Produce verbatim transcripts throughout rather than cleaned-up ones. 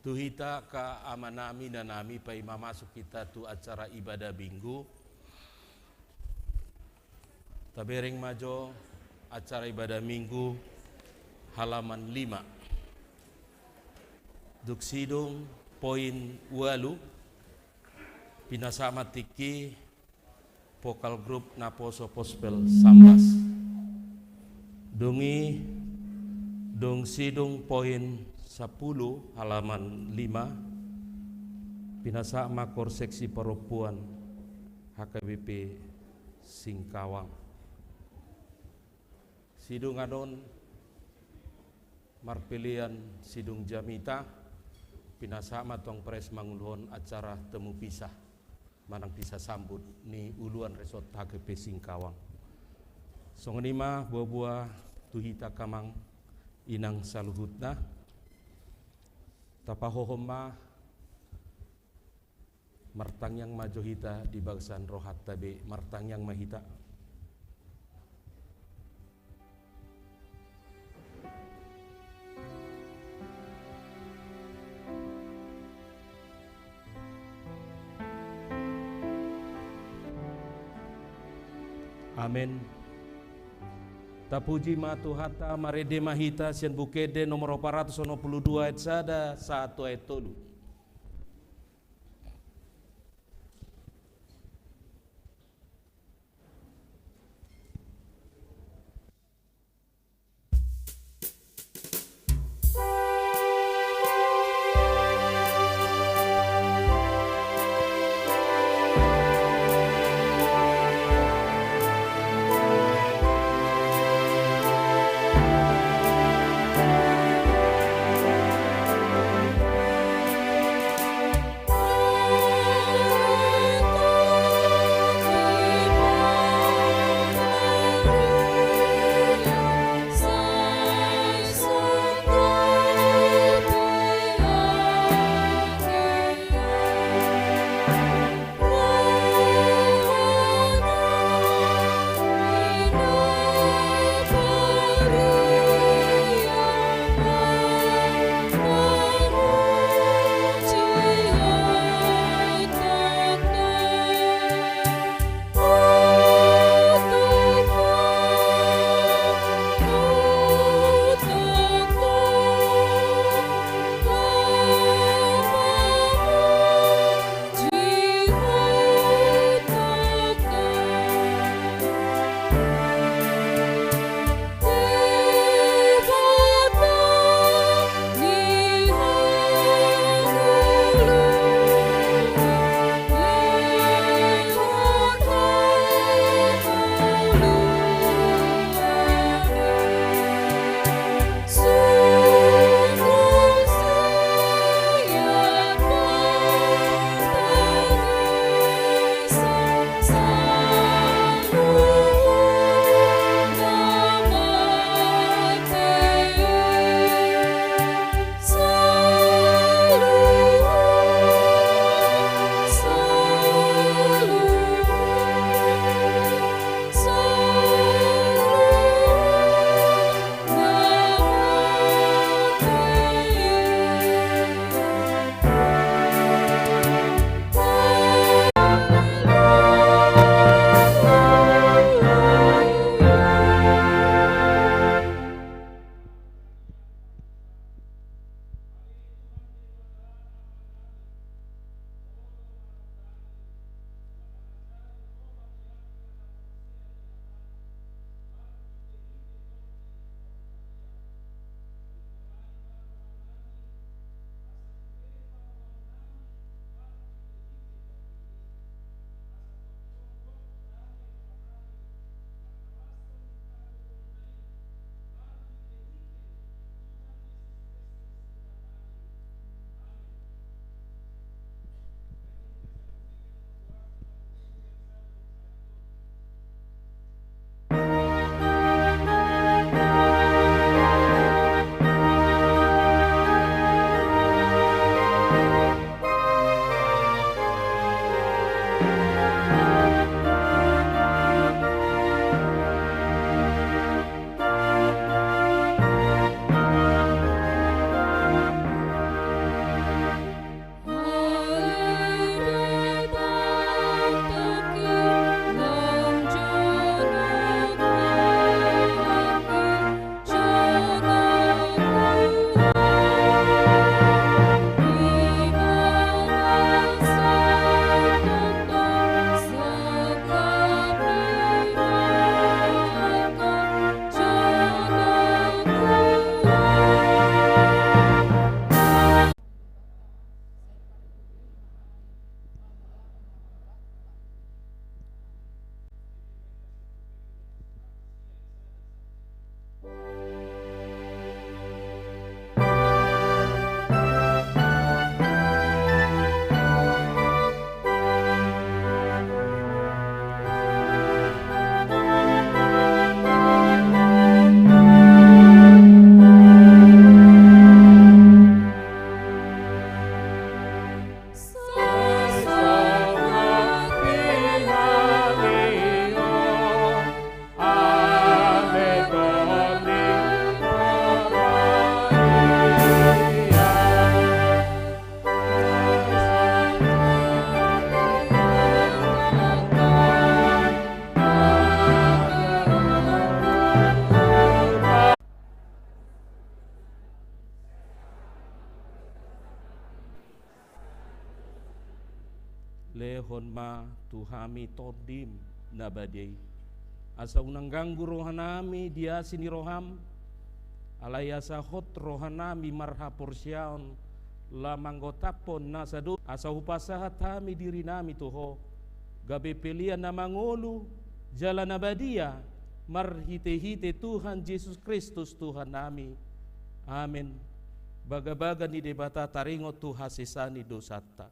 Tu hita angka amanami, inanami, paima masuk hita tu acara ibadah Minggu. Tabereng ma jo acara ibadah Minggu halaman lima. Dung sidung poin ualu, pinasahat ma tingki vokal grup Naposo Pospel Sambas. Dung i, dung sidung poin sampulu halaman lima, pinasahat ma kor seksi parompuan H K B P Singkawang. Sidung annon marpelean sidung jamita, pinasahat ma tong pres manguluhon acara temu pisah manang pisah sambut ni uluan resort H K B P Singkawang. Songon i ma boa-boa tu hita angka amang inang saluhutna. Tapahohom ma. Martangiang ma jo hita di bagasan rohanta be, martangiang ma hita. Amen. Tapuji ma Tuhanta, marende ma hita sian Buku Ende nomor opat ratus onom pulu dua ayat sada sahat tu ayat tolu. Hon ma tu hami Tondim na badia i, asa unang ganggu rohanami di asi ni roham, alai asa hot rohanami marhaporseaon laho manggotaphon nasa do, asa hupasahat hami dirinami tu Ho, gabe pelean na mangolu jala na badia, marhitehite Tuhan Jesus Kristus Tuhannami. Amen. Bagabaga ni Debata taringot tu hasesaan ni dosanta.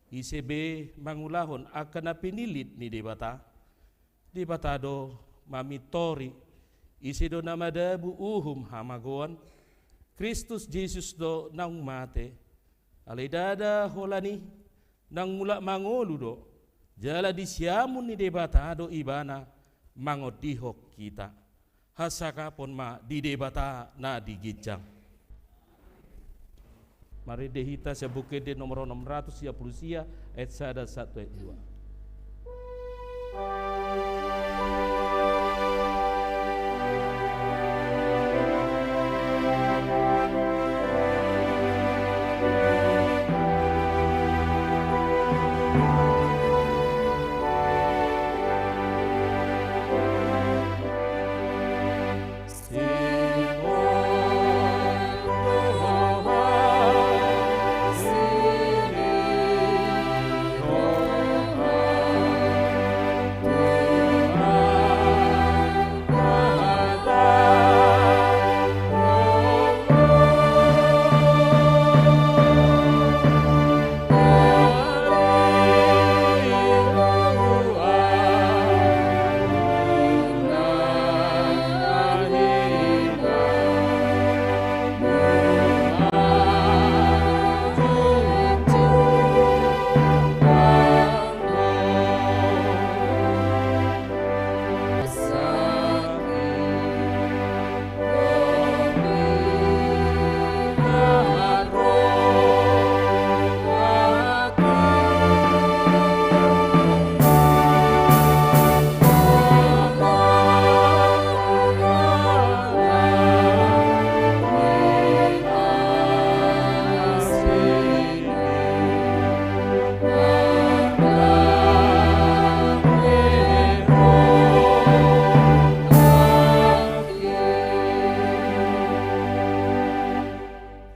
Ise be mangulahon angka na pinillit ni Debata? Debata do mamintori. Ise do na madabu uhum hamagoan? Kristus Jesus do naung mate, alai ndada holan i, naung mulak mangolu do, jala di siamun ni Debata do Ibana mangondihon hita. Hasangapon ma di Debata na di ginjang. Marende hita sian Buku Ende nomor onom ratus sia pulu sia, ayat sada sahat tu ayat dua.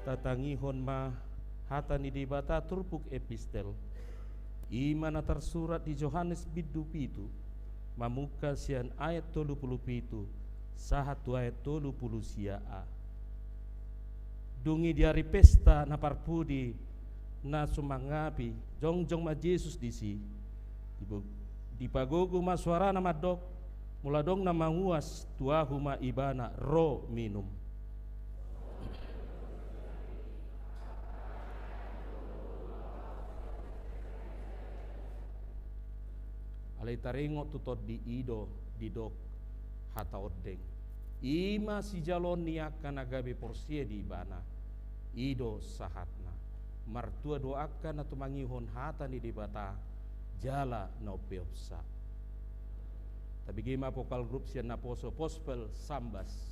Tatangihon ma hata ni Debata turpuk epistel. I ma na tarsurat di Johannes bindu pitu, mamungka sian ayat tolu pulu pitu sahat tu ayat tolu pulu sia a. Dung i di ari pesta na parpudi na sumangapi, jongjong ma Jesus disi. Dibo-, dipagogo ma suarana mandok, molo adong na manguas tu ahu ma ibana ro minum. Alai taringot tu tondi i do didok hata ondeng. I ma sijaloon ni angka na gabe porsea di ibana. I do sahatna. Martua do angka na tumangihon hata ni Debata jala na umpeopsa. Tabege ma vokal grup sian naposo, Pospel Sambas.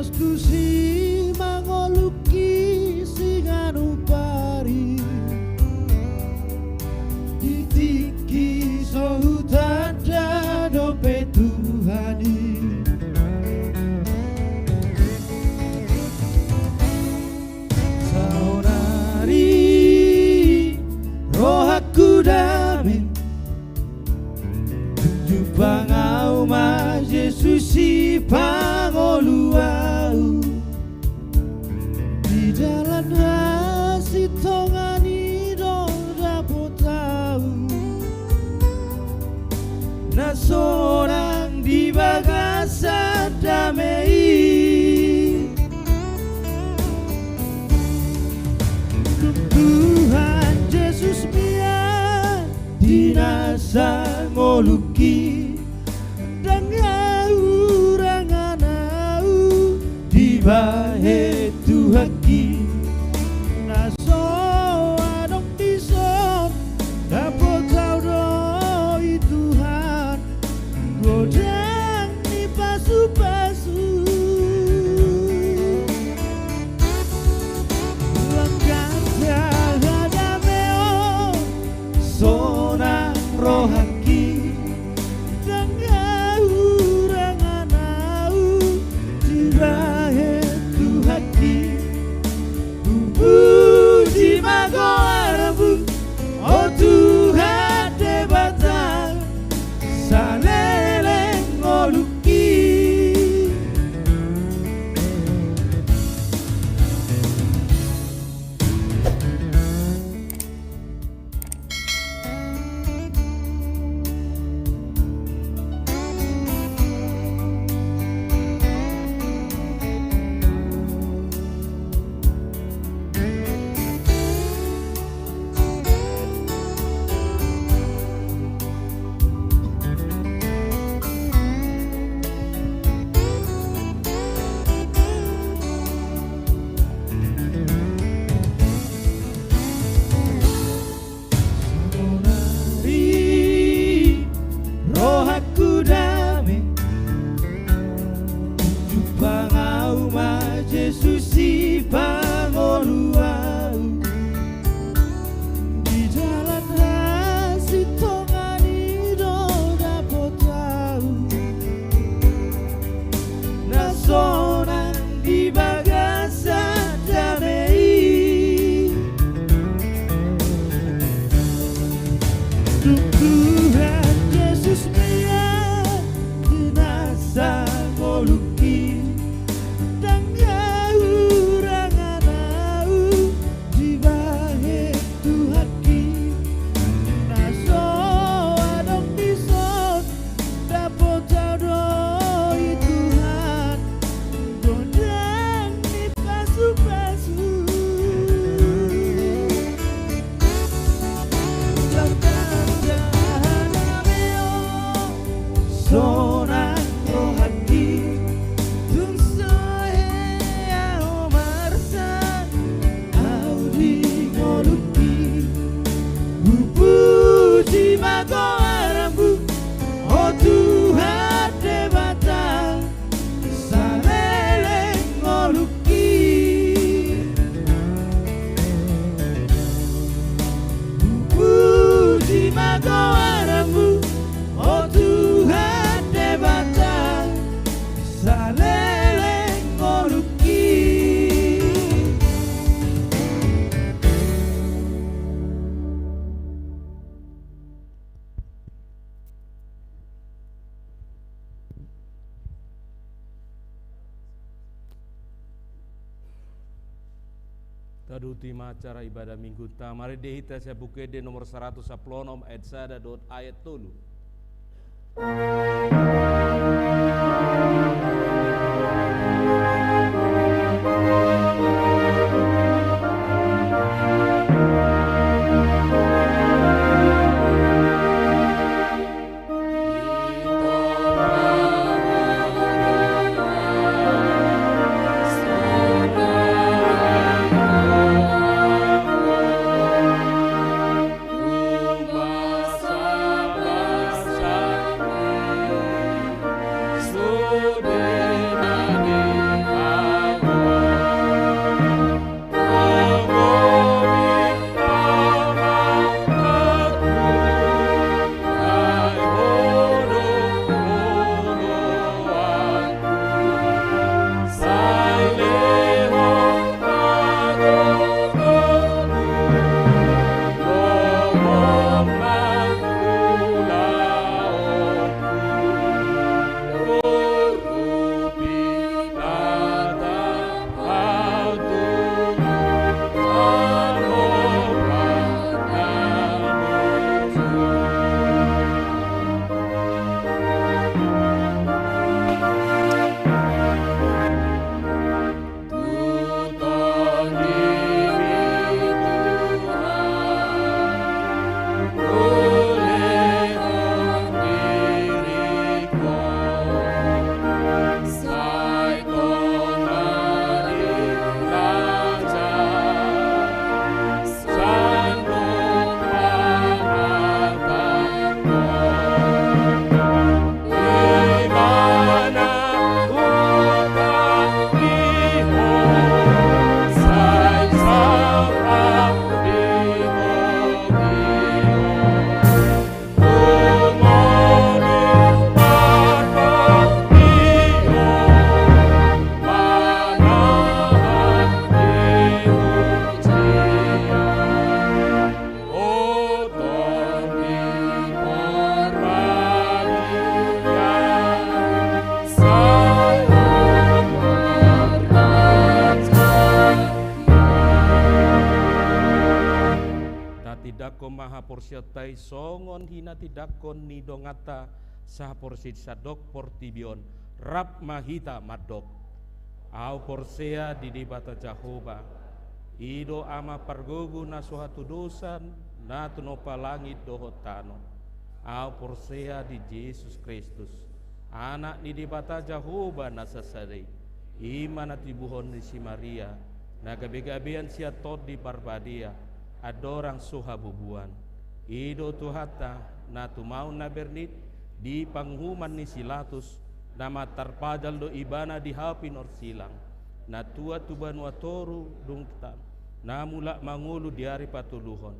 Tusi mangolungki singanumpari. Di tingki so hutanda dope Tuhan i. Saonari rohangku dame. Jumpang ahu ma Jesus sipangolu ahu. Di dalan hasintongan i do dapot ahu na sonang di bagasan dame i. Dung Tuhan Jesus mian di nasa ngolungki, ndang haurangan ahu dibahen Tuhanki. Na so adong dison dapot ahu do i Tuhan, godang ni pasupasu. Langkanta hadameon sonang rohangki, ndang haurangan ahu dibahen Tuhanki. Hupuji ma goarMu, o Tuhan Debata, saleleng ngolungki. Saonari rohangku dame. Jumpang ahu ma Jesus sipangolu ahu. Di dalan hasintongan i do dapot ahu na sonang di bagasan dame i. Dung Tuhan Jesus mian di nasa ngolungki, ndang haurangan ahu dibahen Tuhanki. Na so adong dison dapot ahu do i Tuhan, godang ni pasupasu. Langkanta hadameon sonang rohangki, tung so hea ho marsak ahu di ngolungki. Hupuji ma goarMu, o Tuhan Debata, saleleng ngolungki. Hupuji ma goarMu, o Tuhan Debata, saleleng ngolungki. Taduti ma acara ibadah Minggunta, marende hita sian Buku Ende nomor saratus sampulu onom, ayat sada dohot ayat tolu. Tindangkon ma haporseaonta i songon hinatindanghon ni donganta sahaporseaon sandok portibi on, rap ma hita mandok: Ahu porsea di Debata Jahowa, i do Ama pargogo na so hatudosan na tinompa langit dohot tano. Ahu porsea di Jesus Kristus, Anak ni Debata Jahowa na sasada i, i ma na tinubuhon ni si Maria, na gabegabean sian Tondi Parbadia, andorang so habubuan. I do Tuhanta, na tumaon na bernit di panguhuman ni si Latus, na mantarpajal do Ibana di hau pinorsilang, na tuat tu banua toru dung tano, na mulak mangolu di ari patoluhon,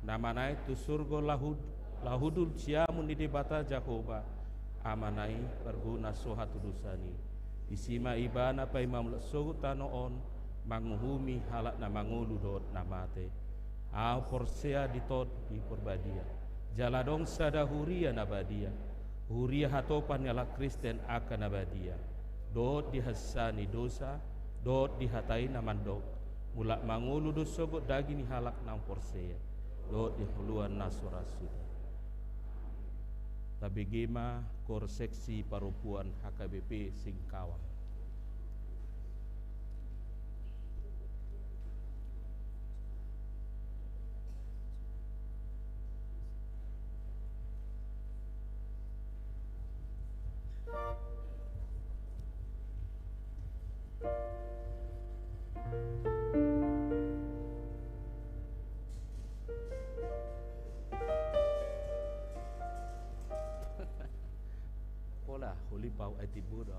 na manaek tu surgo laho hud-, laho hundul siamun ni Debata Jahowa, Amana i pargogo na so hatudosan i. Disi ma Ibana paima mulak sogot tano on, manguhumi halak na mangolu dohot na mate. Ahu porsea di Tondi Parbadia, jala adong sada huria na badia, huria hatopan ni halak Kristen angka na badia, dohot di hasesaan ni dosa, dohot di hata i na mandok: Mulak mangolu do sogot daging ni halak naung porsea, dohot di hangoluan na so ra suda. Tabege ma Koor Seksi Parompuan H K B P Singkawang. Pola, holi pau ai tibu do.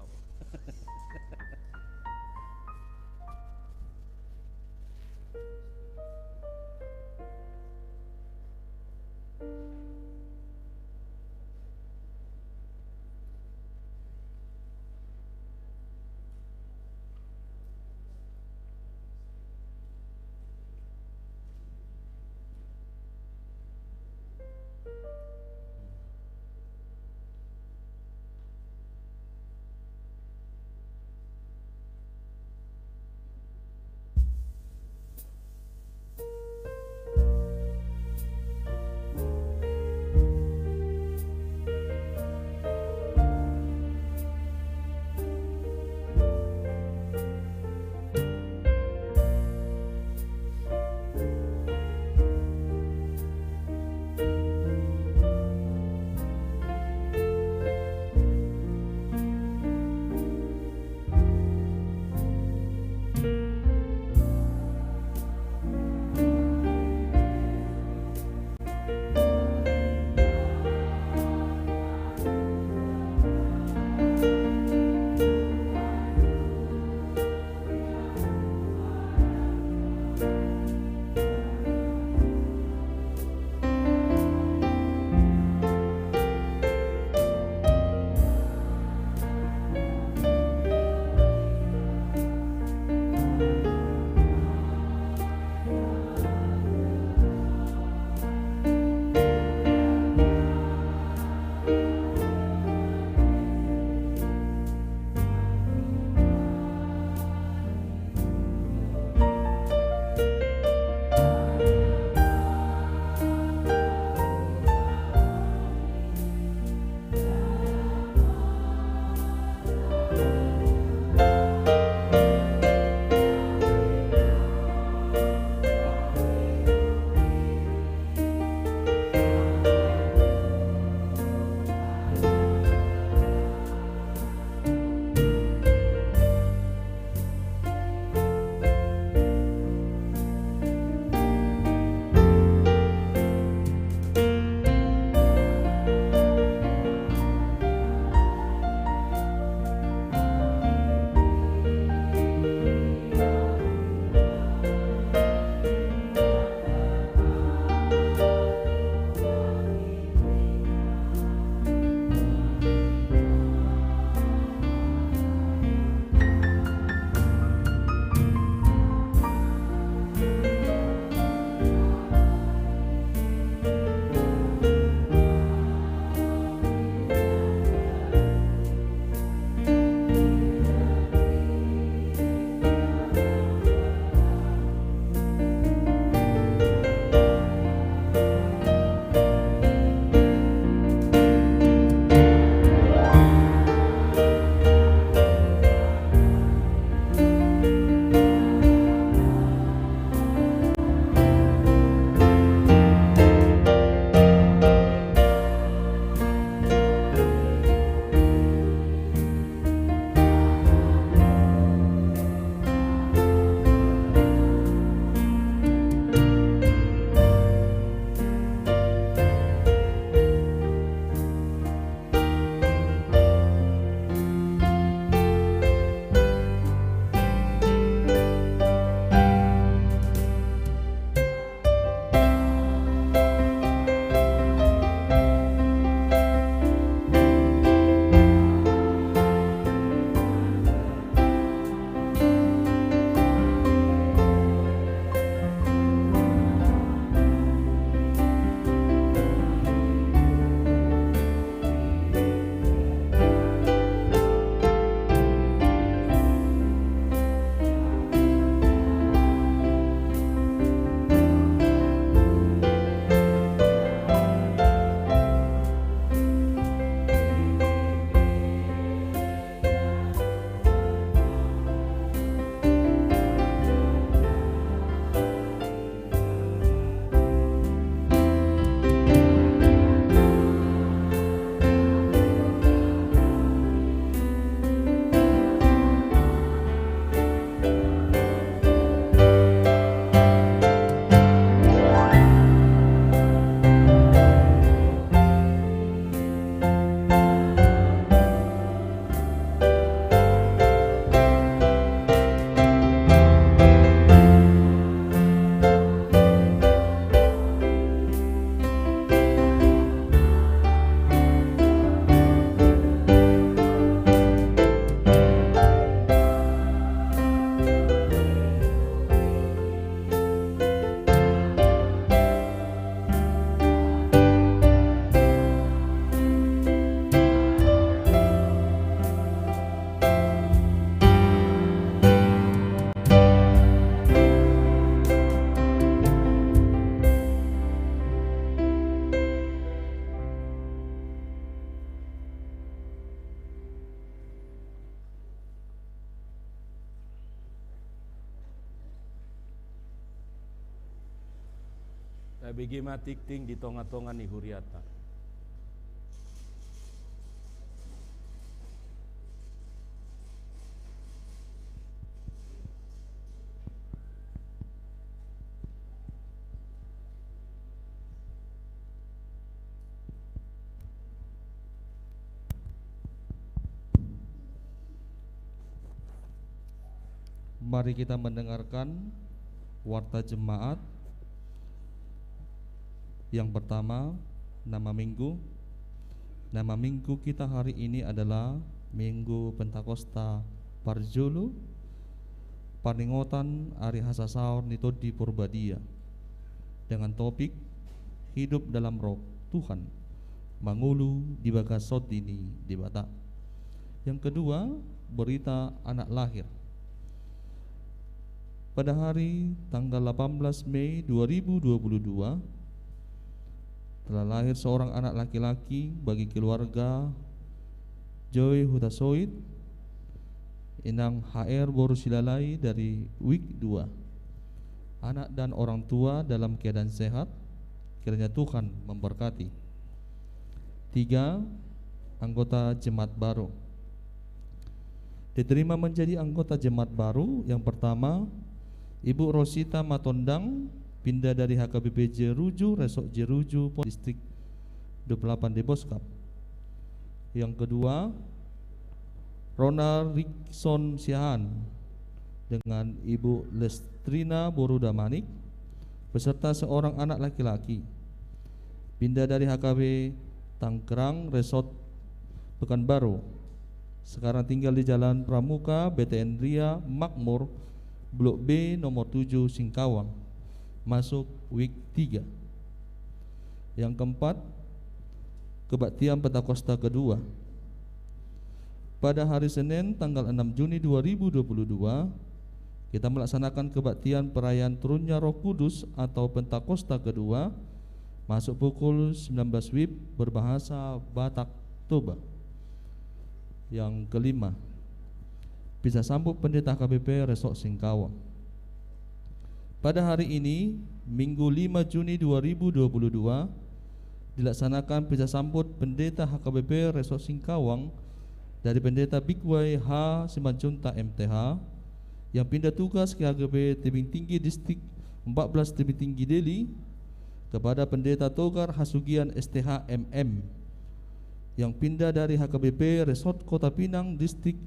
Bege ma tingting di tonga-tonga ni huriata. Mari kita mendengarkan warta jemaat. Yang pertama, nama minggu. Nama minggu kita hari ini adalah Minggu Pentakosta parjolo, parningotan ari hasasaor ni Tondi Porbadia, dengan topik Hidup dalam Roh Tuhan, mangolu di bagas Tondi ni Debata. Yang kedua, berita anak lahir. Pada hari tanggal delapan belas Mei dua ribu dua puluh dua, telah lahir seorang anak laki-laki bagi keluarga Joy Hutasoit, Inang H R boru Silalai dari Wik dua. Anak dan orang tua dalam keadaan sehat, kiranya Tuhan memberkati. Tiga, anggota jemaat baru. Diterima menjadi anggota jemaat baru, yang pertama, Ibu Rosita Matondang, pindah dari H K B P Jeruju, Resort Jeruju, Distrik dua puluh delapan Deboskap. Yang kedua, Ronald Rickson Siahaan dengan Ibu Lestrina boru Damanik, beserta seorang anak laki-laki. Pindah dari H K B Tanggerang, Resort Pekanbaru. Sekarang tinggal di Jalan Pramuka, B T N Ria Makmur, Blok B, nomor tujuh, Singkawang. Masuk Wik tiga. Yang keempat, kebaktian Pentakosta kedua. Pada hari Senin, tanggal enam Juni dua ribu dua puluh dua, kita melaksanakan kebaktian perayaan turunnya Roh Kudus atau Pentakosta kedua, masuk pukul sembilan belas wib, berbahasa Batak Toba. Yang kelima, misa sambut Pendeta H K B P Resort Singkawang. Pada hari ini, Minggu lima Juni dua ribu dua puluh dua, dilaksanakan misa sambut Pendeta H K B P Resort Singkawang dari Pendeta Bigwai H Simanjuntak M T H, yang pindah tugas ke H K B P Tebing Tinggi Distrik empat belas Tebing Tinggi Deli, kepada Pendeta Togar Hasugian S T H M M, yang pindah dari H K B P Resort Kota Pinang, Distrik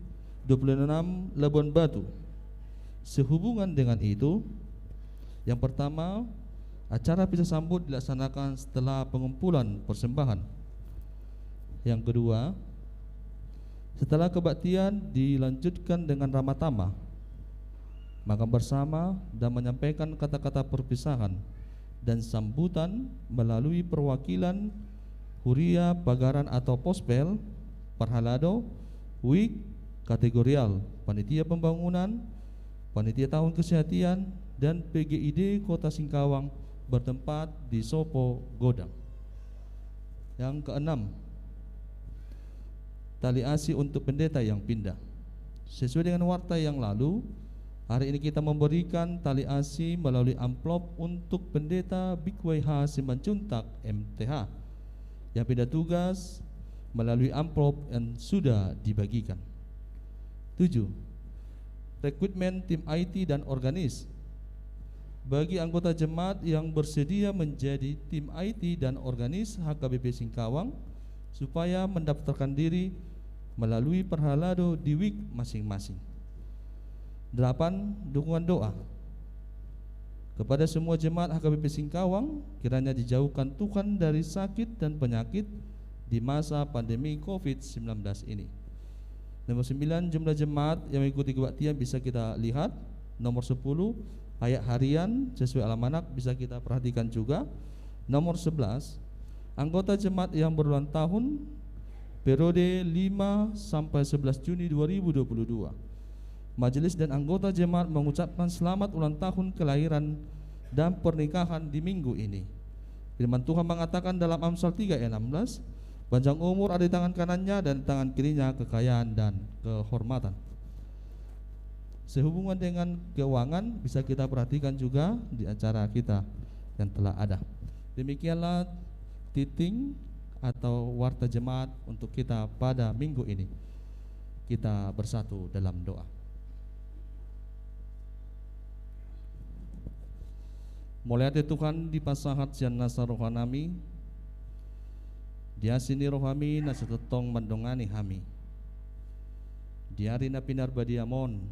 dua puluh enam Labuan Batu. Sehubungan dengan itu, yang pertama, acara misa sambut dilaksanakan setelah pengumpulan persembahan. Yang kedua, setelah kebaktian dilanjutkan dengan ramah tamah, makan bersama, dan menyampaikan kata-kata perpisahan dan sambutan melalui perwakilan huria, pagaran atau pospel, parhalado, wik, kategorial, panitia pembangunan, panitia tahun kesehatan, dan P G I D Kota Singkawang bertempat di Sopo Godang. Yang keenam, tali asi untuk pendeta yang pindah. Sesuai dengan warta yang lalu, hari ini kita memberikan tali asi melalui amplop untuk Pendeta Bigwai H Simanjuntak M T H yang pindah tugas melalui amplop yang sudah dibagikan. Tujuh, rekrutmen tim I T dan organis. Bagi anggota jemaat yang bersedia menjadi tim I T dan organis H K B P Singkawang, supaya mendaftarkan diri melalui parhalado di wik masing-masing. Delapan, dukungan doa. Kepada semua jemaat H K B P Singkawang, kiranya dijauhkan Tuhan dari sakit dan penyakit di masa pandemi covid sembilan belas ini. Nomor sembilan, jumlah jemaat yang mengikuti kebaktian bisa kita lihat. Nomor sepuluh, ayat harian sesuai almanak bisa kita perhatikan juga. Nomor sebelas, anggota jemaat yang berulang tahun periode lima sampai sebelas Juni dua ribu dua puluh dua. Majelis dan anggota jemaat mengucapkan selamat ulang tahun kelahiran dan pernikahan di minggu ini. Firman Tuhan mengatakan dalam Amsal tiga ayat enam belas, "Panjang umur ada di tangan kanannya, dan tangan kirinya kekayaan dan kehormatan." Sehubungan dengan keuangan, bisa kita perhatikan juga di acara kita yang telah ada. Demikianlah tinting atau warta jemaat untuk kita pada minggu ini. Kita bersatu dalam doa. Mauliate Tuhan, dipasahat sian nasa rohanami, di asi ni rohami na so tongtong mandongani hami. Di ari na pinarbadiam on,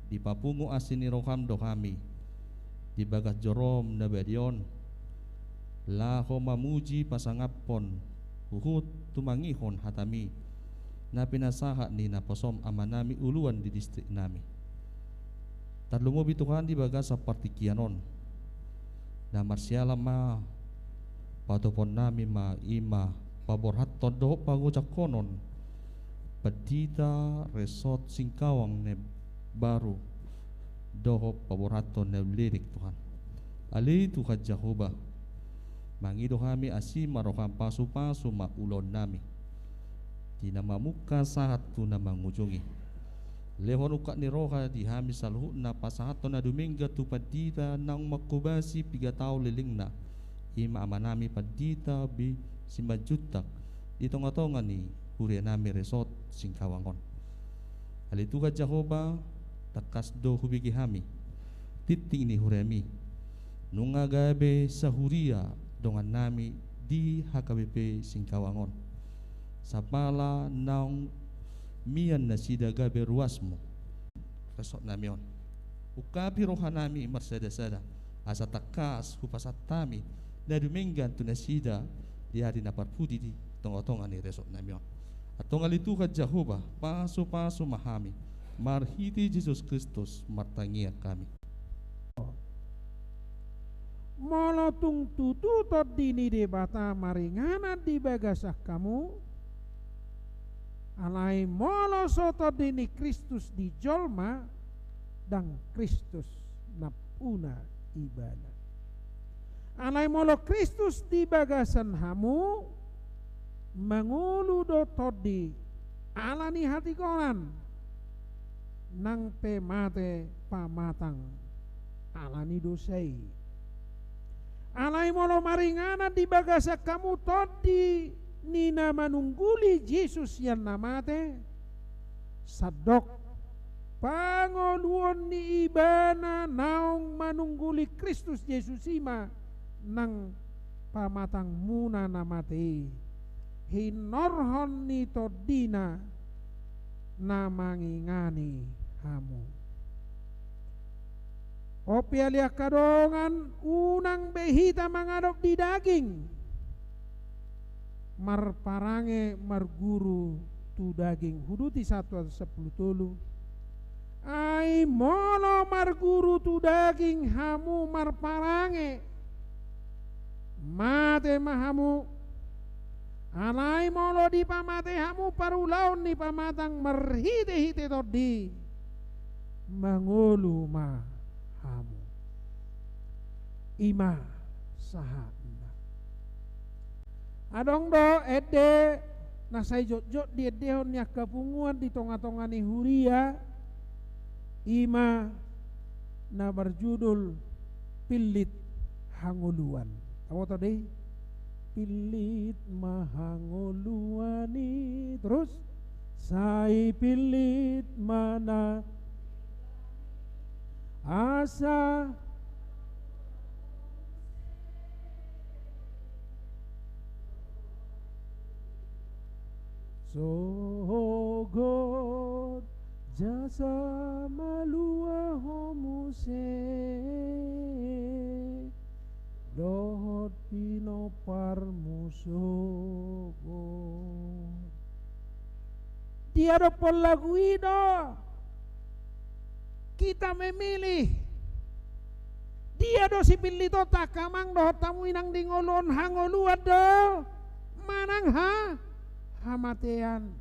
dipapungu asi ni roham do hami di bagas jorom na badia on, laho mamuji pasangaphon huhut tumangihon hatami na pinasahat ni naposom amanami uluan di distriknami. Tarlumobi Tuhan di bagasan partingkian on, na marsiala ma patoponnami ma i ma paborhathon dohot pangojangkonon Pandita Resort Singkawang na baru dohot paborhathon na umlirik Tuhan. Ale Tuhan Jahowa, mangido hami asi ma roham, pasupasu ma ulaonnami di na mamungka sahat tu na mangujungi. Lehon ungkap ni roha di hami saluhutna pasahathon na dumenggan tu pandita naung manghobasi piga taon lelengna, i ma amanami Pandita B. Simanjuntak, di tongatonga ni hurianami Resort Singkawang on. Ale Tuhan Jahowa, tangkas do hubege hami tinting ni huriami, nunga gabe sahuria dongannami di H K B P Singkawang on. Sapala naung mian nasida gabe ruasmu resortnami on. Ungkapi rohanami marsadasada, asa tangkas hupasahat hami na dumenggan tu nasida di ari na parpudi di tongatonga ni resortnami on. Antong ale Tuhan Jahowa, pasupasu ma hami, marhite Jesus Kristus martangiang hami. Molo tung tutu Tondi ni Debata maringanan di bagasan hamu, alai molo so Tondi ni Kristus di jolma, ndang Kristus nampuna ibana. Alai molo Kristus di bagasan hamu, mangolu do Tondi ala ni hatigoran, nang pe mate pamatang ala ni dosa i. Alai molo maringanan di bagasan hamu Tondi ni na manungguli Jesus sian na mate, sandok pangoluon ni ibana naung manungguli Kristus Jesus i ma nang pamatangmuna na mate i, hinorhon ni Tondina na mangingani hamu. On pe ale angka dongan, unang be hita mangadop di daging marparange marguru tu daging. Huduti sahat tu sampulu tolu. Ai molo marguru tu daging hamu marparange, mate ma hamu. Alai molo dipamate hamu parulaon ni pamatang marhitehite Tondi, mangolu ma hamu. I ma sahatna. Adong do ende na sai jotjot diendehon ni angka punguan di tongatonga ni huria, i ma na marjudul Pillit Hangoluan. Tabo tadi? Pillit ma hangoluan i. Terus? Sai pillit ma na asa sogot jasa malua ho muse dohot pinomparmu sogot. Diadophon lagu i do kita memilih. Dia do sipillitonta angka amang dohot hamu inang di ngolu on, hangoluan do manang ha-, hamatean.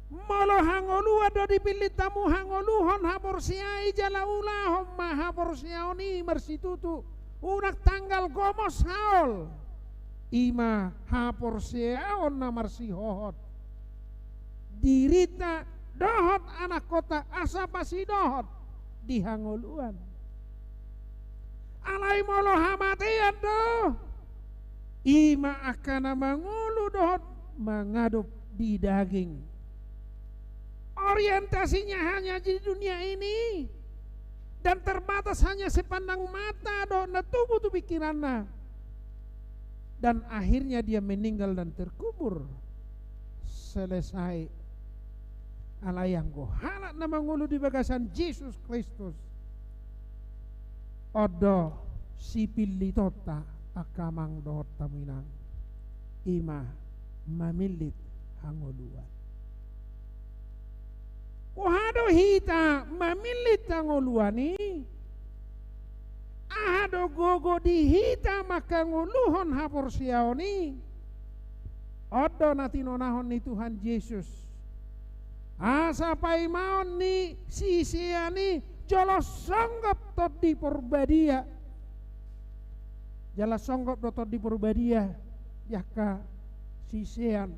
Molo hangoluan do dipillit hamu, hangoluhon haporseai jala ulahon ma haporseaon i marsitutu. Unang tanggal gomos haol. I ma haporseaon na marsihohot dirinta dohot anakkonta asa pasidohot di hangoluan. Alai molo hamatean do, i ma angka na mangolu dohot mangadop di daging. Orientasinya hanya di dunia ini dan terbatas hanya sepandang mata dohot na tubu tu pikiranna. Dan akhirnya dia meninggal dan terkubur. Selesai. Alai anggo halak na mangolu di bagasan Jesus Kristus, on do sipillitonta, angka amang dohot hamu inang, i ma mamillit hangoluan. Boha do hita mamillit hangoluan i? Aha do gogo di hita mangkangoluhon haporseaon i? On do na tinonahon ni Tuhan Jesus. Asa paimaon ni sisean i jolo songgop Tondi Porbadia. Jala songgop do Tondi Porbadia di angka sisean.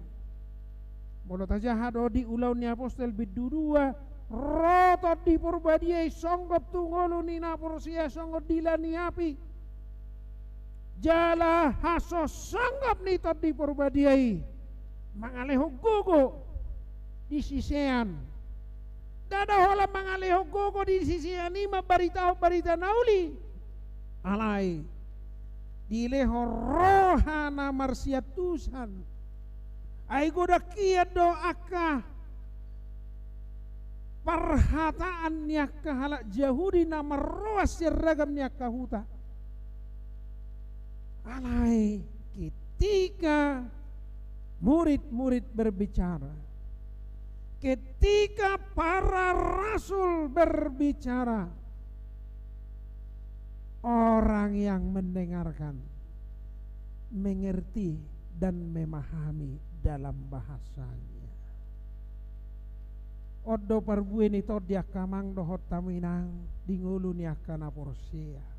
Molo tajaha do di Ulaon ni Apostel bindu dua, ro Tondi Porbadia i songgop tu ngolu ni na porsea songon dila ni api. Jala hasonggop ni Tondi Porbadia i mangalehon gogo di sisean. Ndada holan mangalehon gogo di sisean i mambaritahon barita na uli. Alai dilehon roha na marsiantusan. Ai godang hian do angka parhataan ni angka halak Jahudi na marroas sian ragam ni angka huta. Alai ketika murid-murid berbicara, ketika para rasul berbicara, orang yang mendengarkan mengerti dan memahami dalam bahasanya. On do parbue ni tondi, angka amang dohot hamu inang, di ngolu ni angka na porsea.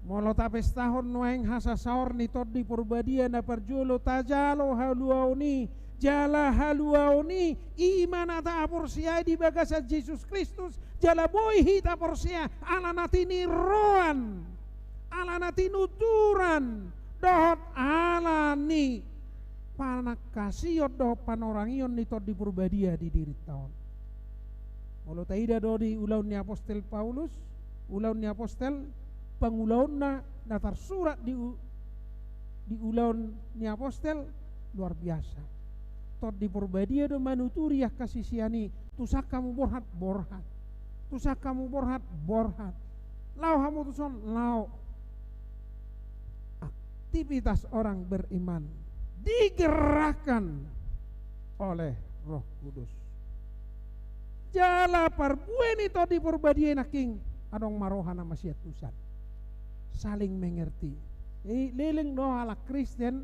Molo tapestahon nuaeng hasasaor ni Tondi Porbadia na parjolo, tajalo haluaon i, jala haluaon i, i ma na tahaporseai di bagasan Jesus Kristus, jala boi hita porsea ala na tiniroan, ala na tinuturan, dohot ala ni panangkasion dohot panorangion ni Tondi Porbadia di dirinta on. Molo taida do di Ulaon ni Apostel Paulus, Ulaon ni Apostel, pangulaonna na tarsurat di u-, di Ulaon ni Apostel, luar biasa. Tondi Porbadia do manuturi angka sisean i, tusan hamu borhat, borhat. Tusan hamu borhat, borhat. Laho hamu tuson, laho. Aktivitas orang beriman digerakkan oleh Roh Kudus. Jala parbue ni Tondi Porbadia i nangkin adong ma roha na masiantusan. Saling mengerti. Jadi leleng do halak Kristen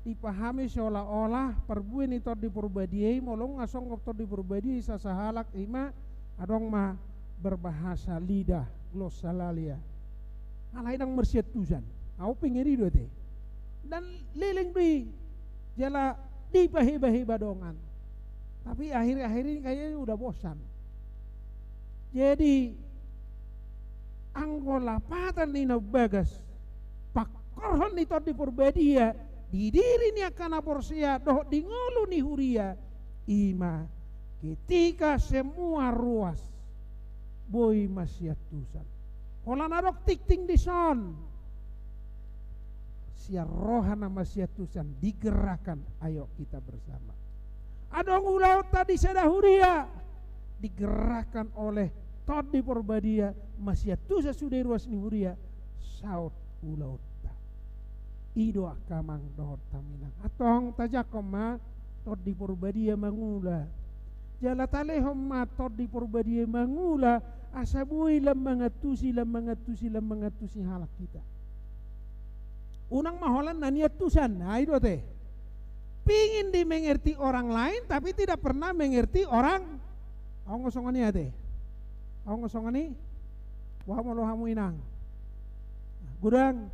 dipahami seolah-olah parbue ni Tondi Porbadia i, molo nga songgop Tondi Porbadia i sasahalak, i ma adong ma berbahasa lidah, glossolalia. Alai ndang marsiantusan. Au pe ngeri do ate. Dan leleng do i. Jala dipahebaheba dongan. Tapi akhir-akhir ini kayaknya udah bosan. Jadi, anggo lapatan ni na umbagas, pangkorhon ni Tondi Porbadia di diri ni angka na porsea dohot di ngolu ni huria, i ma ketika semua ruas boi masiantusan. Holan adong tingting dison. Sian roha na masiantusan digerakkan, ayo kita bersama. Adong ulaonta di sada huria, digerakkan oleh Tondi Porbadia, masiantusan sude ruas ni huria, saut ulaonta. I do angka amang dohot hamu inang. Antong tajangkon ma Tondi Porbadia mangula. Jala talehon ma Tondi Porbadia mangula, asa boi lam mangantusi, lam mangantusi, lam mangantusi halak hita. Unang ma holan na niantusan, na i do ate. Pingin dimengerti orang lain, tapi tidak pernah mengerti orang. Adong do songon i ate. Adong do songon i. Boha molo hamu inang? Godang.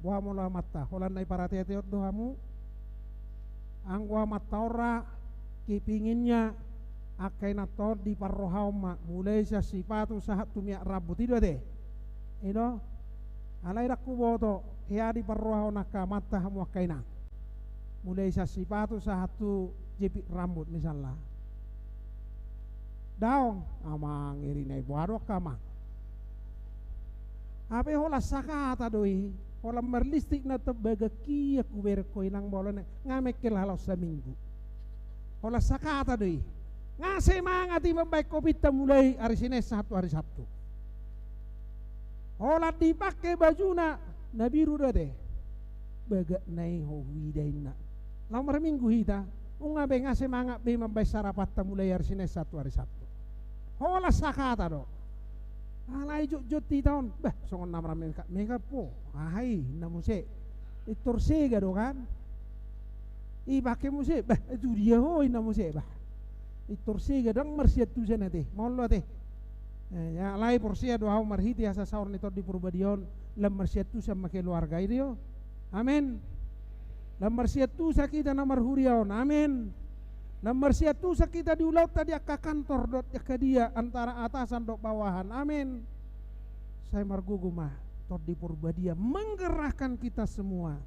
Boha molo amanta? Holan na iparateatehon do hamu. Anggo amanta on ra, kepinginnya Angka inang, tondi parrohaon ma, mulai sian sipatu sahat tu miak rambut, i do ate. I do. Alai ndang huboto, hea di parrohaon angka amanta hamu angka inang. Mulai sian sipatu sahat tu jepit rambut misalna. Daong, amang, iri na i, boha do angka amang. Hape holan sakata do i, holan marlistik na tobbaga kia hubereng ho inang, molo na nga mengkel halaon saminggu. Holan sakata do i. Nga semangat i mambahen kopinta mulai ari Senen sahat tu ari Sabtu. Holan dipake bajuna na biru do ate. Bagak na i ho huida inna. Laho marminggu hita, nunga be nga semangat be mambahen sarapanta mulai ari Senen sahat tu ari Sabtu. Holan sakata do. Alai jotjot hita on, bah, songon na marmekap-mekap ho. Aha i, inna muse. Pintor sega do kan. Ipake muse, bah, tu dia ho, inna muse, bah. Pintor sega, ndang marsiantusan ate, molo ate. Eh, ya, alai porsea do ahu marhite hasasaor ni Tondi Porbadia on, lam marsiantusan ma keluarga i do. Amen. Lam marsiantusan hita na marhuria on. Amen. Lam marsiantusan hita di ulaonta di angka kantor dohot di angka dia, antara atasan dohot bawahan. Amen. Sai margogo ma Tondi Porbadia menggerakkan kita semua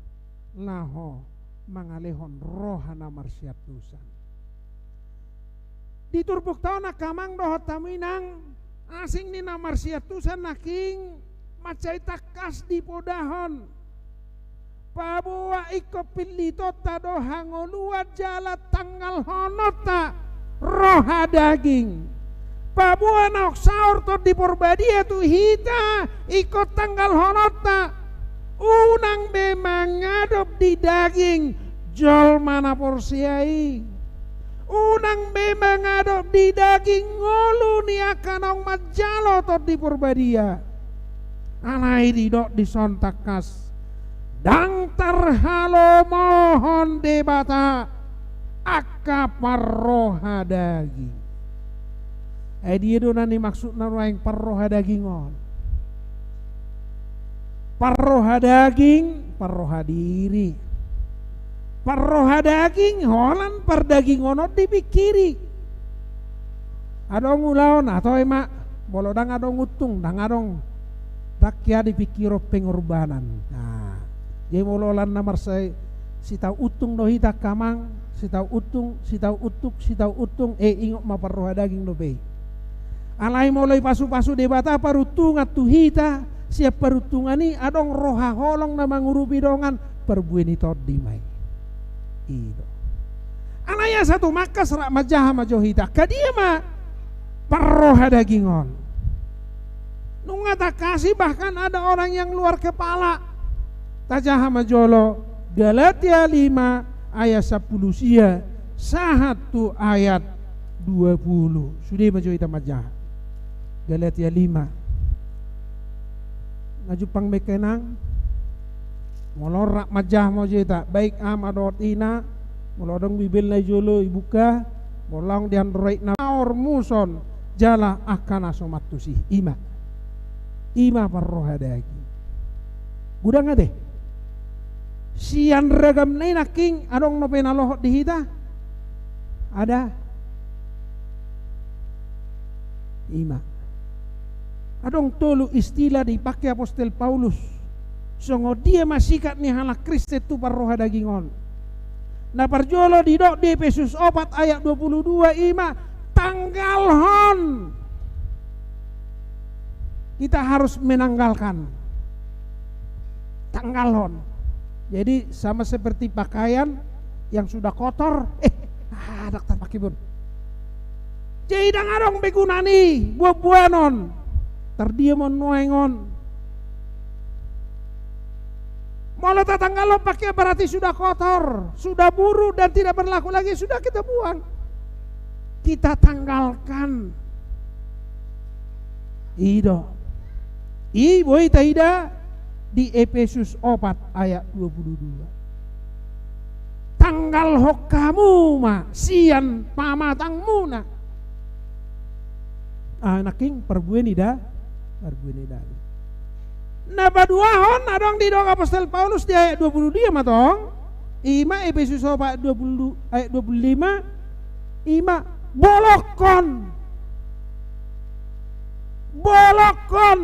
laho mangalehon roha na marsiantusan. Di turpukta on angka amang dohot hamu inang, asing ni na marsiantusan nangkin mansai tangkas dipodahon. Paboa ingkon pillitonta do hangoluan jala tanggalhononta roha daging. Paboa naung saor Tondi Porbadia tu hita, ingkon tanggalhononta. Unang be mangadop di daging jolma na porsea i. Unang be mangadop di daging ngolu ni angka naung manjalo Tondi Porbadia. Alai didok dison tangkas, ndang tarhalomohon Debata angka parroha daging. Ai dia do na nimaksudna nuaeng parroha daging on? Parroha daging, parroha diri. Parroha daging, holan pardagingon on dipingkiri. Adong ulaon, atau ema, molo ndang adong untung, ndang adong. Ndang hea dipingkiri pengorbanan. Nah, jadi molo holan na marsai sitau untung do hita angka amang, sitau untung, sitau untung, sitau untung, eh, ingot ma parroha daging dope i. Alai molo ipasupasu Debata paruntungan tu hita, sian paruntungan i adong roha holong na mangurupi dongan, parbue ni tondi ma i. I do. Alai asa tumangkas rap manjaha ma jo hita. Angka dia ma parroha daging on? Nunga tangkas i, bahkan ada orang yang luar kepala. Tajaha ma jolo Galatia lima ayat sampulu sia sahat tu ayat dua pulu. Sude ma jo hita manjaha. Galatia lima. Nga jumpang be angka inang? Molo on rap manjaha ma jo hita, baik ama dohot ina, molo adong Bibelna i jolo ibuka, molo laho di Androidna, ormuson jala angka na so mantusi. I ma. I ma parroha daging. Godang ate. Sian ragamna i nangkin adong dope na lohot di hita? Ada. I ma. Adong tolu istilah dipake apostel Paulus songon dia ma sikap ni halak Kristen tu parroha daging on. Na parjolo didok di Epesus opat ayat dua pulu dua, i ma tanggalhon. Kita harus menanggalkan. Tanggalhon. Jadi sama seperti pakaian yang sudah kotor, eh, ah, ndang tapake be on. Jadi ndang adong be guna ni buanbuanon. Tardiam on nuaeng on. Molo tatanggalhon pakaian berarti sudah kotor, sudah buruk dan tidak berlaku lagi, sudah kita buang. Kita tanggalkan. I do. I boi taida di Epesus opat ayat dua pulu dua. Tanggalhon hamu ma sian pamatangmuna. Ah, nangkin parbue ni da, parbue ni daging. Na paduahon adong didok apostel Paulus di ayat dua pulu dua ma tong. I ma Epesus opat dua pulu, ayat dua pulu lima. I ma Bolokkon. Bolokkon.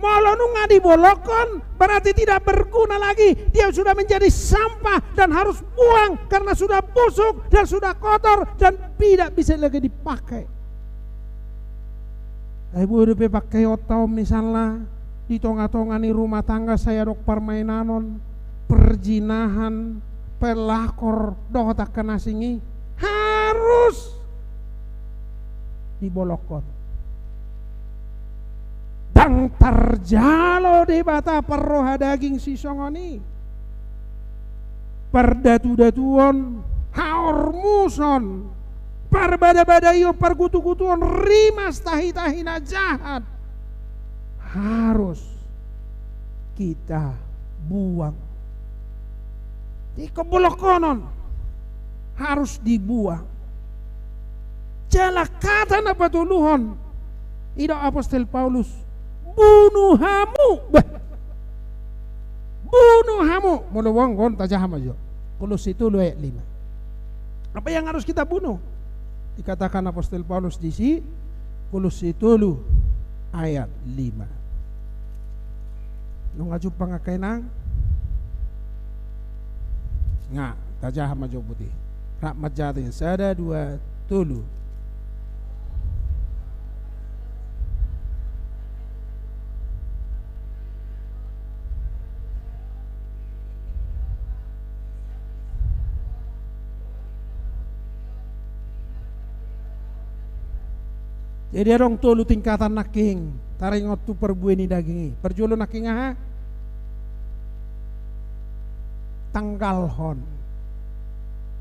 Molo nunga dibolokkon, berarti tidak berguna lagi. Dia sudah menjadi sampah dan harus buang karena sudah busuk dan sudah kotor dan tidak bisa lagi dipakai. Ai boha dope pangkeonta on, misalna di tonga-tonga ni rumah tangga sai adong parmainanon, perzinahan, pelakor dohot angka na asing i, harus dibolokkon. Ndang tarjalo Debata parroha daging sisongon i. Pardatudatuon, haormuson, parbadabadaion, pargutugutuon, rimas, tahi-tahi na jahat harus kita buang. Ingkon bolokkonon, harus dibuang. Jala hata na patoluhon, didok apostel Paulus, bunu hamu. Bah. Bunu hamu. Molo boi, tajaha ma jo. Kolosse tolu ayat lima. Apa yang harus kita bunuh? Dikatakan apostel Paulus di si, Kolosse tolu ayat lima. Nunga jumpang angka inang? Nga, tajaha ma jo boti. Rap manjaha, sada, dua, tolu. Jadi adong tolu tingkatan nangkin taringot tu parbue ni daging i. Parjolo nangkin aha? Tanggalhon.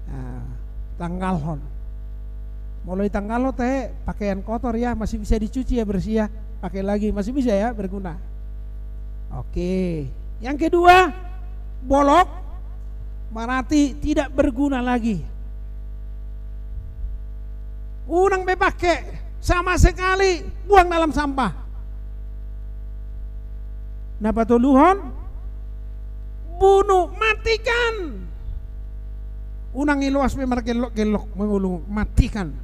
Nah, tanggalhon. Molo ditanggalhon tahe, pakaian kotor ya, masih bisa dicuci ya, bersih ya. Pakai lagi, masih bisa ya, berguna. Oke. Yang kedua, bolok, berarti tidak berguna lagi. Unang be pake sama sekali, buang dalam sampah. Na patoluhon, bunu, matikan. Unang iloas be margellok-gellok mangolu, matikan.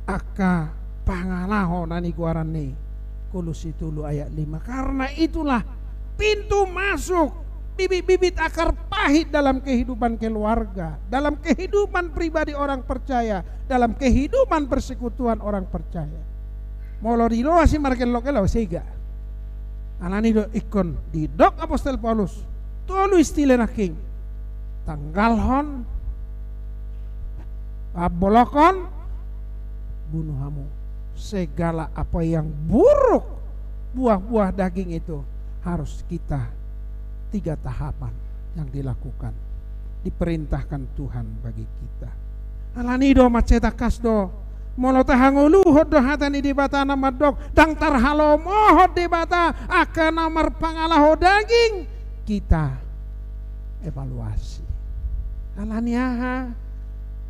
Angka pangalaho na nigoaran ni Kolosse tolu ayat lima. Karena itulah pintu masuk bibit-bibit akar pahit dalam kehidupan keluarga, dalam kehidupan pribadi orang percaya, dalam kehidupan persekutuan orang percaya. Molo diloas i margellok-gellok, sega. Alani do ingkon didok apostel Paulus, tolu istilah nangkin. Tanggalhon, ah, bolokon, bunuh hamu. Segala apa yang buruk, buah-buah daging itu harus kita, tiga tahapan yang dilakukan, diperintahkan Tuhan bagi kita. Alani do mansai tangkas do, molo tahangoluhon do hata ni Debata na mandok, ndang tarhalomohon Debata angka na marpangalaho daging, kita evaluasi. Alani aha?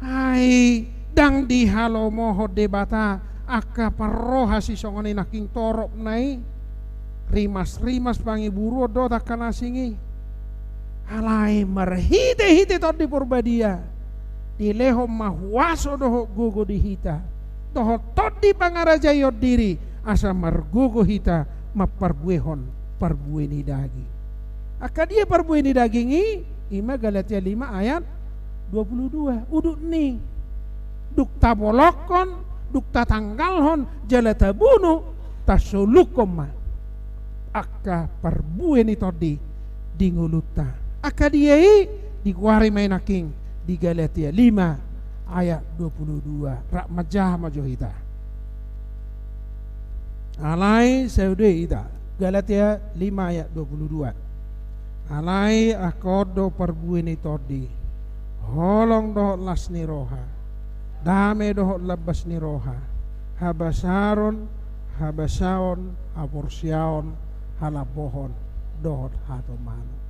Ai ndang dihalomohon Debata angka parroha sisongon i nangkin toropna i, rimas-rimas pangiburuon dohot angka na asing i. Alai marhite-hite Tondi Porbadia dilehon ma huaso dohot gogo di hita, dohot tondi pangarajaion diri, asa margogo hita mamparbuehon parbue ni daging. Angka dia parbue ni daging i? I ma Galatia lima ayat dua puluh dua. Udut ni, dung tabolokkon, dung tatanggalhon, jala tabunu, tasolukkon ma angka parbue ni tondi di ngolunta. Angka dia i? Digoari ma i nangkin di Galatia lima ayat dua puluh dua. Rap manjaha ma jo hita. Alai, sai ude hita. Galatia lima ayat dua puluh dua. Alai angka on do parbue ni tondi: holong dohot las ni roha, dame dohot lambas ni roha, habasaron, habasaon, haporseaon, halambohon dohot hatomanon.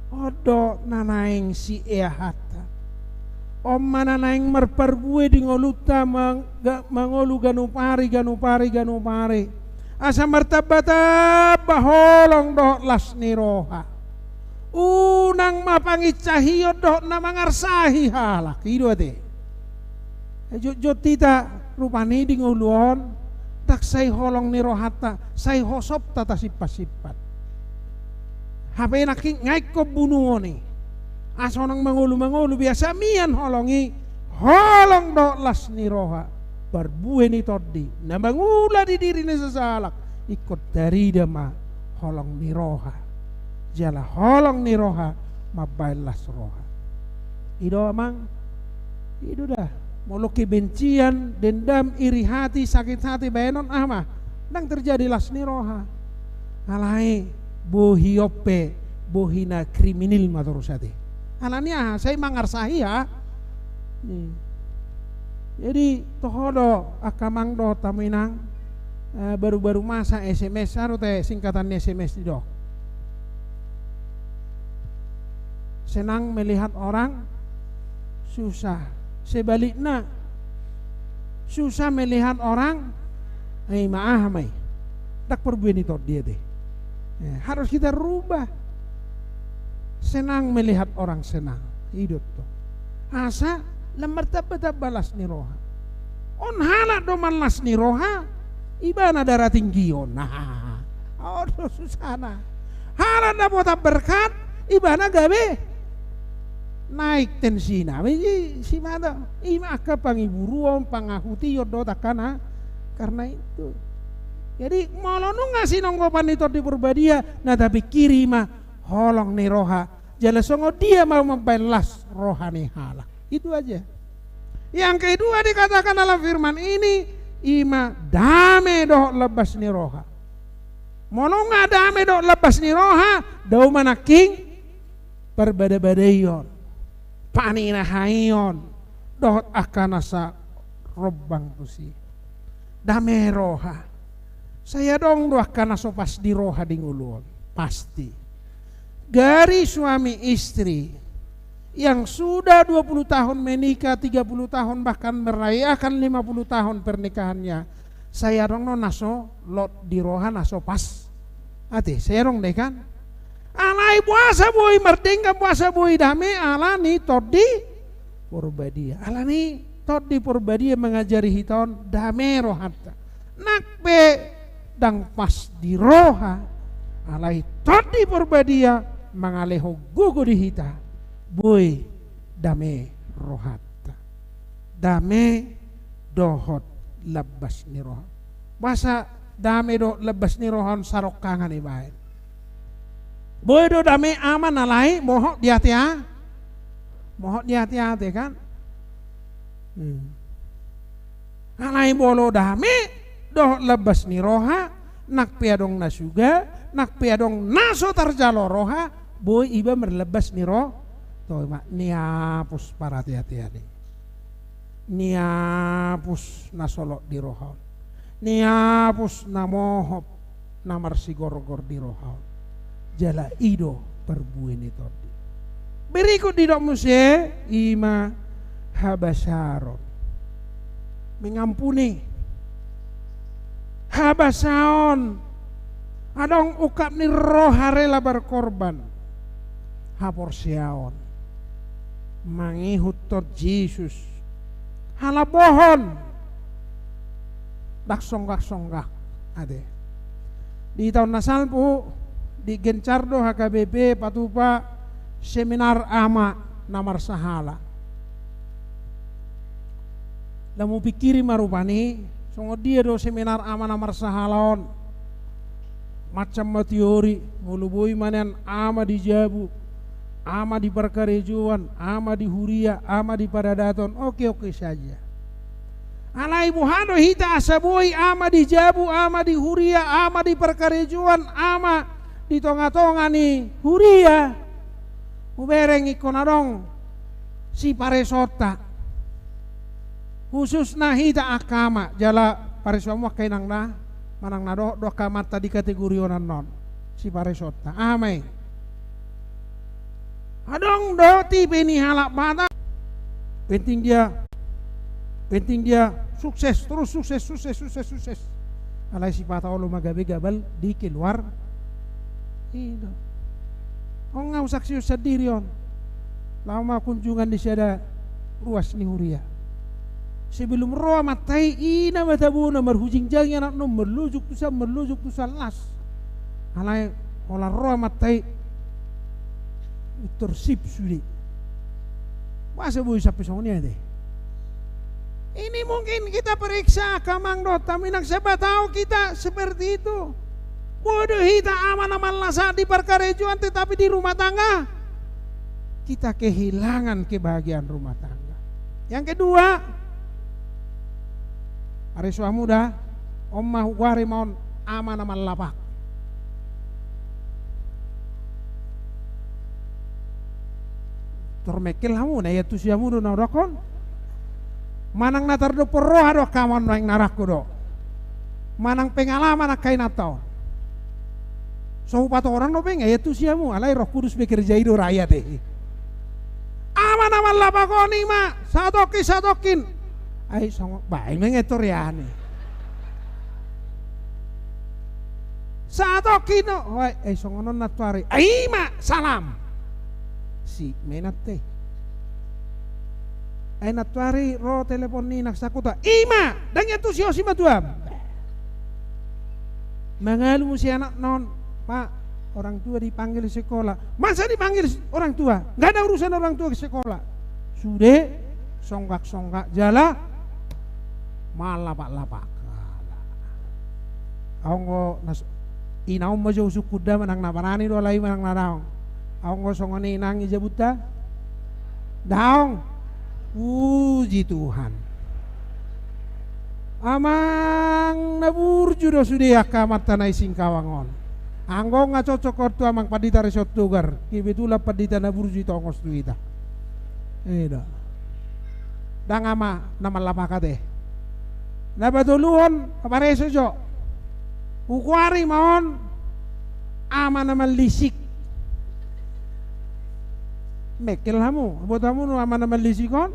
On do na naeng sieahanta. On ma na naeng marparbue di ngolunta, mang-, ga-, mangolu ganup ari, ganup ari, ganup ari. Asa martambatamba holong dohot las ni roha. Unang ma panginsahion dohot na mangarsahi halak. I do ate. Jotjot hita rupani di ngolu on, ndang sai holong ni rohanta, sai hosopta tasimpansimpan. Hape nangkin nga ingkon bunuon i. Asa unang mangolu-mangolu, biasa mian holong i, holong dohot las ni roha, parbue ni tondi, na mangula di diri ni sasahalak, ingkon tarida ma holong ni roha. Jala holong ni roha mambaen las roha. I do amang, i do da. Molo kebencian, dendam, iri hati, sakit hati baenon, aha ma? Ndang terjadi las ni roha. Alai bohi on pe, bohi na kriminal ma torus ate. Alani aha? Sai mangarsahi, ha? Jadi toho do angka amang dohot hamu inang, eh, baru-baru masa S M S, aha do ate singkatan ni S M S i do? Senang melihat orang susah. Sebaliknya, susah melihat orang, eh, i ma aha ma i? Ndang parbue ni tondi ate. Eh, harus kita rubah. Senang melihat orang senang. I do tong. Asa lam martamba-tamba las ni roha. On halak do manlas ni roha, ibana darah tinggi on. Nah, on do susahna. Halak dapotan berkat, ibana gabe naik tensina. I, i, si mata, i ma angka pangiburuon, pangahution dohot angka na karena itu. Jadi molo nunga sinonggopan ni Tondi Porbadia, na tapingkiri ma holong ni roha, jala songon dia ma mambaen las roha ni halak. Itu aja. Yang kedua dikatakan dalam firman ini, i ma dame dohot lambas ni roha. Molo nunga dame dohot lambas ni roha, dao ma nangkin parbada-badaion, paninahaion, dohot angka nasa rombang tusi. Dame roha. Sai adong do angka na so pas di roha di ngolu on. Pasti. Gari suami istri yang sudah dua puluh tahun menikah, tiga puluh tahun bahkan merayakan lima puluh tahun pernikahannya, sai adong do na so lot di roha, na so pas. Ate, sai adong do i kan? Alai boasa boi mardenggan, boasa boi dame? Alani Tondi Porbadia. Alani Tondi Porbadia mangajari hita on dame rohanta. Nang pe ndang pas di roha, alai Tondi Porbadia mangalehon gogo di hita, boi dame rohanta. Dame dohot lambas ni roha. Boasa dame dohot lambas ni roha on sarongkangan ibaen? Boi do dame, amang, alai mohop di ate-ate. Mohop di ate-ate kan? Hmm. Alai molo dame dohot lambas ni roha, nang pe adong na suga, nang pe adong na so tarjalo roha, boi iba marlambas ni roha. Toe ma, niapus parate-atean i. Niapus na so lot di roha on. Niapus na mohop, na marsigorgor di roha on. Jala i do parbue ni tondi. Berikut didok muse, i ma habasaron. Mengampuni. Habasaon. Adong ungkap ni roha rela berkorban. Haporseaon. Mangihuthon Jesus. Halabohon. Ndang songgak-songgak. Ate. Di taon na salpu, digencar do H K B P patupa seminar ama na marsahala. Lam hupingkiri ma rupani, songon dia do seminar ama na marsahala on. Macam ma teori, molo boi ma nian ama di jabu, ama di parkarejoan, ama di huria, ama di paradaton, oke-oke saja. Alai boha do hita asa boi ama di jabu, ama di huria, ama di parkarejoan, ama di tonga-tonga ni huria? Hubereng ingkon adong siparesonta. Khususna hita angka ama, jala pareso hamu angka inang na, manang na dohot do angka amanta di kategori on annon. Siparesonta. Aha ma i? Adong do tipe ni halak Batak. Penting dia, penting dia sukses, terus sukses, sukses, sukses, sukses. Alai sipata olo ma gabe gabal di keluar. I do. On nga husaksihon sandiri on. Laho ma kunjungan di sada ruas ni huria. Sebelum ro amanta i, ina ma tabona marhujingjang i anakna on, marlojong tu san, marlojong tu san las. Alai holan ro amanta i, torsip sude. Masa boi sampe songon i ate? Ini mungkin kita periksa, angka amang dohot hamu inang, siapa tahu kita seperti itu. Boi do hita ama na marlas di parkarejoan, tetapi di rumah tangga kita kehilangan kebahagiaan rumah tangga. Yang kedua, ari suamu da, on ma hugoari ma on ama na marlapak. Tor mengkel hamu, na iantusi hamu do na hudok on. Manang na tardophon roha do angka amang, naeng na rangku do. Manang pengalaman angka inanta on. So hupatorang dope, nga iantusi hamu, alai Roh Kudus bekerja i do ra i ate. Ama na marlapak on i ma, satongkin, satongkin. Ai songon, baen ma i nga tor iani. Satongkin do, ai, ai songon on nantuari. Ai i ma, salam. Si menat te. Ai nantuari ro telepon ni inang sangkuta. I ma, ndang iantusi ho si matuam. Mangalu muse anakna on, Pak, orang tua dipanggil sekolah. Masa dipanggil orang tua? Nggak ada urusan orang tua ke sekolah. Sude, songgak-songgak jala, marlapak-lapak. Alah. Ahu anggo na s-, ina on ma jo husungkun da, manang na barani do alai manang na daong. Ahu anggo songon i nang i jabunta? Daong. Puji Tuhan. Amang na burju do sude angka amanta na i Singkawang on. Anggo nga cocok on tu amang pandita Rison Togar, kebetulan pandita na burju i tongos tu hita. I do. Ndang ama na marlapak ate. Na patoluhon, pareso jo. Hugoari ma on ama na marlisik. Mengkel hamu, boto hamu do ama na marlisik on?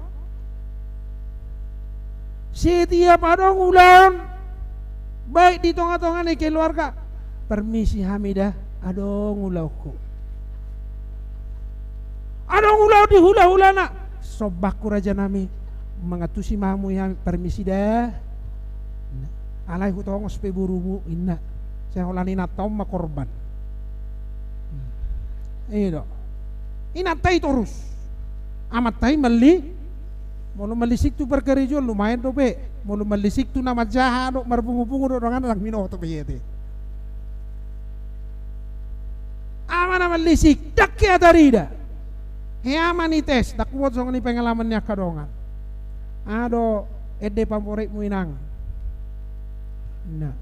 Setiap adong ulaon, baik di tonga-tonga ni keluarga, permisi hami da, adong ulaonku. Adong ulaon di hula-hulana, sombangku rajanami, mangantusi ma hamu i hami, permisi da. Alai hutongos pe borumu, inna. Sai holan inanta on ma korban. I do. Inanta i torus. Amanta i marli-, molo marlisik tu parkarejoan lumayan dope. Molo marlisik tu na manjaha dohot marpungu-pungu dohot dongan, ndang binoto pe i ate. Ama na marlisik, ndang hea tarida. Hea ma nites, ndang huboto songon i pengalaman ni angka dongan. Aha do ende favoritmu inang? Nah.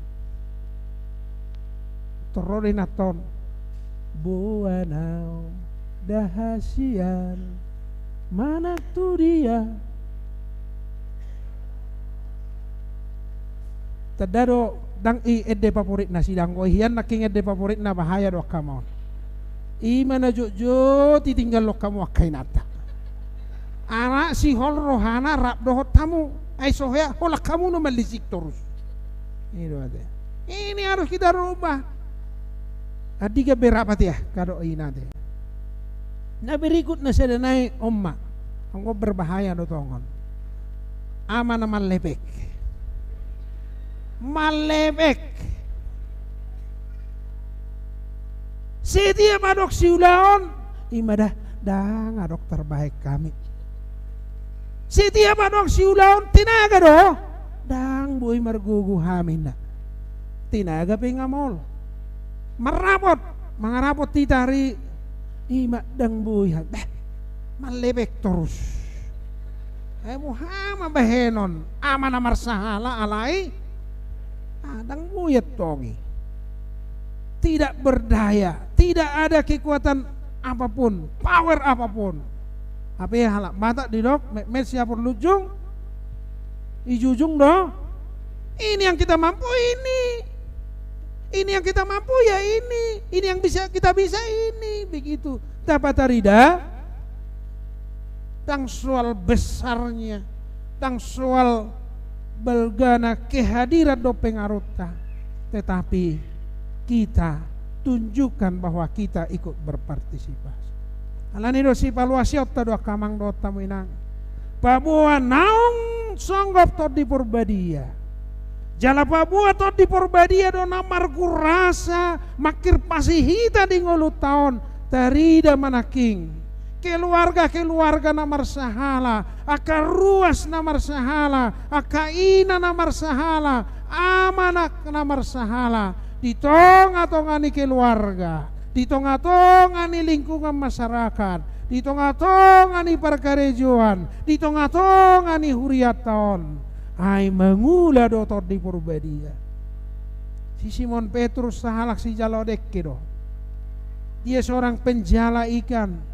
Tor ro do inanta on. Boa naung da hasian manang tu dia. Tanda do ndang i ende favoritna, sidang do i hian nangkin ende favoritna, bahaya do angka amang on. I ma na jotjot ditinggalhon hamu angka inanta. Anak sihol rohana rap dohot hamu. Ai so hea, holan hamu do marlisik torus. I do ate. Ini harus kita rubah. Andigan be rap ate, ah, kadok ina ate. Na berikut na sada nai on ma. Anggo berbahaya do tongon. Ama na mallepek. Mallepek. Setiap adong siulaon, i ma da, ndang adong tarbahen hami. Setiap adong siulaon, tenaga do, ndang boi margogo hami, inna. Tenaga pe nga maol. Marrapot, mangarapot hita ari, i ma ndang boi hami. Bah, mallepek torus. Ai boha ma bahenon, ama na marsahala alai, ah, ndang boi antong i. Tidak berdaya, tidak ada kekuatan apapun, power apapun. Hape halak Batak didok, metmet siapon lunjung, dijunjung do. Ini yang kita mampu ini. Ini yang kita mampu ya ini. Ini yang bisa kita bisa ini. Begitu. Dapot tarida. Ndang soal besarnya, ndang soal balgana kehadiran dohot pengaruhta, tetapi kita tunjukkan bahwa kita ikut berpartisipasi. Alani do sipaluasionta do angka amang dohot hamu inang. Paboa naung songgop Tondi Porbadia. Jala paboa Tondi Porbadia do na margurasa mangkirpasi hita di ngolunta on, tarida ma nangkin keluarga-keluarga na marsahala, angka ruas na marsahala, angka ina na marsahala, ama na, na marsahala, di tonga-tonga ni keluarga, di tonga-tonga ni lingkungan masyarakat, di tonga-tonga ni parkarejoan, di tonga-tonga ni hurianta on. Ai mangula do Tondi Porbadia. Si Simon Petrus sahalak sijalo dengke do. Dia seorang penjala ikan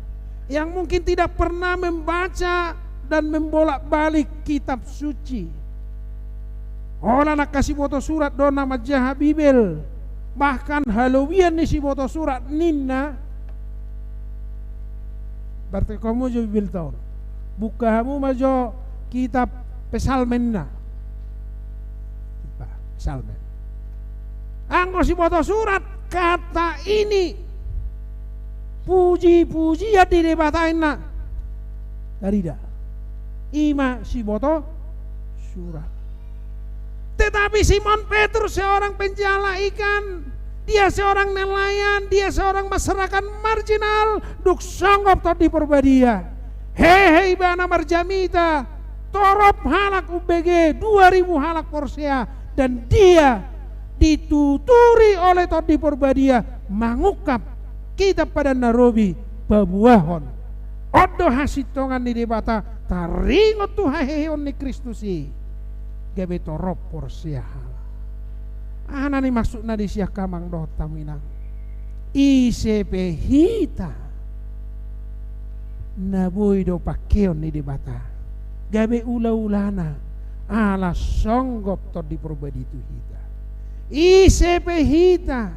yang mungkin tidak pernah membaca dan membolak-balik kitab suci. Holan angka siboto surat do na manjaha Bibel. Bahkan halobian ni siboto surat ninna. Berarti hamu jo Bibelta on. Buka hamu ma jo kitab Psalmen na. Psalmen. Anggo siboto surat kata ini puji-pujian di Debata inna. Tarida. Ima siboto surat. Tetapi Simon Petrus seorang penjala ikan, dia seorang nelayan, dia seorang masyarakat marginal, dung songgop Tondi Porbadia. Hehe ibana marjamita, torop halak umbege, dua ribu halak porsea, dan dia dituturi oleh Tondi Porbadia mangungkap kitab Padan na Robi paboahon. On do hasintongan ni Debata taringot tu haheheon ni Kristus i. Gabe torop porsea halak. Aha na nimaksudna disi angka amang dohot hamu inang? Ise pe hita na boi do pangkeon ni Debata gabe ulaulana ala songgop Tondi Porbadia tu hita. Ise pe hita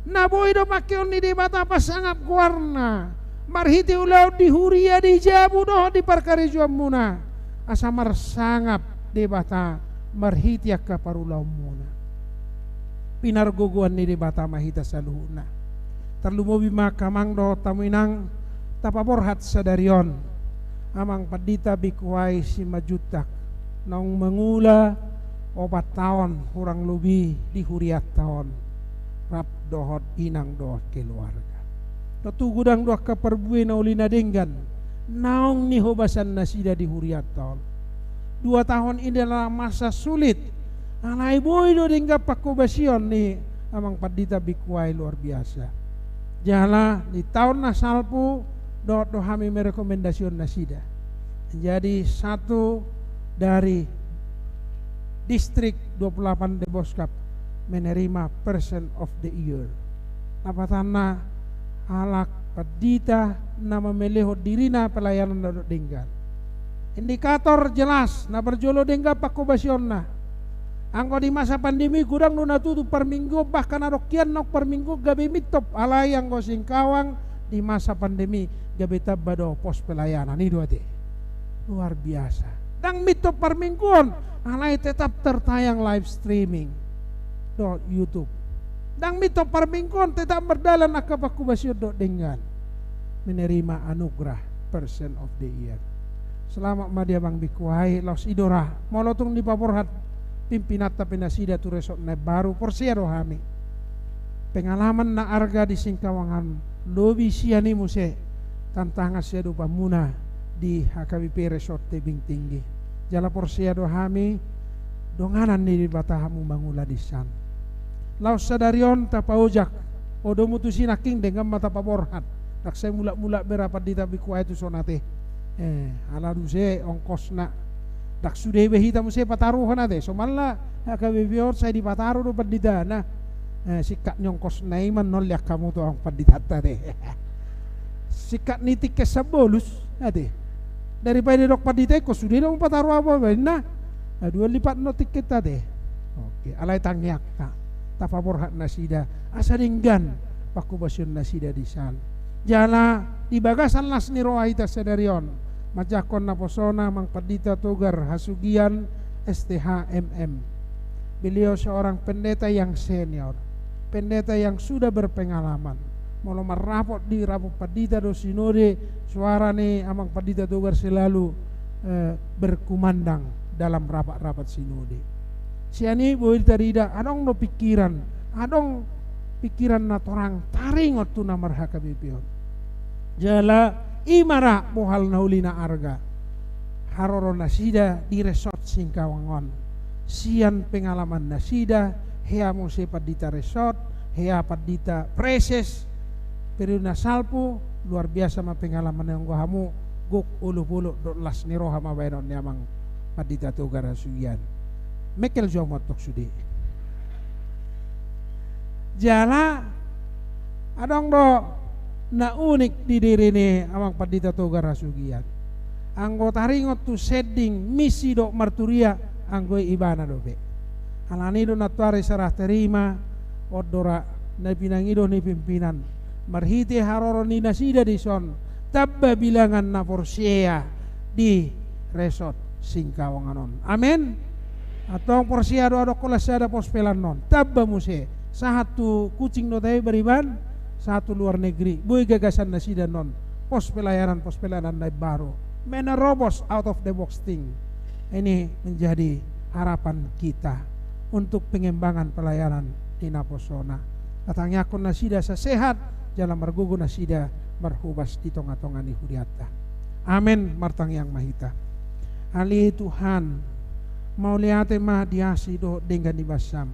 na boi do pangkeon ni Debata pasangap goarna marhite ulaon di huria, di jabu dohot di parkarejoanmuna, asa marsangap Debata marhite angka parulaonmuna. Pinargogoan ni Debata ma hita saluhutna. Tarlumobi ma angka amang dohot hamu inang, tapaborhat sadari on Amang Pandita Bikuai Simanjuntak, naung mangula opat taon hurang lobi di hurianta on, rap dohot inang dohot keluarga. Nunga godang do angka parbue na uli na denggan naung nihobasan nasida di hurianta on. Dua tahun ini adalah masa sulit, alai boi do denggan panghobasion ni Amang Pandita Bikuai luar biasa. Jala di taon na salpu dohot do hami merekomendasion nasida menjadi satu dari distrik dua puluh delapan Deboskap menerima Person of the Year. Lapatanna halak pandita na mamelehon dirina pelayananna dohot denggan. Indikator jelas na parjolo denggan panghobasionna. Anggo di masa pandemi godang do na tutup parmingguon, bahkan adong hian naung parmingguon gabe mintop, alai anggo Singkawang di masa pandemi gabe tamba do pos pelayanan i do ate. Luar biasa. Ndang mintop parmingguon, alai tetap tertayang live streaming dohot YouTube. Ndang mintop parmingguon tetap mardalan angka panghobasion dohot denggan menerima anugerah Person of the Year. Selamat ma di Amang Bikuai, laos i do ra. Molo tung dipaborhat pimpinanta pe nasida tu resort na imbaru, porsea do hami. Pengalaman na arga di Singkawang an lobi sian i muse tantangan siadopanmuna di H K B P Resort Tebing Tinggi. Jala porsea do hami donganan ni Debata hamu mangula disan. Laos sadari on tapaojak, o domu tusi nangkin denggan ma tapaborhat. Ndang sai mulak-mulak be ra Pandita Bikuai tuson ate. Eh, ala duse ongkosna. Ndang sude be hita muse pataruhon ate. Somalna H K B P on sai dipataru do panditana. Eh, singkat ni ongkosna i ma annon lean hamu tu amang panditanta ate. Singkat ni tiket sambolus ate. Daripada didok pandita ingkon sude do pataru ahu baen na. Dua lipat annon tiket ate. Oke, alai tangiangta tapaborhat nasida asa denggan panghobasion nasida disan. Jala di bagasan las ni roha hita sadari on manjangkon naposona Amang Pandita Togar Hasugian, S T H, M M. Beliau seorang pendeta yang senior, pendeta yang sudah berpengalaman. Molo marrapot di rapot pandita dohot sinode, suara ni Amang Pandita Togar selalu, eh, berkumandang. dalam rapat-rapat sinode. Sian i boi tarida adong do pikiran, adong pikiran na torang taringot tu na mar-H K B P on. Jala i ma ra bohal na uli na arga. Haroro nasida di resort Singkawang on. Sian pengalaman nasida, hea muse pandita resort, hea pandita preses, periode na salpu, luar biasa ma pengalaman na dianggo hamu, gok olop-olop dohot las ni roha ma baenon ni amang pandita Togar Hasugian. Mengkel jo hamu antong sude. Jala, adong do na unik di diri ni amang pandita Togar Hasugian. Anggo taringot tu sending, misi dohot marturia, anggo i ibana dope. Alani do nantuari serah terima, on do ra na pinangido ni pimpinan. Marhite haroro ni nasida dison, tamba bilangan na porsea di resort Singkawang on. Amen. Antong porsea do adong holan sada pos pelan on. Tamba muse. Sahat tu Kucing do tahe bariban, sahat tu luar negeri. Boi gagasan nasida on. Pos pelayanan, pos pelayanan na imbaru. Menerobos, out of the box thing. Ini menjadi harapan kita untuk pengembangan pelayanan di naposona. Tatangiangkon nasida asa sehat, jala margogo nasida marhobas di tonga-tonga ni hurianta. Amen, martangiang ma hita. Ale Tuhan, mauliate ma di asi dohot denggan ni basam.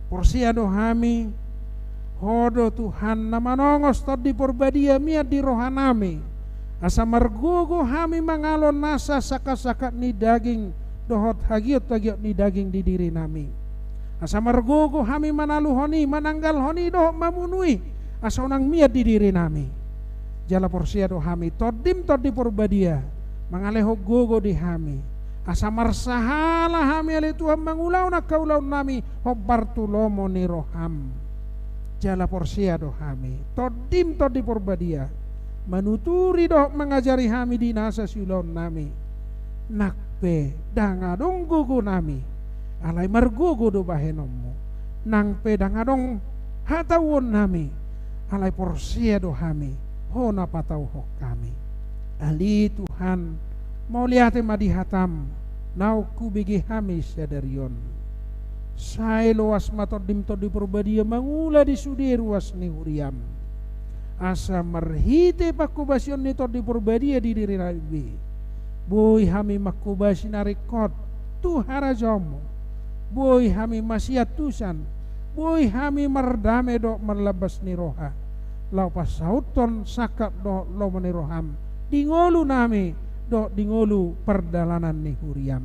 Porsea do hami, Ho do Tuhan na manongos Tondi Porbadia mian di rohanami, asa margogo hami mangalo nasa sangkap-sangkap ni daging dohot hagiot-hagiot ni daging di dirinami. Asa margogo hami manaluhon i, mananggalhon i dohot mamunui, asa unang mian di dirinami. Jala porsea do hami, Tondim Tondi Porbadia mangalehon gogo di hami, asa marsahala hami ale Tuhan mangulahon angka ulaonnami hombar tu lomo ni roham. Jala porsea do hami, Tondim Tondi Porbadia manuturi dohot mangajari hami di nasa siulaonnami. Nang pe ndang adong gogonami, alai margogo do bahenonmu. Nang pe ndang adong hatauonnami, alai porsea do hami, Ho na patauhon hami. Ale Tuhan, mauliate ma di hatam, naung hubege hami sadari on. Sai loas ma Tondim Tondi Porbadia mangula di sude ruas ni huriam. Asa marhite panghobasion ni Tondi Porbadia di dirinami be, boi hami manghobasi na ringkot tu harajaonmu. Boi hami masiantusan, boi hami mardame dohot marlambas ni roha, laho pasauthon sangkap dohot lomo ni roham di ngolunami dohot di ngolu pardalanan ni huriam.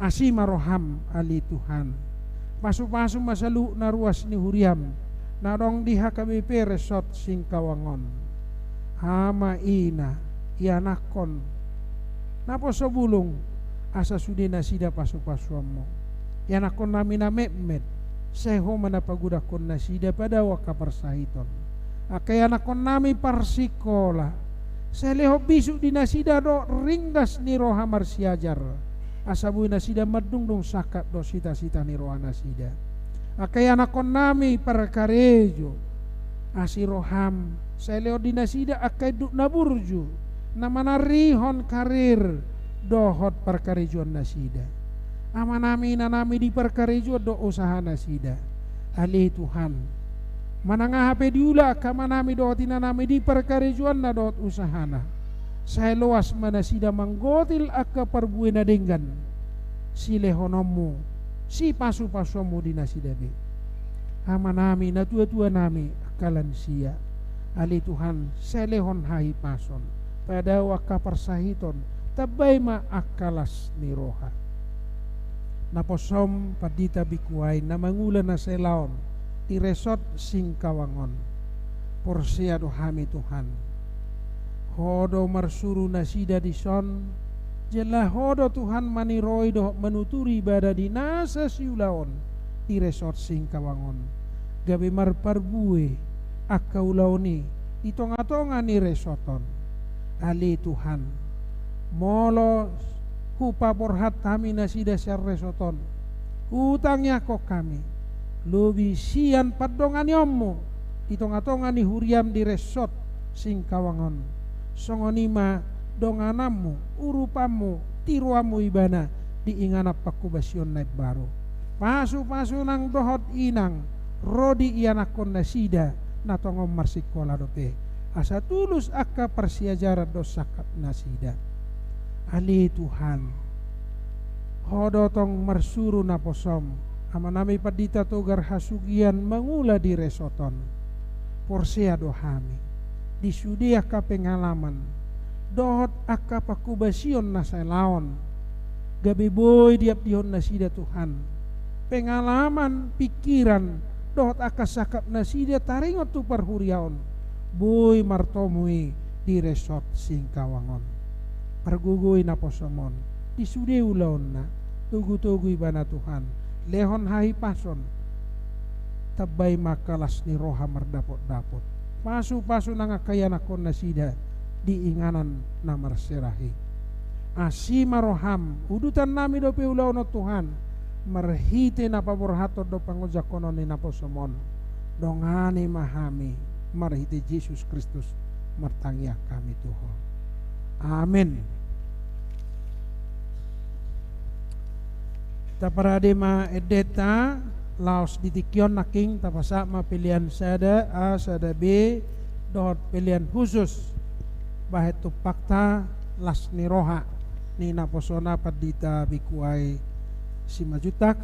Asi ma roham, ale Tuhan. Pasupasu ma saluhut na ruas ni huriam na adong di H K B P Resort Singkawang on. Ama, ina, ianakhon, naposobulung, asa sude nasida pasupasuonmu. Ianakhonnami na metmet, sai Ho ma na pagodangkon nasida padao angka parsahiton. Angka ianakhonnami parsingkola, sai lehon bisuk di nasida dohot ringgas ni roha marsiajar, asa boi nasida mandungdung sangkap dohot sitasita ni rohanasida. Angka ianakhonnami parkarejo, asi roham, sai lehon di nasida angka induk na burju, na manarihon karir dohot parkarejoannasida. Amanami, inanami di parkarejoan dohot usahanasida. Ale Tuhan, manang aha pe diula angka amanami dohot inanami di parkarejoanna dohot usahana, sai loas ma nasida manggotil angka parbue na denggan silehononmu, sipasupasuonmu di nasida be. Amanami, natuatuanami, angka lansia, ale Tuhan, sai lehon hahipason, padao angka parsahiton, tambai ma angka las ni roha. Naposom pandita bikuai na mangula na selaon di Resort Singkawang on. Porsea do hami, Tuhan, Ho do marsuru nasida dison, jala Ho do, Tuhan, maniroi dohot manuturi ibana di nasa siulaon di Resort Singkawang on, gabe marparbue angka ulaon i di tongatonga ni resort on. Ale Tuhan, molo hupaborhat hami nasida sian resort on, hutangiangkon hami, lobi sian pandonganionmu di tongatonga ni huriam di Resort Singkawang on, songon i ma dongananmu, urupanmu, tiruanmu ibana di inganan panghobasion na imbaru. Pasupasu nang dohot inang ro di ianakhon nasida na tongon marsingkola dope, asa tulus angka parsiajaran dohot sangkap nasida. Ale Tuhan, Ho do tong marsuru naposom, Amanami Pandita Togar Hasugian mangula di resort on. Porsea do hami, di sude angka pengalaman dohot angka panghobasion na sai laon, gabe boi diabdihon nasida Tuhan. Pengalaman, pingkiran dohot angka sangkap nasida taringot tu parhuriaon, boi martomu i di resort Singkawang on. Pargogoi naposom on di sude ulaonna, togutogu ibana Tuhan, lehon hahipason, tambai ma angka las ni roha mardapotdapot. Pasupasu nang angka ianakhon nasida di inganan na marsera i. Asi ma roham, udutannami dope ulaon on Tuhan, marhite na paborhathon dohot pangonjangkonon ni naposom on. Dongani ma hami, marhite Jesus Kristus martangiang hami tu Ho. Amen. Taparade ma endenta, laos di tingki on nangkin tapasahat ma pelean sada A, sada B, dohot pelean khusus, bahen tumpakta las ni roha ni naposona Pandita Bikuai Simanjuntak,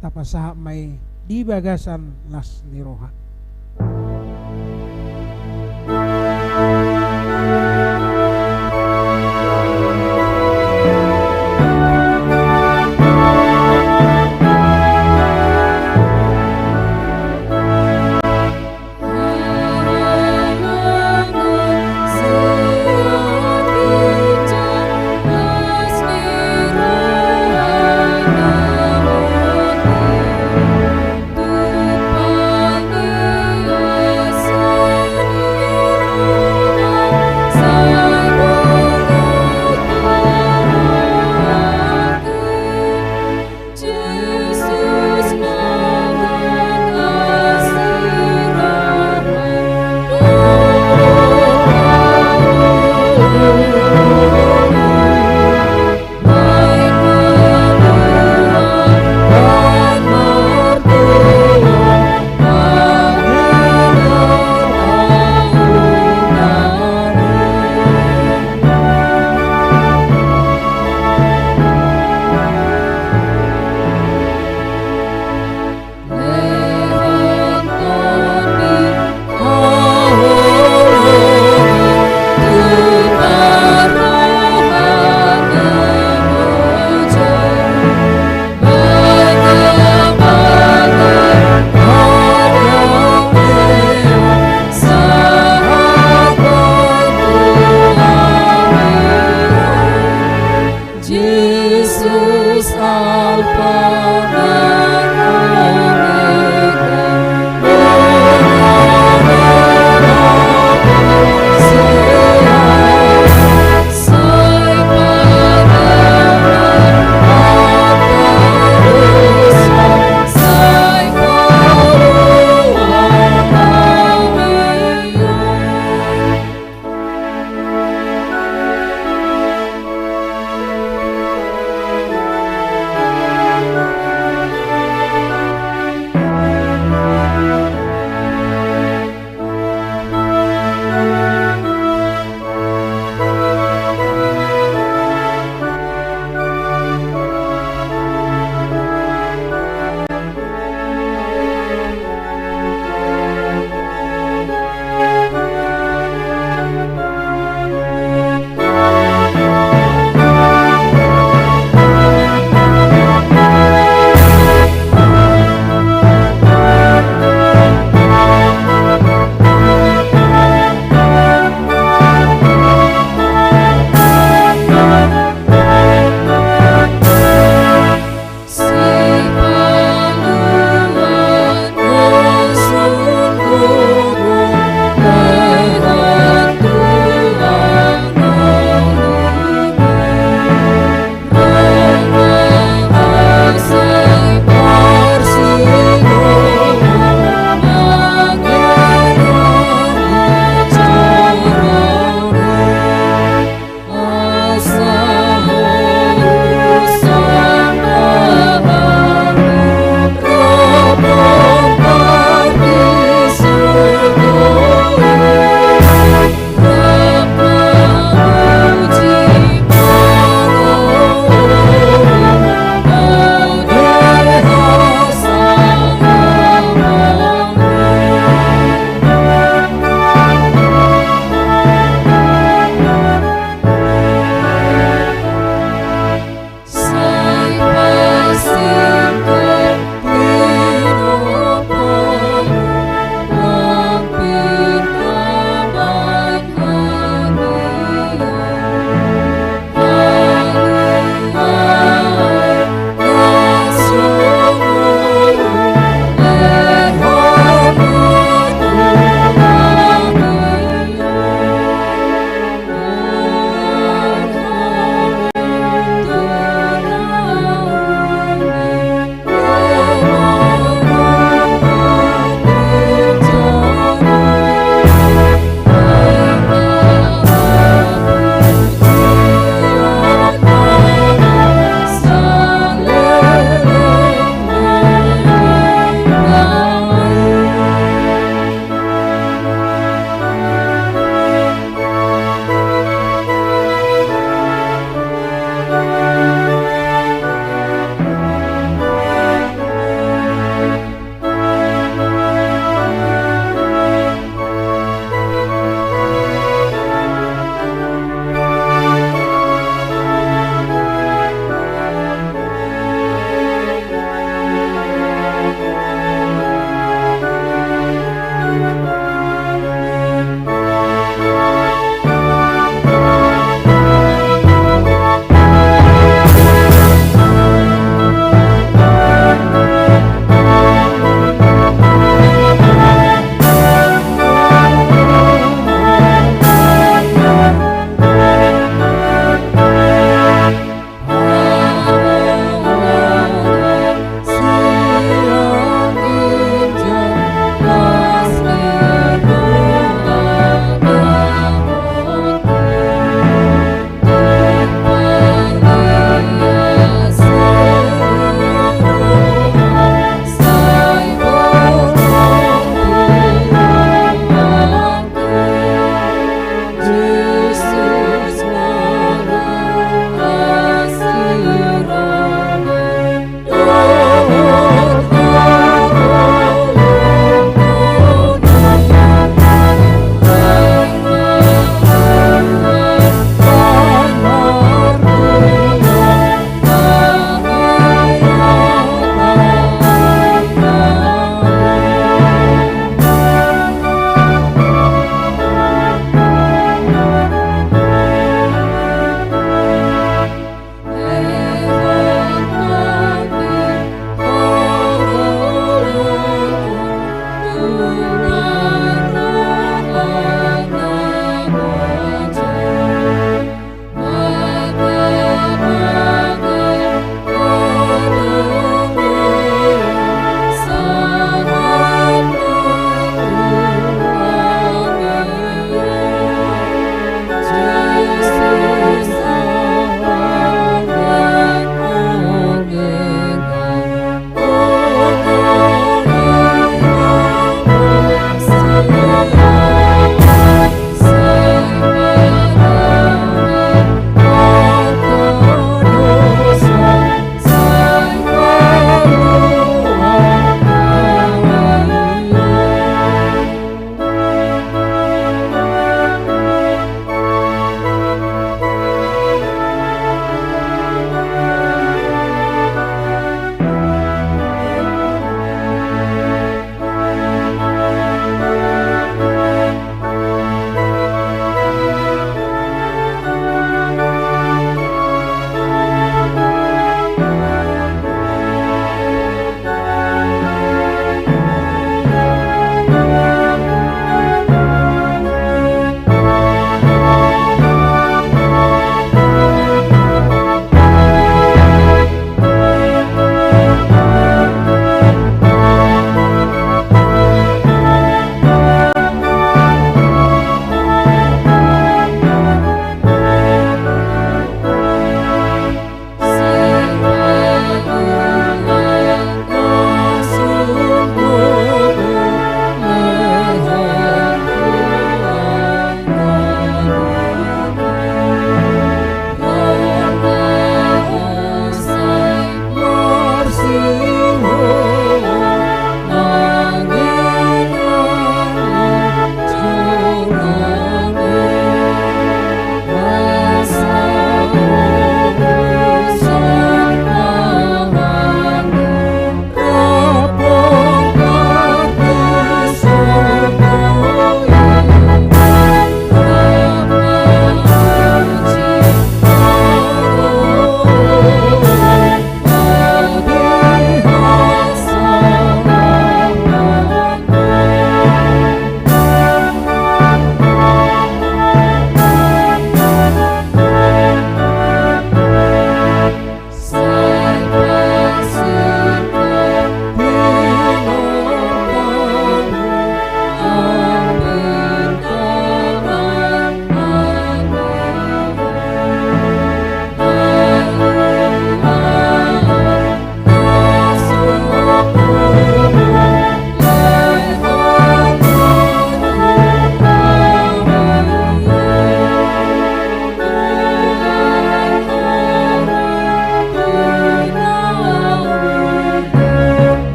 tapasahat ma i di bagasan las ni roha.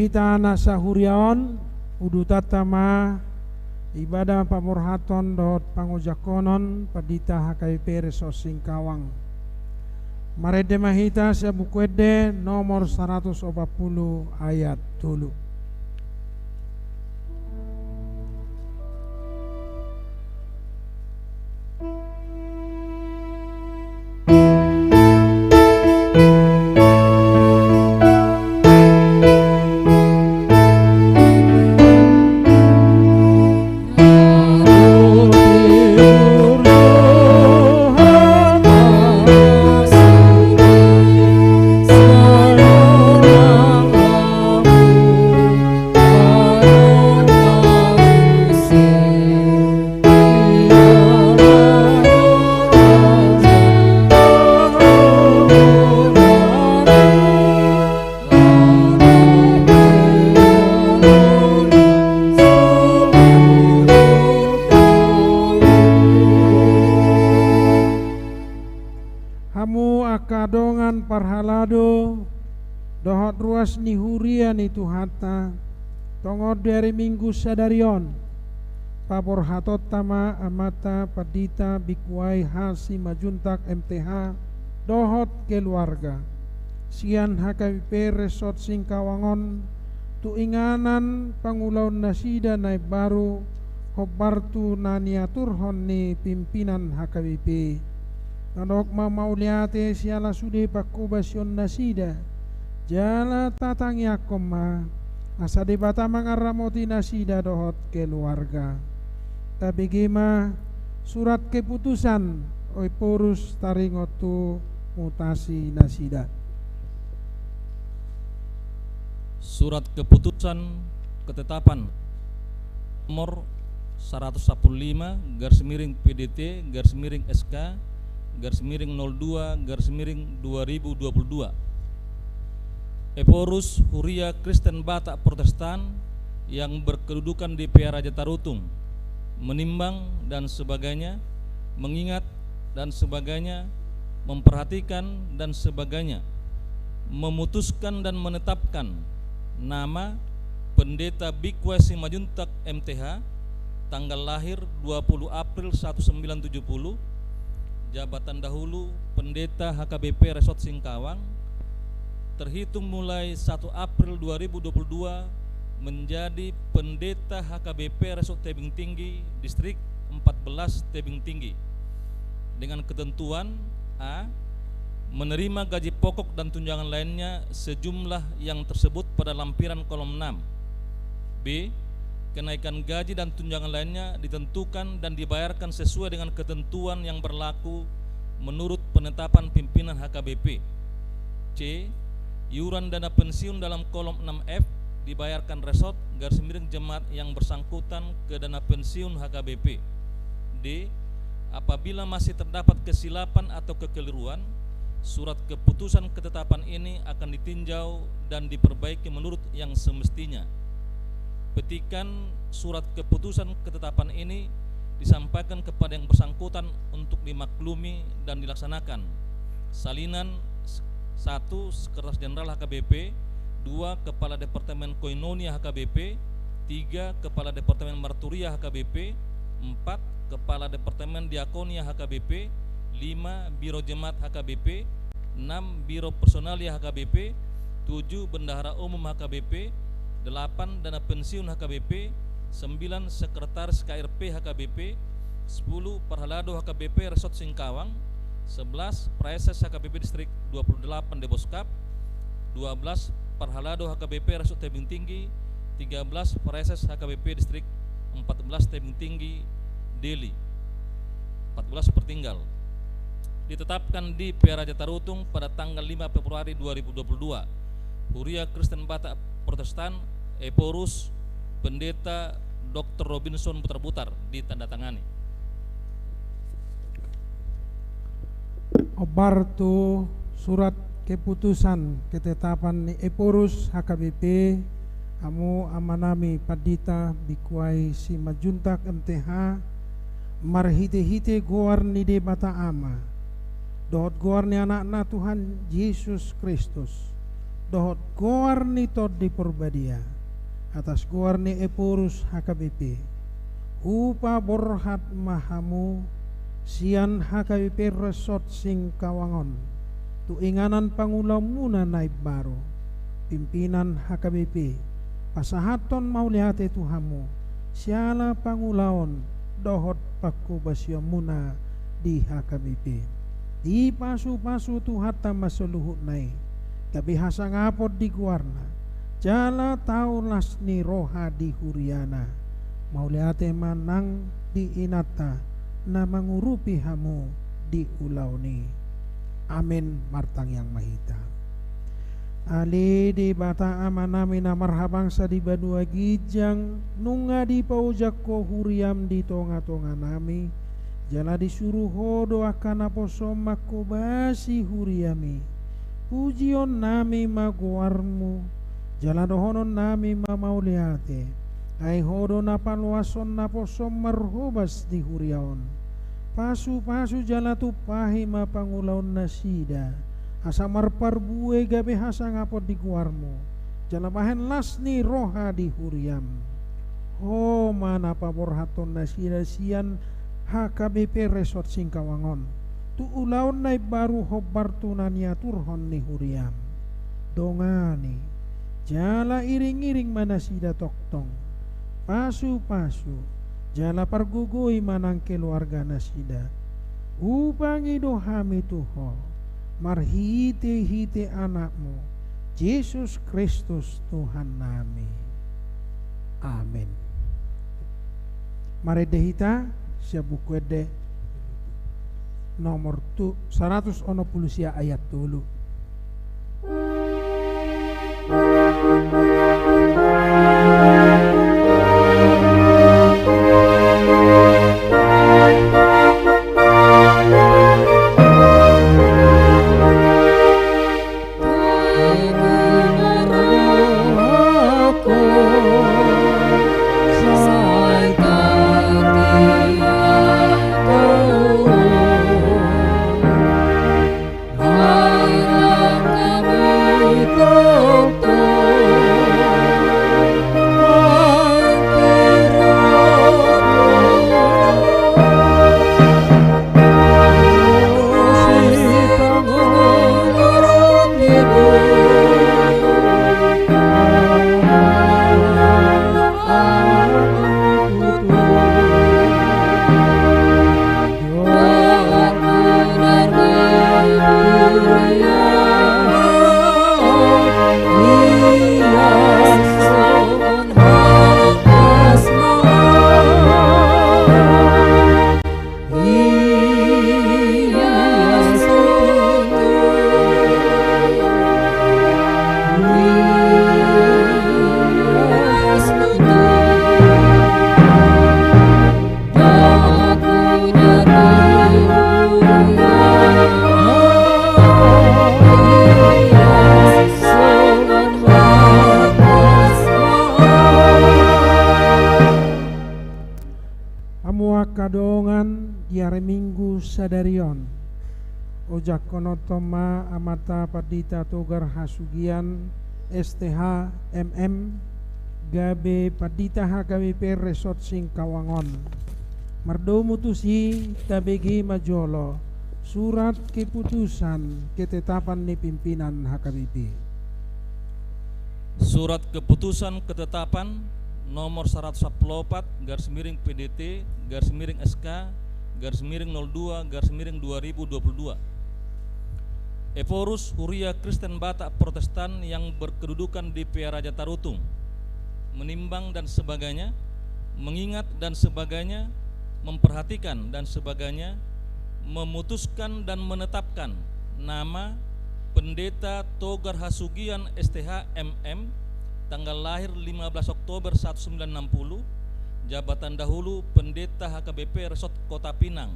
Hita na sahuria on, udutanta ma ibadah paborhathon dohot pangojakhonon pandita H K B P Resort Singkawang. Marende ma hita sian Buku Ende nomor saratus opat pulu ayat tolu. Hamu angka dongan parhalado dohot ruas ni huria ni Tuhanta, tongon di ari Minggu sadari on, paborhatonta ma amanta Pandita Bikuai H. Simanjuntak M T H dohot keluarga sian H K B P Resort Singkawang on tu inganan pangulaon nasida na imbaru, hombar tu na niaturhon ni pimpinan H K B P. Mandok ma mauliate siala sude pangkobasion nasida, jala tatangiangkon ma asa Debata mangaramoti nasida dohot keluarga. Tabege ma surat keputusan Ephorus taringot tu mutasi nasida. Surat keputusan ketetapan nomor saratus sampulu lima garis miring P D T garis miring S K garis miring nol dua garis miring dua ribu dua puluh dua. Ephorus, Huria Kristen Batak Protestan yang berkedudukan di Pearaja Tarutung, menimbang dan sebagainya, mengingat dan sebagainya, memperhatikan dan sebagainya, memutuskan dan menetapkan nama Pendeta Bikuai Simanjuntak M T H, tanggal lahir dua puluh April seribu sembilan ratus tujuh puluh, jabatan dahulu Pendeta H K B P Resort Singkawang, terhitung mulai satu April dua ribu dua puluh dua menjadi Pendeta H K B P Resort Tebing Tinggi, Distrik empat belas Tebing Tinggi, dengan ketentuan: A, menerima gaji pokok dan tunjangan lainnya sejumlah yang tersebut pada lampiran kolom enam. B, kenaikan gaji dan tunjangan lainnya ditentukan dan dibayarkan sesuai dengan ketentuan yang berlaku menurut penetapan pimpinan H K B P. C, iuran dana pensiun dalam kolom enam F dibayarkan resort garis miring jemaat yang bersangkutan ke dana pensiun H K B P. D, apabila masih terdapat kesilapan atau kekeliruan, surat keputusan ketetapan ini akan ditinjau dan diperbaiki menurut yang semestinya. Petikan surat keputusan ketetapan ini disampaikan kepada yang bersangkutan untuk dimaklumi dan dilaksanakan. Salinan: satu, Sekretaris Jenderal H K B P, dua, Kepala Departemen Koinonia H K B P, tiga, Kepala Departemen Marturia H K B P, empat, Kepala Departemen Diakonia H K B P, lima, Biro Jemaat H K B P, enam, Biro Personalia H K B P, tujuh, Bendahara Umum H K B P, delapan, Dana Pensiun H K B P, sembilan, Sekretaris K R P H K B P, sepuluh, Parhalado H K B P Resort Singkawang, sebelas, Praeses H K B P Distrik dua puluh delapan Deboskap, dua belas, Parhalado H K B P Resort Tebing Tinggi, tiga belas, Praeses H K B P Distrik empat belas Tebing Tinggi, Deli, empat belas Pertinggal. Ditetapkan di Pearaja Tarutung pada tanggal lima Februari dua ribu dua puluh dua. Huria Kristen Batak Protestan, Ephorus, Pendeta Doktor Robinson Butarbutar, ditandatangani. Hombar tu surat keputusan ketetapan ni Ephorus H K B P, hamu amanami Pandita Bikuai Simanjuntak M T H, marhitehite goar ni Debata Ama dohot goar ni Anakna Tuhan Jesus Kristus, dohot goar ni Tondi Porbadia, atas goar ni Ephorus H K B P, hupaborhat ma hamu sian H K B P Resort Singkawang on tu inganan pangulaonmuna na imbaru. Pimpinan H K B P pasahathon mauliate tu hamu siala pangulaon dohot pangkobasionmuna di H K B P. Dipasupasu Tuhanta ma saluhutna i, gabe hasangapon di goarna jala tau las ni roha di huriana. Mauliate ma nang di inanta na mangurupi hamu di ulaon i. Amen. Martangiang ma hita. Ale Debata Amanami na marhabangsa di banua ginjang, nunga dipaojak Ho huriam di tongatonganami, jala disuru Ho do angka naposom manghobasi huriami. Pujionnami ma goarmu, jala dohononnami ma mauliate, ai Ho do na paloashon naposom marhobas di huria on. Pasupasu jala tumpahi ma pangulaonnasida, asa marparbue gabe hasangapon di goarmu, jala bahen las ni roha di huriam. Ho ma na paborhathon nasida sian H K B P Resort Singkawang on tu ulaon na imbaru hombar tu na niaturhon ni huriam. Dongani jala iringiring ma nasida tongtong. Pasupasu jala pargogoi ma nang keluarganasida. Hupangido hami tu Ho marhitehite Anakmu, Jesus Kristus Tuhannami. Amen. Marende hita sian Buku Ende nomor tu-, saratus onom pulu sia ayat tolu. Hamu angka dongan, di ari Minggu sadari on, ojakhononton ma Amanta Pandita Togar Hasugian, S T H, M M, gabe Pandita H K B P Resort Singkawang on. Mardomu tusi, tabege ma jolo surat keputusan ketetapan ni pimpinan H K B P. Surat keputusan ketetapan nomor saratus sampulu opat, garis miring P D T, garis miring S K, garis miring nol dua, garis miring dua ribu dua puluh dua. Ephorus, Huria Kristen Batak Protestan yang berkedudukan di Pearaja Tarutung, menimbang dan sebagainya, mengingat dan sebagainya, memperhatikan dan sebagainya, memutuskan dan menetapkan nama Pendeta Togar Hasugian, S T H, M M, tanggal lahir lima belas Oktober seribu sembilan ratus enam puluh, jabatan dahulu Pendeta H K B P Resort Kota Pinang.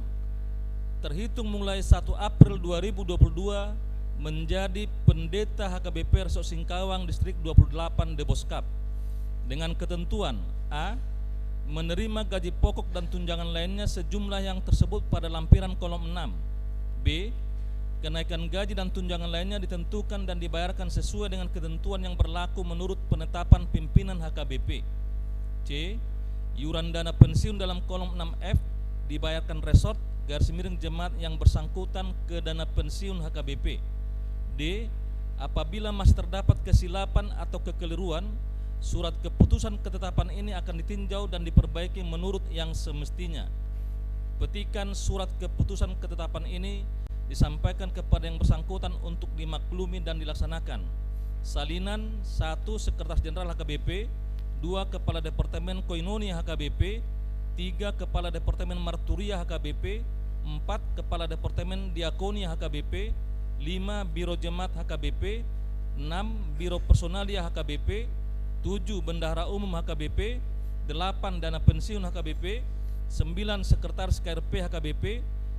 Terhitung mulai satu April dua ribu dua puluh dua, menjadi Pendeta H K B P Resort Singkawang Distrik dua puluh delapan Deboskap, dengan ketentuan: A, menerima gaji pokok dan tunjangan lainnya sejumlah yang tersebut pada lampiran kolom enam. B, Kenaikan gaji dan tunjangan lainnya ditentukan dan dibayarkan sesuai dengan ketentuan yang berlaku menurut penetapan pimpinan H K B P. C. Iuran dana pensiun dalam kolom enam F dibayarkan resort garis miring jemaat yang bersangkutan ke dana pensiun H K B P. D. Apabila masih terdapat kesilapan atau kekeliruan, surat keputusan ketetapan ini akan ditinjau dan diperbaiki menurut yang semestinya. Petikan surat keputusan ketetapan ini disampaikan kepada yang bersangkutan untuk dimaklumi dan dilaksanakan. Salinan, satu, Sekretaris Jenderal H K B P, dua, Kepala Departemen Koinonia H K B P, tiga, Kepala Departemen Marturia H K B P, empat, Kepala Departemen Diakonia H K B P, lima, Biro Jemaat H K B P, enam, Biro Personalia H K B P, tujuh, Bendahara Umum H K B P, delapan, Dana Pensiun H K B P, sembilan, Sekretaris K R P H K B P,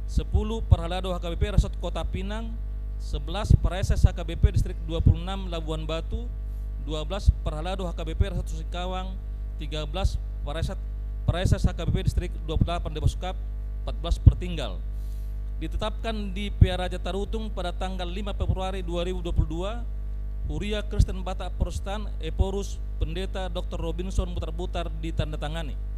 sepuluh, Parhalado H K B P Resort Kota Pinang, sebelas, Praeses H K B P Distrik dua puluh enam Labuan Batu, dua belas, Parhalado H K B P Resort Singkawang, tiga belas, Praeses, Praeses H K B P Distrik dua puluh delapan Depok Sukab, empat belas, Pertinggal. Ditetapkan di Pearaja Tarutung pada tanggal lima Februari dua ribu dua puluh dua, Huria Kristen Batak Protestan, Ephorus, Pendeta Doktor Robinson Butarbutar ditandatangani.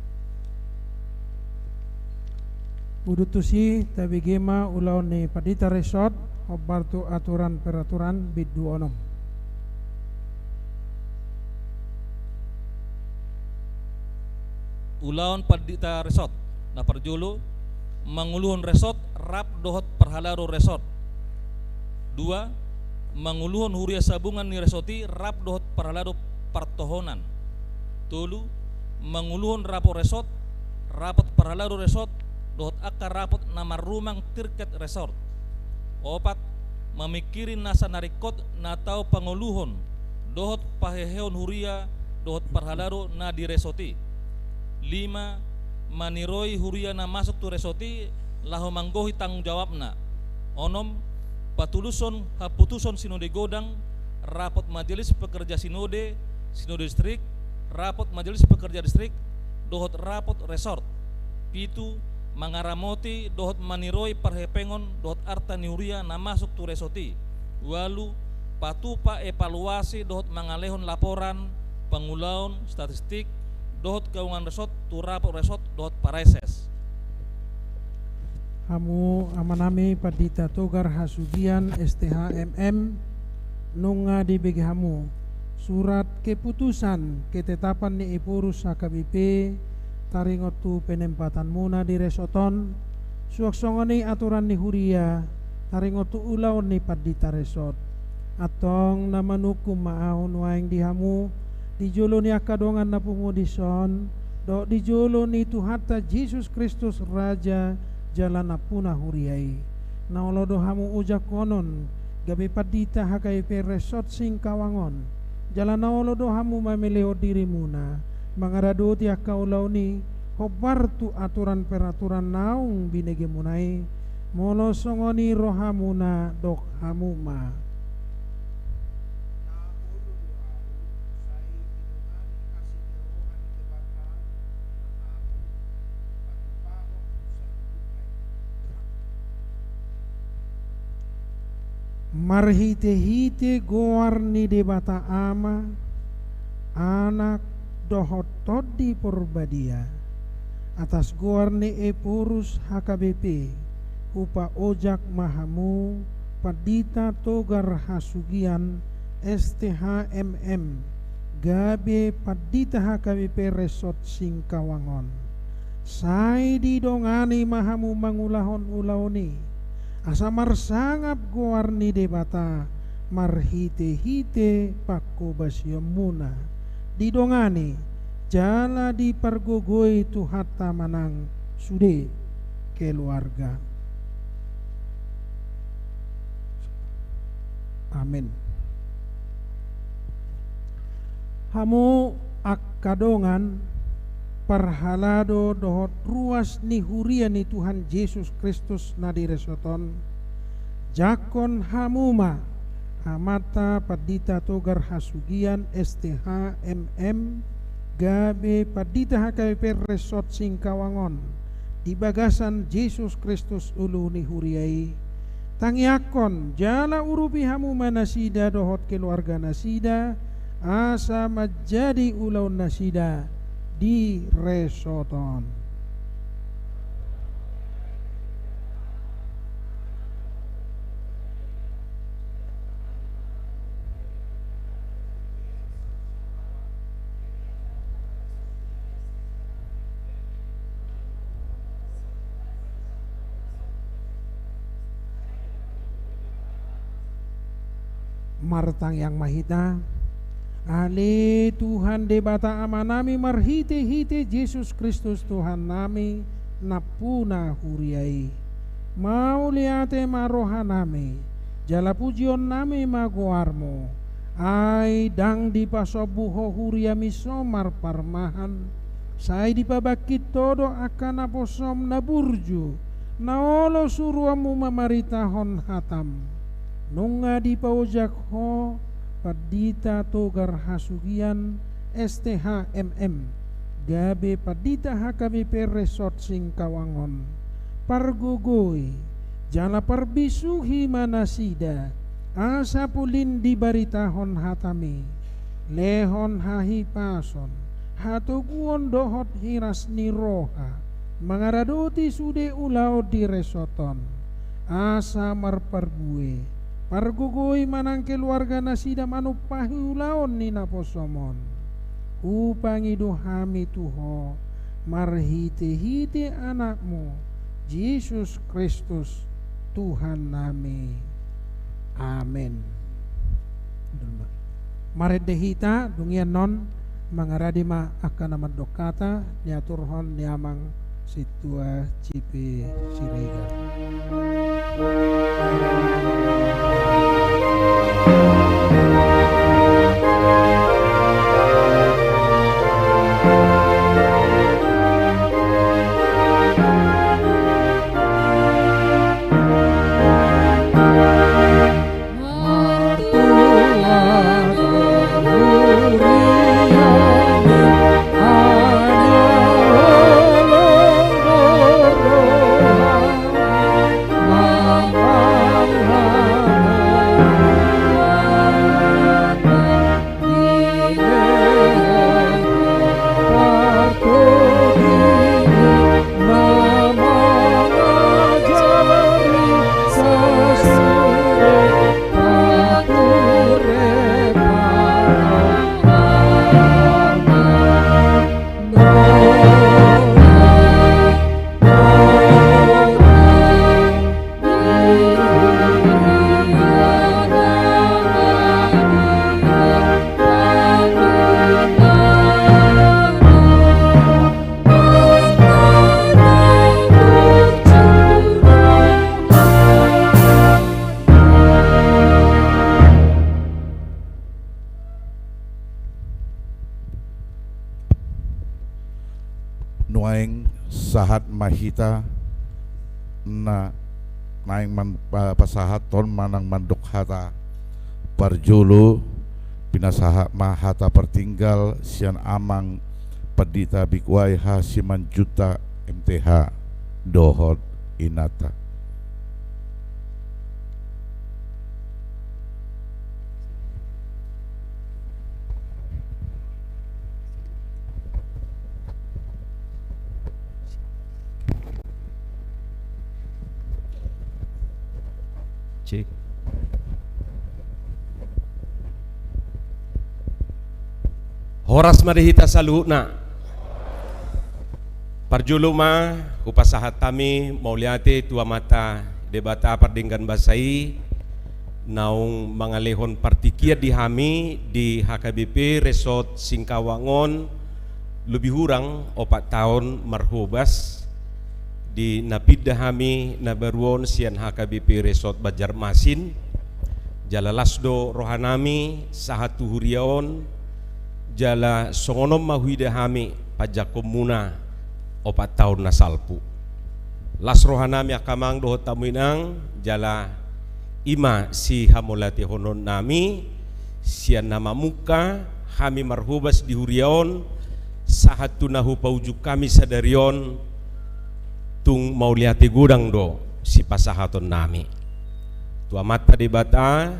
Udutusi, tabege ma ulaon ni Pandita Resort, hombar tu aturan peraturan bindu onom. Ulaon Pandita Resort. Na parjolo, manguluhon resort rap dohot parhalado resort. Dua, manguluhon huria sabungan ni resort i rap dohot parhalado partohonan. Tolu, manguluhon rapot resort, rapot parhalado resort, dohot angka rapot na marrumang tirket resort. Opat, mamingkiri nasa na ringkot na tau pangoluhon dohot pahehehon huria dohot parhalado na di resort i. Lima, maniroi huria na masuk tu resort i laho manggohi tanggung jawabna. Onom, patulushon haputushon sinode godang, rapot majelis pekerja sinode, sinode distrik, rapot majelis pekerja distrik, dohot rapot resort. Pitu, mangaramoti dohot maniroi parhepengon dohot arta ni huria na masuk tu resort i. Ualu, patupa evaluasi dohot mangalehon laporan pangulaon statistik dohot keuangan resort tu rapot resort dohot praeses. Hamu amanami Pandita Togar Hasugian, S T H, M M, nunga dibege hamu surat keputusan ketetapan ni Ephorus H K B P taringot tu penempatanmuna di resort on, suang songon i aturan ni huria taringot tu ulaon ni Pandita Resort. Antong na manungkun ma ahu nuaeng di hamu, di jolo ni angka dongan na pungu dison, dohot di jolo ni Tuhanta Jesus Kristus Raja jala nampuna huria i. Na olo do hamu ojak onon gabe pandita H K B P Resort Singkawang on, jala na olo do hamu mamelehon dirimuna mangaradoti angka ulaon i hombar tu aturan peraturan naung binegemuna i, molo songon i rohamuna, dok hamu ma. Marhitehite goar ni Debata Ama, Anak, dohot Tondi Porbadia, atas goar ni Ephorus H K B P, hupaojak ma hamu Pandita Togar Hasugian, S T H, M M, gabe pandita H K B P Resort Singkawang on. Sai didongani ma hamu mangulahon ulaon i, asa marsangap goar ni Debata marhitehite panghobasionmuna. Didongani jala dipargogoi Tuhanta ma nang sude keluarga. Amin. Hamu angka dongan, parhalado dohot ruas ni huria ni Tuhan Jesus Kristus na di resort on, jangkon hamu ma amanta Pandita Togar Hasugian, S T H, M M, gabe pandita H K B P Resort Singkawang on di bagasan Jesus Kristus ulu ni huria i. Tangiangkon jala urupi hamu ma nasida dohot keluarga nasida, asa manjadi ulaon nasida di resort on. Martangiang ma hita. Ale Tuhan Debata Amanami, marhitehite Jesus Kristus Tuhannami, nampuna huria i. Mauliate ma rohanami, jala pujionnami ma goarmu. Ai ndang dipasombu ho huriami so marparmahan, sai dipabangkit ho do angka naposom na burju, na olo suruonmu mamaritahon hatam. Nunga dipaojak ho Pandita Togar Hasugian, S T H M M, gabe Pandita H K B P Resort Singkawang on. Pargogoi jala parbisuhi ma nasida, asa pulin dibaritahon hatami. Lehon hahipason, hatoguon dohot hiras ni roha mangaradoti sude ulaon di resort on. Asa marparbue, pargogoi ma nang keluarga nasida manumpahi ulaon ni naposom on. Hupangido hami tu ho marhitehite Anakmu, Jesus Kristus, Tuhannami. Amen. Marende hita, dung i annon, mangarade ma angka na mandok hata, niaturhon ni Amang Sintua J P Siregar. Nuaeng sahat ma hita na naeng man-, pa-, pasahathon manang mandok hata. Parjolo pinasahat ma hata partinggal sian Amang Pandita Bikuai H. Simanjuntak, M T H, dohot inanta. Cek. Horas ma di hita saluhutna. Parjolo ma hupasahat hami mauliate tu Amanta Debata pardenggan basa i, naung mangalehon partingkian di hami di H K B P Resort Singkawang on, lobi hurang opat taon marhobas di na pinda hami na baru on sian H K B P Resort Banjarmasin. Jala las do rohanami sahat tu huria on, jala songon on ma huida hami panjangkonmuna opat taon na salpu. Las rohanami angka amang dohot hamu inang, jala i ma sihamauliatehononnami sian na mamungka hami marhobas di huria on, sahat tu na hupaujung hami sadari on, tung mauliate godang do sipasahatonnami. tu Amanta Debata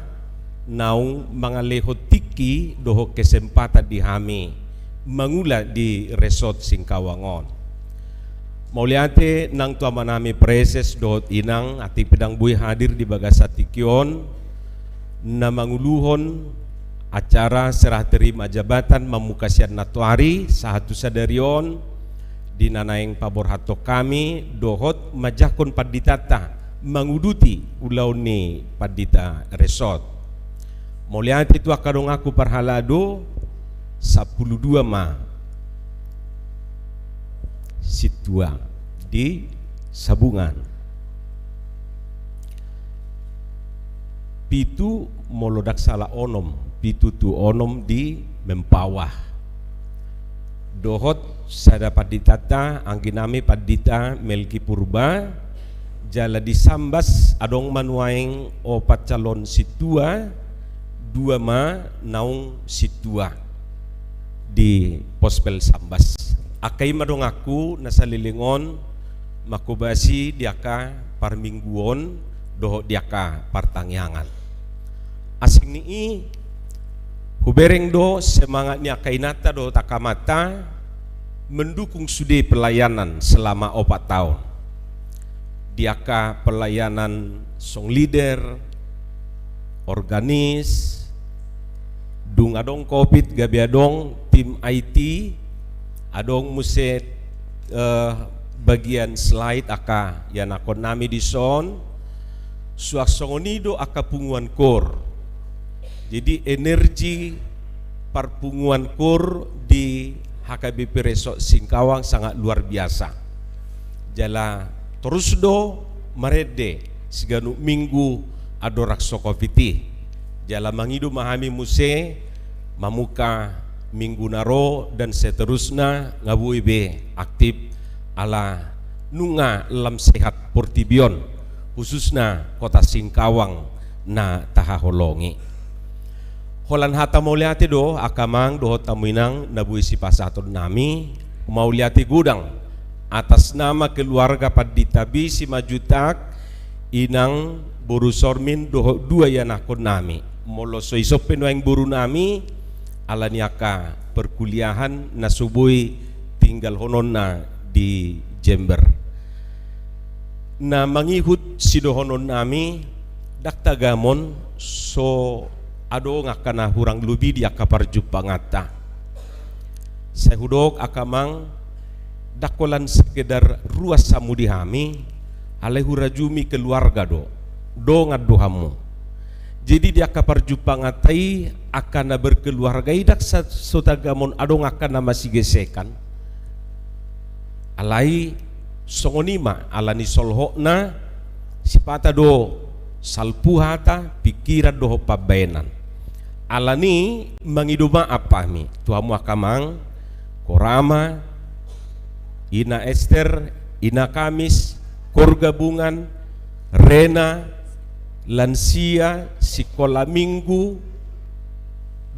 naung mangalehon tingki dohot kesempatan di hami mangula di Resort Singkawang on. Mauliate nang tu amanami Praeses dohot inang, atik pe ndang boi hadir di bagasan tingki on, na manguluhon acara serah terima jabatan mamungka sian nantoari sahat tu sadari on, di na naeng paborhathon hami dohot manjangkon panditanta manguduti ulaon ni pandita Resort. Mauliate tu angka donganku parhalado, sampulu dua ma sintua di Sabungan. Pitu molo ndang sala onom, pitu tu onom di Mempawah. Dohot sada panditanta, angginami Pandita Melki Purba, jala di Sambas adong ma nuaeng opat calon sintua, dua ma naung sintua di Pospel Sambas. Angka i ma donganku na saleleng on, manghobasi di angka parmingguon dohot di angka partangiangan. Asing ni i, hubereng do semangat ni angka inanta dohot angka amanta mendukung sude pelayanan selama opat taon. Di angka pelayanan song leader, organis, dung adong covid gabe adong tim I T, adong muse, eh, bagian slide angka ianakkonnami dison, suang songon i do angka punguan kor. Jadi energi parpunguan kor di H K B P Resort Singkawang sangat luar biasa. Jala torus do marende siganup minggu andorang so covid i. Jala mangido ma hami muse mamungka minggu na ro dan seterusna nga boi be aktif ala nunga lam sehat portibi on, khususna kota Singkawang na tahaholongi. Holan hata mauliate do angka amang dohot hamu inang na boi sipasahatonnami, mauliate godang atas nama keluarga Pandita B Simanjuntak, inang, boru Sormin dohot dua ianakkonnami. Molo so ison pe nuaeng borunami, ala ni angka perkuliahan na so boi tinggalhononna di Jember. Na mangihut sidohononnami, ndang tagamon so adong angka na hurang lobi di angka parjumpanganta. Sai hudok angka amang, ndang holan sekedar ruas hamu di hami, alai hurajumi keluarga do, dongan do hamu. Jadi di angka parjumpanganta i, angka na berkeluarga i ndang sa-, so tagamon adong angka na masigesekan. Alai songon i ma ala ni solhotna, sipata do salpu hata, pingkiran dohot pambaenan. Ala ni mangido maaf hami tu hamu angka amang, kor ama, ina Ester, ina Kamis, kor gabungan, rena, lansia, sikola minggu,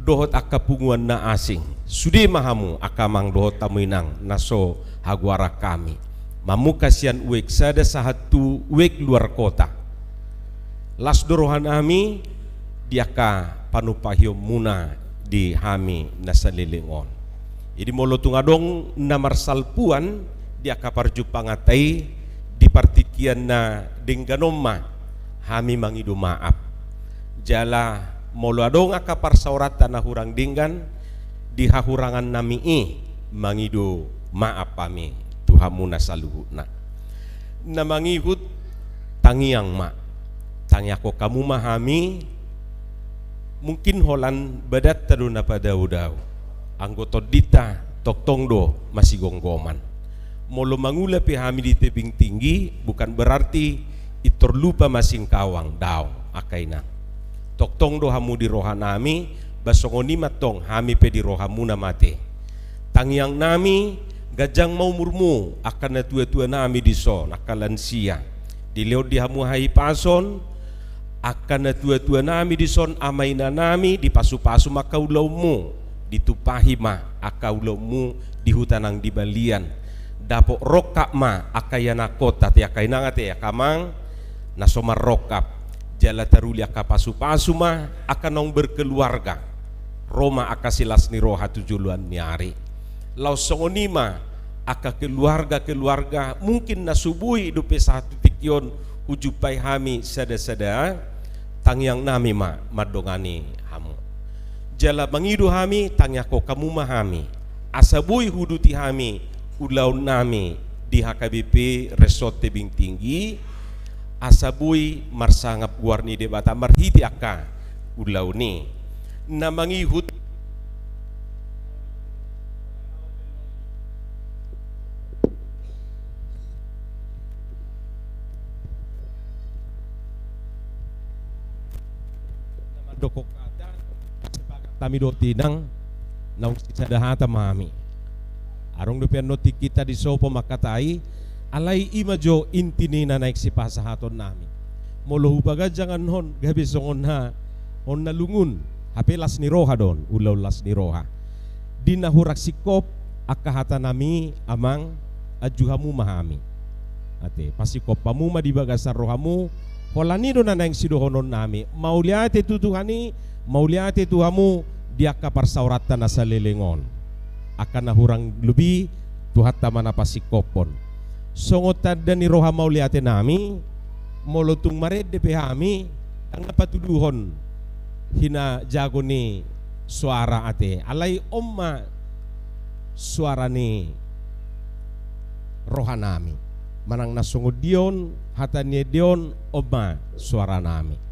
dohot angka punguan na asing. Sude ma hamu angka amang dohot hamu inang na so hagoaran hami. Mamungka sian uek sada sahat tu uek luar kota. Las do rohanami di angka panumpahionmuna di hami na saleleng on. Jadi molo tung adong na marsalpuan di angka parjumpanganta i di partingkian na denggan on ma hami mangido maaf. Jala molo adong angka parsaoranta na hurang denggan di hahurangannami i, mangido maaf hami tu hamu na saluhutna. Na mangihut, tangiang ma. Tangiangkon hamu ma hami. Mungkin holan badanta do na padaodao. Anggo tondinta tongtong do masigomgoman. Molo mangula pe hami di tebing tinggi, bukan berarti pintor lupa ma Singkawang, daong, angka inang. Tongtong do hamu di rohanami, ba songon i ma tong hami pe di rohamuna ma ate. Tangiangnami, ganjang ma umurmu, angka natuatuanami dison, angka lansia. Dilehon di hamu hahipason, angka natuatuanami dison, ama inanami, dipasupasu ma angka ulaonmu, ditumpahi ma angka ulaonmu di huta nang di balian. Dapot rongkap ma angka ianakkonta ate, angka inang ate, angka amang, na so marrongkap. Jala taruli angka pasu-pasu ma angka naung berkeluarga, ro ma angka silas ni roha tu joloan ni ari. Laos songon i ma angka keluarga-keluarga mungkin na so boi dope sahat tu tingki on hujumpai hami sada-sada, tangiang nami ma mandongani hamu. Jala mangido hami, tangiangkon hamu ma hami, asa boi huuduti hami ulaon nami di H K B P Resort Tebing Tinggi, asa boi marsangap goar ni Debata marhite angka ulaon i. Na mangihut na mandok hata, sepakat hami dohot inang, naung sisada hata ma hami. Adong dope annon tingkinta disopo mangkatai, alai i ma jo inti ni na naeng sipasahaton nami. Molo hubagas jangan hon gabe songon na, on na lungun, hape las ni roha do on, ulaon las ni roha. Di na hurang singkop angka hata nami, amang, anju hamu ma hami. Ate, pasingkop hamu ma di bagasan rohamu, holan i do na naeng sidohonon nami. Mauliate tu Tuhan i, mauliate tu hamu di angka parsaoranta na saleleng on. Angka na hurang lobi, Tuhanta ma na pasingkophon. Songon tanda ni roha mauliate nami, molo tung marende pe hami, ndang na patuduhon hinajago ni soara ate. Alai on ma soara ni roha nami. Manang na songon dia on hata ni ende on, on ma soara nami.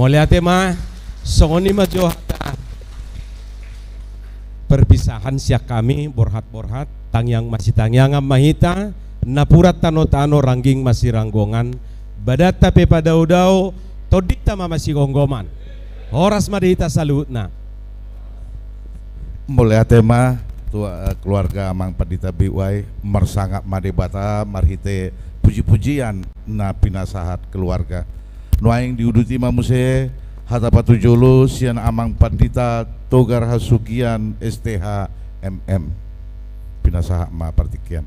Mauliate ma, songon i ma jo hata perpisahan sian hami borhat-borhat, tangiang masitangiangan ma hita, napuran tano-tano rangging masiranggongan, badanta pe padao-dao, tondinta ma masigomgoman. Horas ma di hita saluhutna. Mauliate ma tu, eh, keluarga Amang Pandita B Y, marsangap ma Debata marhite puji-pujian na pinasahat keluarga. Nuaeng diuduti ma muse hata patujolo sian Amang Pandita Togar Hasugian, S T H, M M. Pinasahat ma partingkian.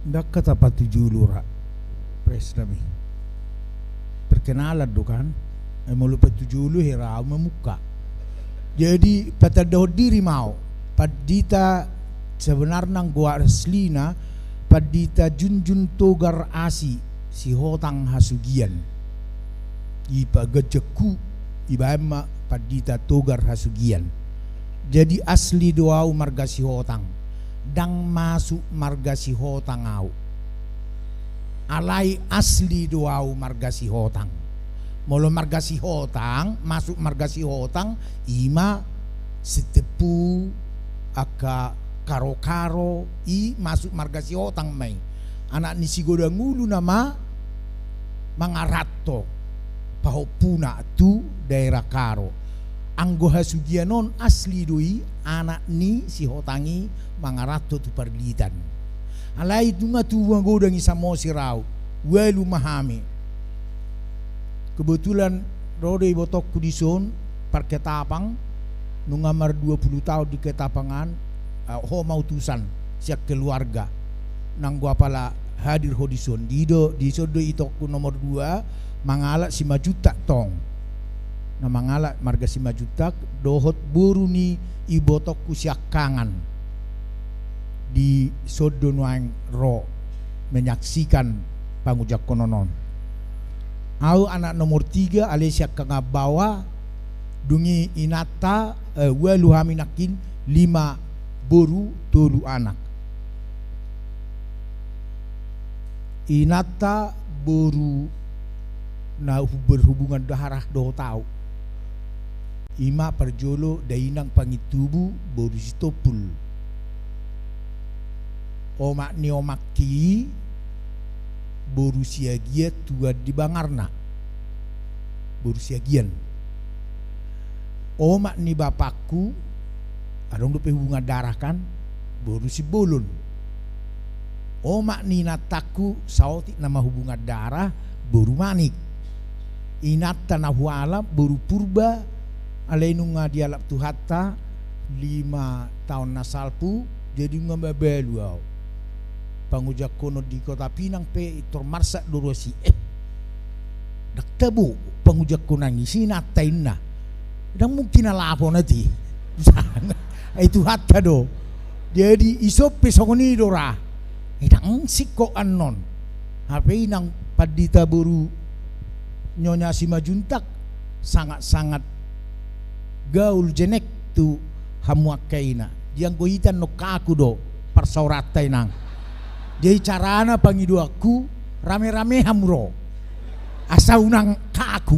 Ndang hata patujolo ra, pres nami. Perkenalan do kan. Eh, molo patujolo hera au mamungka. Jadi, patandahon diri ma au. Pandita sebenarna anggo aslina, Pandita Junjun Togar Asi, Sihotang Hasugian. I paganjangku, ibaen ma Pandita Togar Hasugian. Jadi asli do au marga Sihotang. Ndang masuk marga Sihotang au. Alai asli do au marga Sihotang. Molo marga Sihotang, masuk marga Sihotang, i ma Sitepu, angka Karo-karo, i masuk marga Sihotang ma i. Anak ni Sigodang Ulu nama mangaranto pahompuna tu daerah Karo. Anggo Hasugian on asli do i, anak ni Sihotang i mangaranto tu Parlitan. Alai nunga tu magodang i Samosir au, ualu ma hami. Kebetulan ro do ibotongku dison, par Ketapang, nunga mar dua puluh taon di Ketapang an, eh, ho ma utusan sian keluarga. Nanggo apala hadir ho dison, di do, dison do itongku nomor dua, mangalap Simanjuntak tong. Na mangalap marga Simanjuntak, dohot boru ni ibotongku Siangkangan. Dison do nuaeng ro menyaksikan pangujangkonon on. Au anak nomor tiga, alai Siangkangan Baoa, dung i inanta, eh, ualu hami nangkin, lima boru, tolu anak. Inanta boru na hu-, berhubungan darah dohot au. I ma parjolo Dainang Pangintubu boru Sitompul. Omak ni omakki boru Siagian, tuan di Bangarna. Boru Siagian. Omak ni bapakku, adong dope hubungan darah kan, boru Simbolon. Omak ni inantangku, saotik nama hubungan darah, boru Manik. Inanta na hualap, boru Purba, alai nunga dialap Tuhanta, lima taon na salpu, jadi nunga mabalu au. Pangujangkonon di Kota Pinang pe, tor marsak do ruas i, eh, ndang tabo pangujangkonon i, si inanta inna. Ndang mungkin alapon ate. Ai Tuhanta do. Jadi, ison pe songon i do ra. Eh, ndang singkop annon. Hape inang pandita boru Nyonya Simanjuntak sangat-sangat gaul jenek tu hamu angka ina. Di anggo hita annon kaku do parsaoranta inang. Jadi carana pangidoanku, rame-rame hamu ro. Asa unang kaku.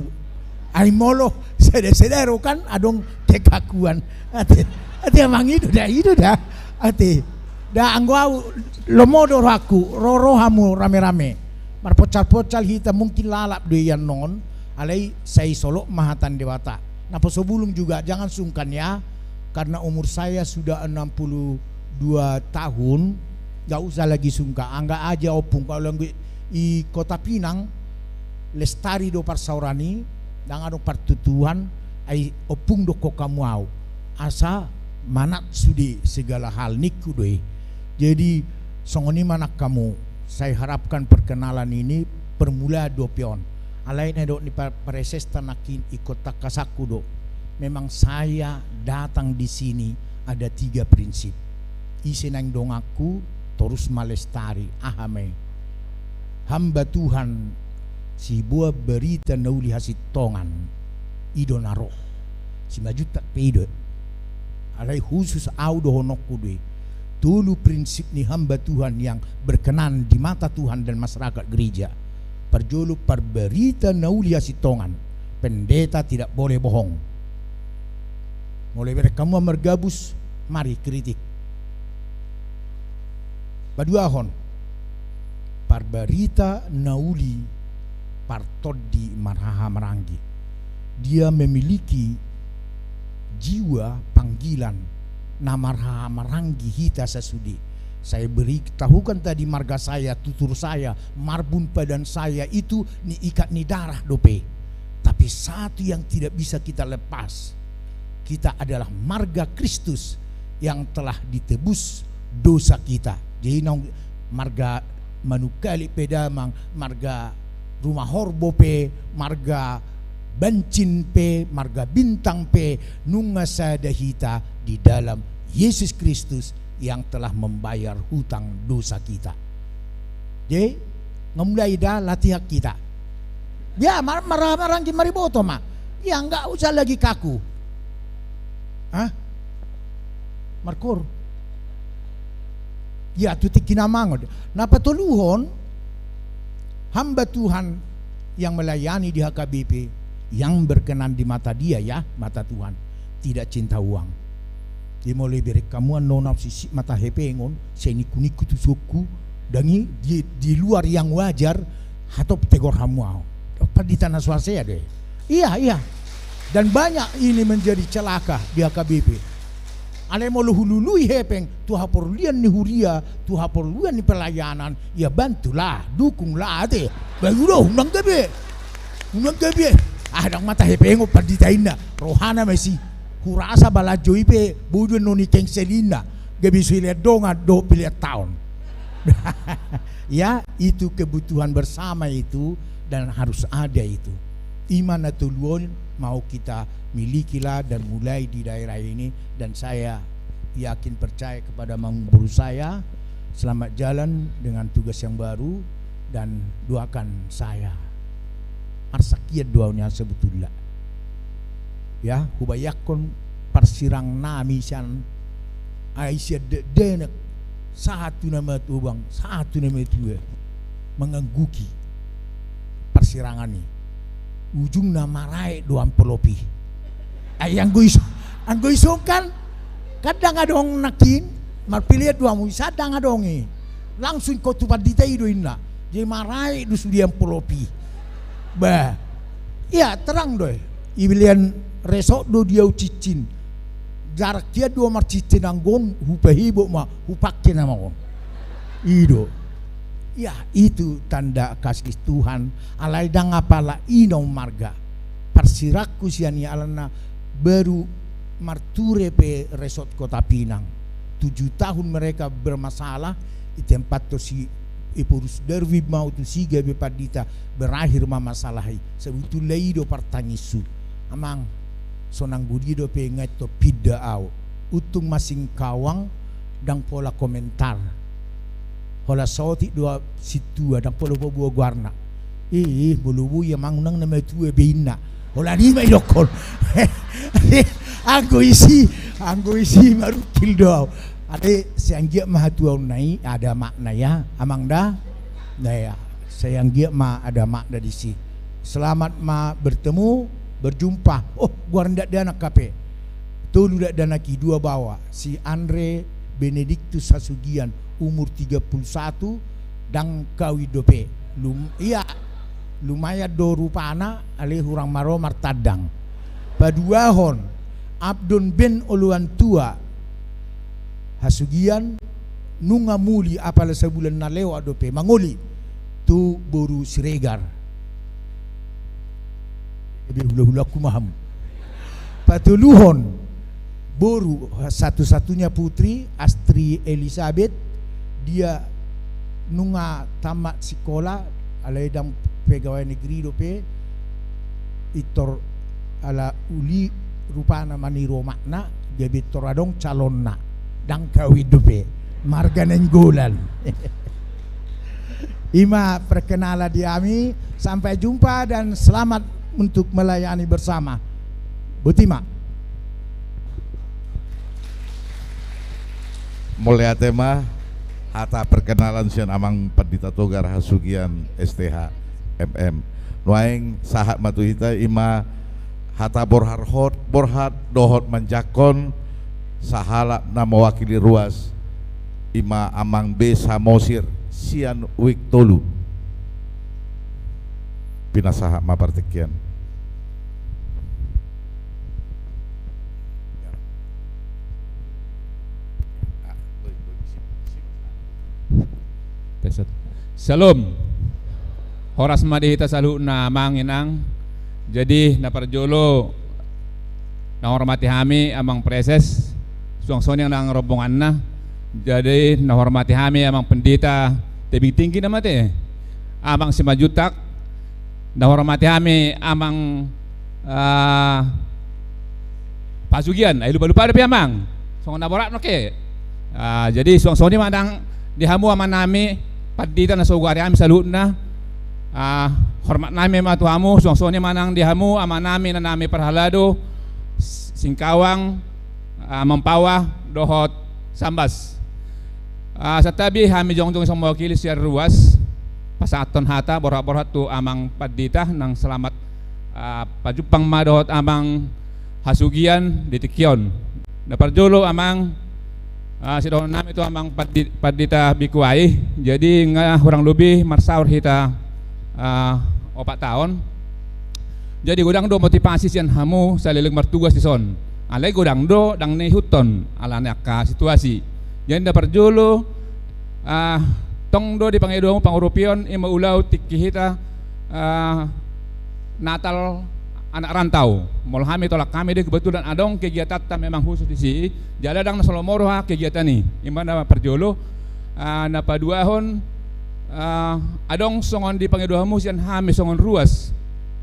Ai molo sada-sada ro kan adong kekakuan. Ate, ate amang i do da, i do da. Ate. Da anggo au lomo do rohangku, ro, ro hamu rame-rame. Marponcal-poncal hita mungkin lalap do i annon, alai sai solot ma hata ni Debata. Naposo bulung juga, jangan sungkan ya, karena umur saya sudah enam puluh dua tahun, nggak usah lagi sungkan. Angga aja ompung, kalau anggo i Kota Pinang, lestari do parsaoran i, ndang adong partutuhan, ai ompung dokkon hamu au. Asa manat sude segala hal ningku do i. Jadi, songon i ma nang hamu, saya harapkan perkenalan ini permulaan dope on. Alai na didok ni pa-, presesta nangkin ingkon tangkasangku do. Memang saya datang di sini ada tiga prinsip. Ise naeng donganku, torus ma lestari, aha ma i. Hamba Tuhan, siboan barita na uli hasintongan, i do na ro. Simanjuntak pe i do. Alai khusus au dohononku do i. Tolu prinsip ni hamba Tuhan yang berkenan di mata Tuhan dan masyarakat gereja. Parjolo, parbarita na uli hasintongan. Pendeta tidak boleh bohong. Molo ibereng hamu margabus, mari kritik. Paduahon, parbarita na uli partondi marhahamaranggi. Dia memiliki jiwa panggilan na marhahamaranggi hita sasude. Saya beritahukan tadi marga saya, tutur saya, marbun padan saya itu niikat ni darah dope. Tapi satu yang tidak bisa kita lepas, kita adalah marga Kristus yang telah ditebus dosa kita. Jadi naung marga Manungkalit pe damang, marga Rumahorbo pe, marga Bancin pe, marga Bintang pe, nunga sada hita di dalam Yesus Kristus yang telah membayar hutang dosa kita. Jadi, nga mulai da latihan kita. Ya, mar-, marhahamaranggi mariboto ma. Ya, nggak usah lagi kaku. Hah? Markoor. Ya, tu tingki na mangot. Na patoluhon, hamba Tuhan yang melayani di H K B P, yang berkenan di mata Dia, ya, mata Tuhan, tidak cinta uang. Jadi molo ibereng hamu annon au sisip ma tahepengon, sai ningku-ningku tu suonku, ndang i di, di luar yang wajar, hatop tigor hamu au. Pandita na so hasea do i. Iya, iya. Dan banyak ini menjadi celaka di H K B P. Alai molo hulului hepeng tu haporluan ni huria, tu haporluan ni pelayanan, ya bantulah, dukunglah, ate. Bayu do, unang gabe. Unang gabe. Ah, ndang ma tahepengon pandita inna. Rohana ma isi. Hurasa balanjo i pe, bodo annon i cancel inna. Gabe so ilean dongan dohot pilean taon. Ya, itu kebutuhan bersama itu dan harus ada itu. I ma na tolu on mau kita milikilah dan mulai di daerah ini, dan saya yakin percaya kepada amangboru saya, selamat jalan dengan tugas yang baru dan doakan saya. Marsak hian do au nian sebetulna. Ya, hubayangkon parsirang nami sian, ai sian dakdanak sahat tu na matua, bang, sahat tu na matua, mangangguhi parsirangan i. Ujungna maraek do amplop i. Ai anggo iso, anggo iso kan, kan ndang adong nangkin, marpilean do hamu, isa ndang adong i. Langsung ingkon tu pandita i do inna. Jadi maraek do sude amplop i. Bah. Iya, terang do i. Ilean resort do di au cincin. Jarak hian do au marcincin, anggo on hupahibot ma, hupangke nama on. I do. Ya, itu tanda kasih Tuhan. Alai ndang apala i na ummarga. Parsirangku sian i alana baru marture pe resort Kota Pinang. Tujuh tahun mereka bermasalah, i tempathon si Ephorus Darwin ma au tusi gabe pandita, berakhir ma masalah i. Sebetulna i do partangiangku. Amang, so nanggo dia dope nga antong pinda au. Untung ma singkawang, ndang pola komentar. Holan saotik do au sintua, ndang pola hupaboa goarna. Ih, ih, molo boi amang, unang na matua be inna. Holan i ma idokkon. Anggo isi, anggo isi marungkil do au. Ate, sai anggiat ma hatuaonna i, ada makna ya, amang da. Nah ya, sai anggiat ma ada makna disi. Selamat ma bertemu, berjumpa. Oh, goar ni dakdanak hape. Tolu dakdanak i, dua baoa, si Andre Benediktus Hasugian, umur tiga puluh satu, ndang kawin dope. Lum-, iya, lumayan do rupana, alai hurang ma ro martandang. Paduahon, Abdon ben Oloan Tua Hasugian, nunga muli, apala sabulan na lewat dope mangoli tu boru Siregar. Ebe hulahulangku ma hamu. Patoluhon, boru satu-satunya putri, Astri Elizabeth, dia nunga tamat sikola, alai ndang pegawai negeri dope, pintor ala uli rupana maniru omakna, gabe pintor adong calonna, ndang kawin dope, marga Nainggolan. I ma perkenalan di hami, sampai jumpa dan selamat untuk melayani bersama. Boti ma. Mauliate ma. Hata perkenalan sian Amang Pandita Togar Hasugian, S T H, M M. Nuaeng sahat ma tu hita, i ma hata borhat, borhat dohot manjangkon sahalak na mewakili ruas, i ma Amang B Samosir sian Wijk tolu. Pinasahat ma partingkian. Shalom. Horas ma di hita saluhutna, Amang, Inang. Jadi, na parjolo, na hormati hami Amang Praeses, suang songon i nang rombonganna. Jadi, na hormati hami Amang Pendeta, tebing tinggi nama te, Amang Simanjuntak. Na hormati hami Amang, ah, Pasugian, ai lupa-lupa dope, Amang. Songon na borat noke. Ah, jadi suang songon i ma nang di hamu amanami pandita na so hualusi hami saluhutna. Ah, hormat nami ma tu hamu, suang songon i ma nang di hamu amanami, inanami parhalado, S-, Singkawang, ah, Mampawa dohot Sambas. Ah, santabi hami jongjong so mewakili sian ruas, pasahathon hata borhat-borhat tu Amang Pandita nang selamat, ah, pajumpang ma dohot Amang Hasugian di tingki on. Na parjolo, Amang, ah, sidohonon nami tu Amang Pandi-, Pandita Bikuai, jadi nga hurang lobi marsaor hita, ah, opat taon. Jadi godang do motivasi sian hamu saleleng martugas dison. Alai godang do ndang na ihuthon, alani angka situasi. Jadi na parjolo, ah, tong do dipangido hamu pangurupion, i ma ulaon tingki hita, ah, Natal anak rantau. Molo hami tolap hami do i, kebetulan adong kegiatanta memang khusus disi, jala ndang na so lomo roha kegiatan i. I ma na parjolo. Ah, na paduahon, ah, adong songon dipangido hamu sian hami songon ruas,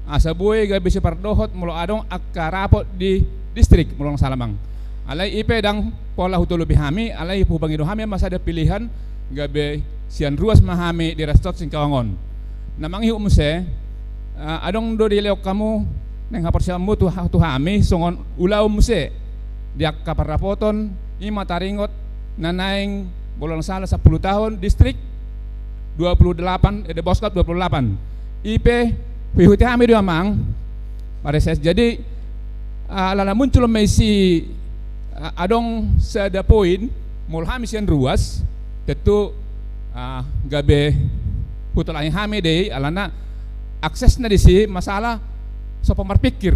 asa boi gabe sipardohot molo adong angka rapot di distrik, molo ndang sala, Amang. Alai i pe ndang pola hutolopi hami, alai hupangido hami ma sada pilihan, gabe sian ruas ma hami di Resort Singkawang on. Na mangihut muse, ah, adong do dilehon hamu naeng haporseaonmu tu ha-, tu hami songon ulaon muse di angka parrapoton, i ma taringot na naeng, molo ndang sala, sampulu taon distrik, dua puluh delapan, eh, Deboskop dua puluh delapan. I pe huihuti hami do, Amang Praeses. Jadi, ah, alana muncul ma disi, ah, adong sada poin, molo hami sian ruas, tentu, ah, gabe hutolap hami do i, alana aksesna disi masalah sopo marpikir.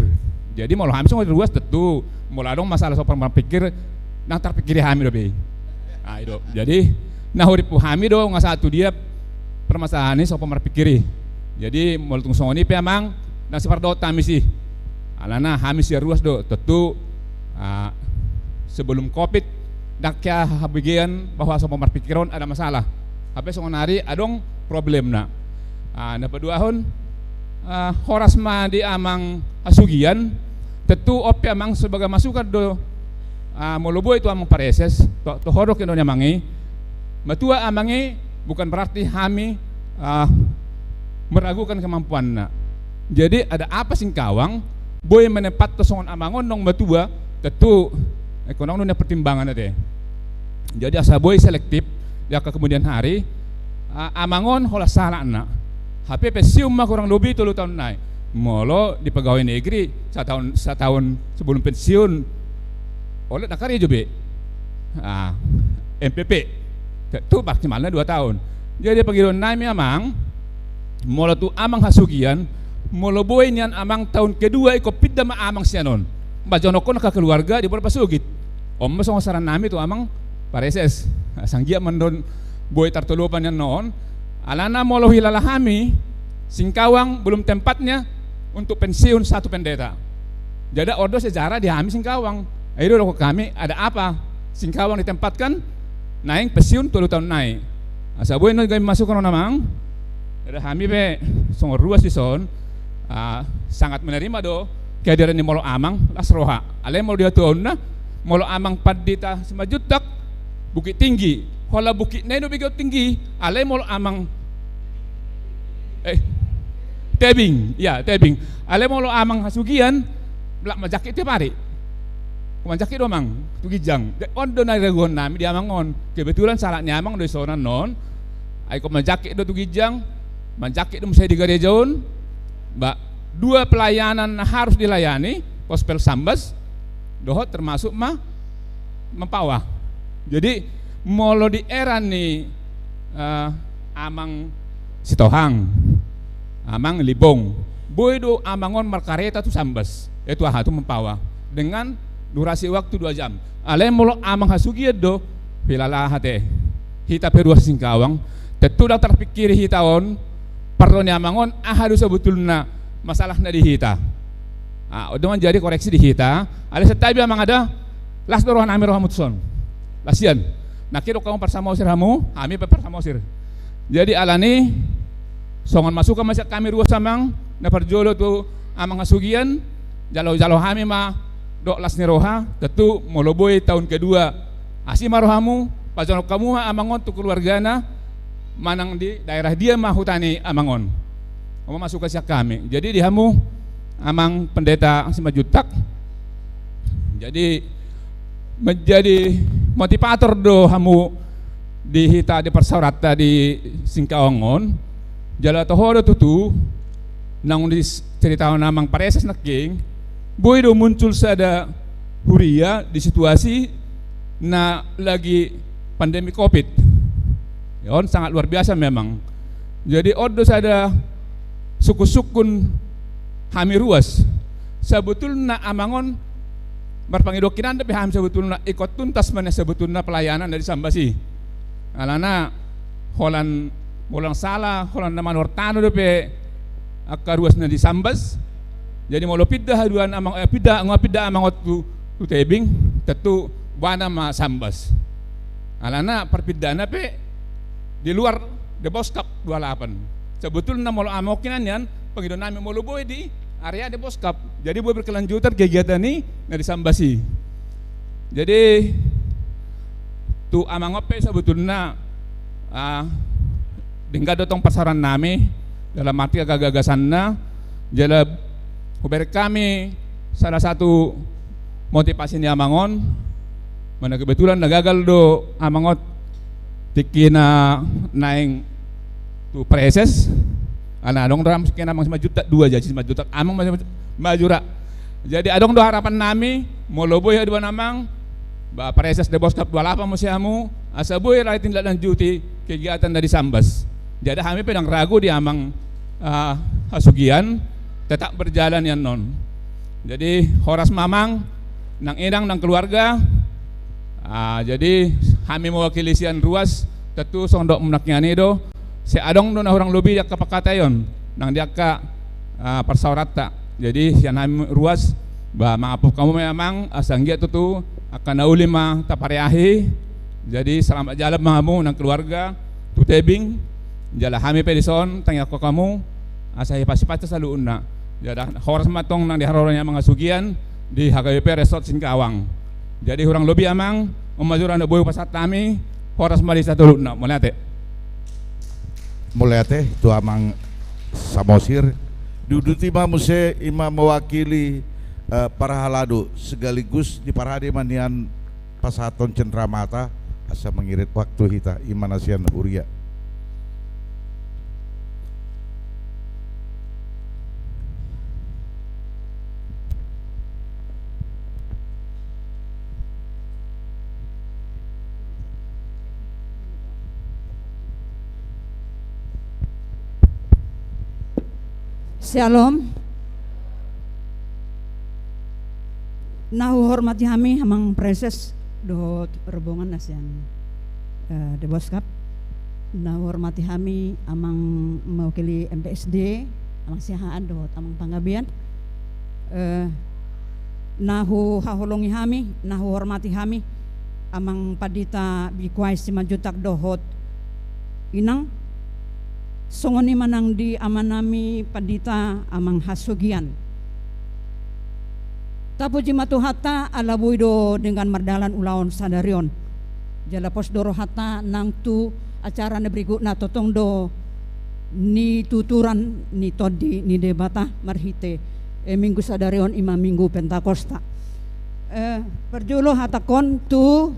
Jadi molo hami songon ruas, tentu molo adong masalah sopo marpikir, ndang tarpikiri hami dope i. Ah, i do. Jadi na hurippu hami do nga sahat tu dia permasalahan ni sopo marpikir i. Jadi molo tung songon i pe, Amang, ndang sipardohot hami disi. Alana hami sian ruas do, tentu, ah, sebelum covid, ndang hea habegean bahwa sopo marpikir on ada masalah. Hape songon ari adong problemna. Ah, na paduahon, ah, horas ma di Amang Hasugian, tentu on pe, Amang, sebagai masukan do, ah, molo boi tu Amang Praeses, tu, tu ho do kenon ni Amang i. Matua Amang i bukan berarti hami, ah, meragukan kemampuanna. Jadi ada apa Singkawang boi menempathon songon Amang on naung matua, tentu, eh, ingkon adong do nian pertimbangan ate. Jadi asa boi selektif di angka kemudian hari, ah, Amang on holan sahalakna. Hape pensiun ma hurang lobi tolu taon nai. Molo di pegawai negeri, sataon, sataon sebelum pensiun, olet na karejo be. Ah, M P P. Tentu maksimalna dua taon. Jadi pangidoan nami, Amang, molo tu Amang Hasugian, molo boi nian, Amang, taon kedua ingkon pinda ma Amang sian on. Bajonokkon angka keluarga di Muara Pasogit. On ma songon saran nami tu Amang Praeses. Sanggiat mandon boi tartolopan nian on. Alana molo huhilala hami, Singkawang belum tempatnya untuk pensiun satu pendeta. Jadi on do sejarah di hami Singkawang. Ai do dokkon hami, ada apa Singkawang ditempatkan naeng pensiun tolu taon nai. Asa boi na gabe masukan on, Amang. Jadi hami pe songon ruas dison, ah, sangat menerima do kehadiran ni molo Amang, las roha. Alai molo di hatuaonna, molo Amang Pandita Simanjuntak, Bukittinggi. Holan Bukittinggi do, Bukittinggi. Alai molo Amang, eh, tebing, ya, tebing. Alai molo Amang Hasugian, lak manjangkit tiap ari. Manjangkit do amang tu ginjang. On do na diraguhon nami di amang on. Kebetulan sahalak ni amang do di son annon. Ai ingkon manjangkit do tu ginjang, manjangkit do muse di gareja on. Ba, dua pelayanan na harus dilayani, gospel sambas dohot termasuk ma mampawa. Jadi molo di era ni, eh, amang Sitohang, amang Libong, boi do amang on markareta tu sambas, eh, tu aha, tu mampawa, dengan durasi waktu dua jam. Alai molo amang Hasugian do, pilala hate hita pe ruas Singkawang, tentu ndang tarpikiri hita on, parro ni amang on, aha do sebetulna masalahna di hita. Ah, on do manjadi koreksi di hita. Alai santabi amang, ada las do roha nami ro hamu tu son. Las ian. Nangkin didok hamu parsamosir hamu, hami pe parsamosir. Jadi alani songon masukan ma sian hami ruas amang, na parjolo tu amang Hasugian, jalo-jalo hami ma dok las ni roha, tentu molo boi taon kedua, asi ma rohamu, pajonok hamu ma amang on tu keluargana, manang di daerah dia ma huta ni amang on. On ma masukan sian hami. Jadi di hamu amang Pendeta Simanjuntak, jadi menjadi motivator do hamu di hita di parsaoranta di Singkawang on. Jala toho do tutu, naung diceritahon amang Praeses nangkin, boi do muncul sada huria di situasi na lagi pandemi covid. Ya, on sangat luar biasa memang. Jadi on do sada sungkun-sungkun hami ruas. Sebetulna amang on, marpangidoan hian dope hami sebetulna, ingkon tuntas ma nian sebetulna pelayanan na di sambas i. Alana holan, molo ndang sala, holan na manuhor tano dope angka ruas na di sambas. Jadi molo pinda haduan amang, eh, pinda, nga pinda amang on tu, tu Tebing, tentu bona ma sambas. Alana parpindana pe di luar Deboskap dua lapan. Sebetulna molo amang on hian, pangidoan nami molo boi di area Deboskap. Jadi boi berkelanjutan kegiatan i na di sambas i. Jadi tu amang on pe sebetulna, ah, denggan do tong parsaoran nami dalam arti gagasanna, jala hubereng hami salah satu motivasi ni amang on, mana kebetulan na gagal do amang on tingki na naeng tu Praeses. Alana adong do amang tingki na amang Simanjuntak dua, jadi Simanjuntak amang ma-, maju ra. Jadi adong do harapan nami, molo boi haduan amang, ba Praeses Deboskap dua lapan muse hamu, asa boi ra ditindaklanjuti kegiatan na di sambas. Jadi hami pe ndang ragu di amang, ah, Hasugian, tetap berjalan ian on. Jadi horas ma amang, nang inang, nang keluarga. Ah, jadi hami mewakili sian ruas, tentu songon dok muna hian i do, sai adong do na hurang lobi di angka pangkataion nang di angka, ah, parsaoranta. Jadi sian hami ruas, ba, mangampu hamu ma amang, asa anggiat tutu angka na uli ma tapareahi. Jadi selamat jalan ma hamu nang keluarga tu Tebing. Jala hami pe di son tangiangkon hamu asa hipas-hipas saluhutna. Jala horas ma tong nang di haroro ni amang Hasugian di H K B P Resort Singkawang. Jadi hurang lobi amang, on ma jolo na boi hupasahat hami, horas ma di saluhutna. Mauliate. Mauliate tu amang Samosir. Diuduti ma muse, i ma mewakili, eh, parhalado, sekaligus diparade ma nian pasahathon cenderamata asa mangirit waktu hita, i ma na sian huria. Syalom. Na huhormati hami amang Praeses dohot rombongan na sian, eh, Deboskap. Na huhormati hami amang mewakili M P S D, amang Siahaan dohot amang Panggabean. Eh, na huhaholongi hami, na huhormati hami amang Pandita Bikuai Simanjuntak dohot inang. Songon i ma nang di amanami Pandita amang Hasugian. Tapuji ma Tuhanta, ala boi do denggan mardalan ulaon sadari on. Jala pos do rohanta nang tu acara na berikutna, tongtong do nituturan ni Tondi ni Debata marhite, eh, minggu sadari on, i ma minggu Pentakosta. Eh, parjolo hatangkon tu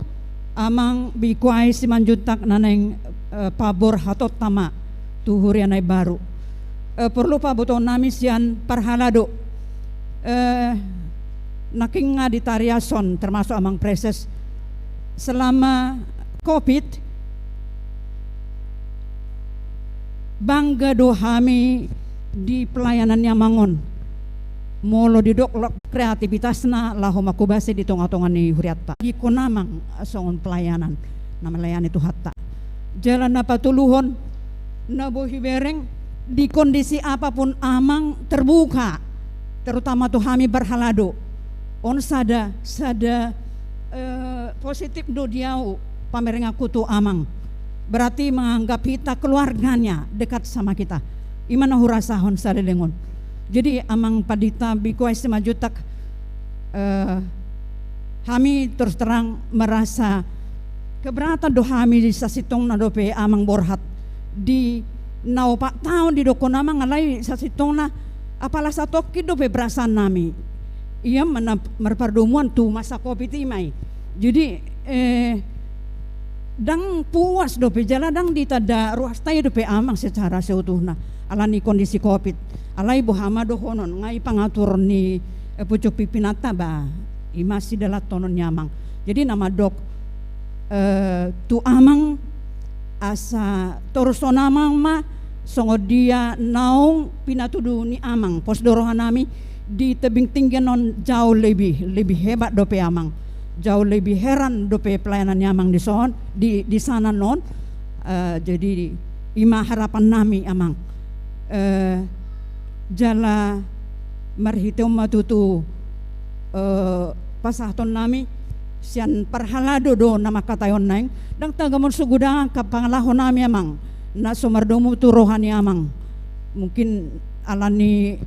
Amang Bikuai Simanjuntak na naeng, eh, paborhatonta ma tu huria na imbaru. Eh, porlu pabotohon nami sian parhalado. Eh, nangkin nga ditariashon, termasuk Amang Praeses, selama covid, bangga do hami di pelayanan ni Amang on. Molo didok lo kreativitasna laho mangkobasi di tonga-tonga ni hurianta. Didok Amang songon pelayanan na melayani Tuhanta. Jala na patoluhon, na boi hubereng, di kondisi apapun Amang terbuka, terutama tu hami parhalado. On sada, sada, eh, positif do di au pamerenganku tu Amang. Berarti menganggap hita keluarganya, dekat sama kita. I ma na hurasahon saleleng on. Jadi, Amang Pandita Bikuai Simanjuntak, eh, hami terus terang merasa keberatan do hami sasintongna dope Amang borhat. Di na opat taon didokkon Amang, alai sasintongna apala satongkin dope perasaan nami. Ia ma na marpardomuan tu masa covid i ma i. Jadi, eh, ndang puas dope jala ndang ditanda ruasta i dope Amang secara seutuhna. Alani kondisi covid. Alai boha ma dohonon, nga i pangaturon ni, eh, pucuk pimpinanta ba, i ma sidalanhonon ni Amang. Jadi na mandok, eh, tu Amang, asa torushon Amang ma songon dia naung pinatudu ni Amang. Pos do roha nami di tebing tinggi on jauh lebih, lebih hebat dope Amang. Jauh lebih heran dope pelayanan ni Amang di son, di, di sana non. Eh, jadi i ma harapan nami Amang. Eh, jala marhite on ma tutu, eh, pasahaton nami sian parhalado do na mangkataion naeng, ndang tagamon so godang angka pangalaho nami Amang, na so mardomu tu roha ni Amang. Mungkin alani,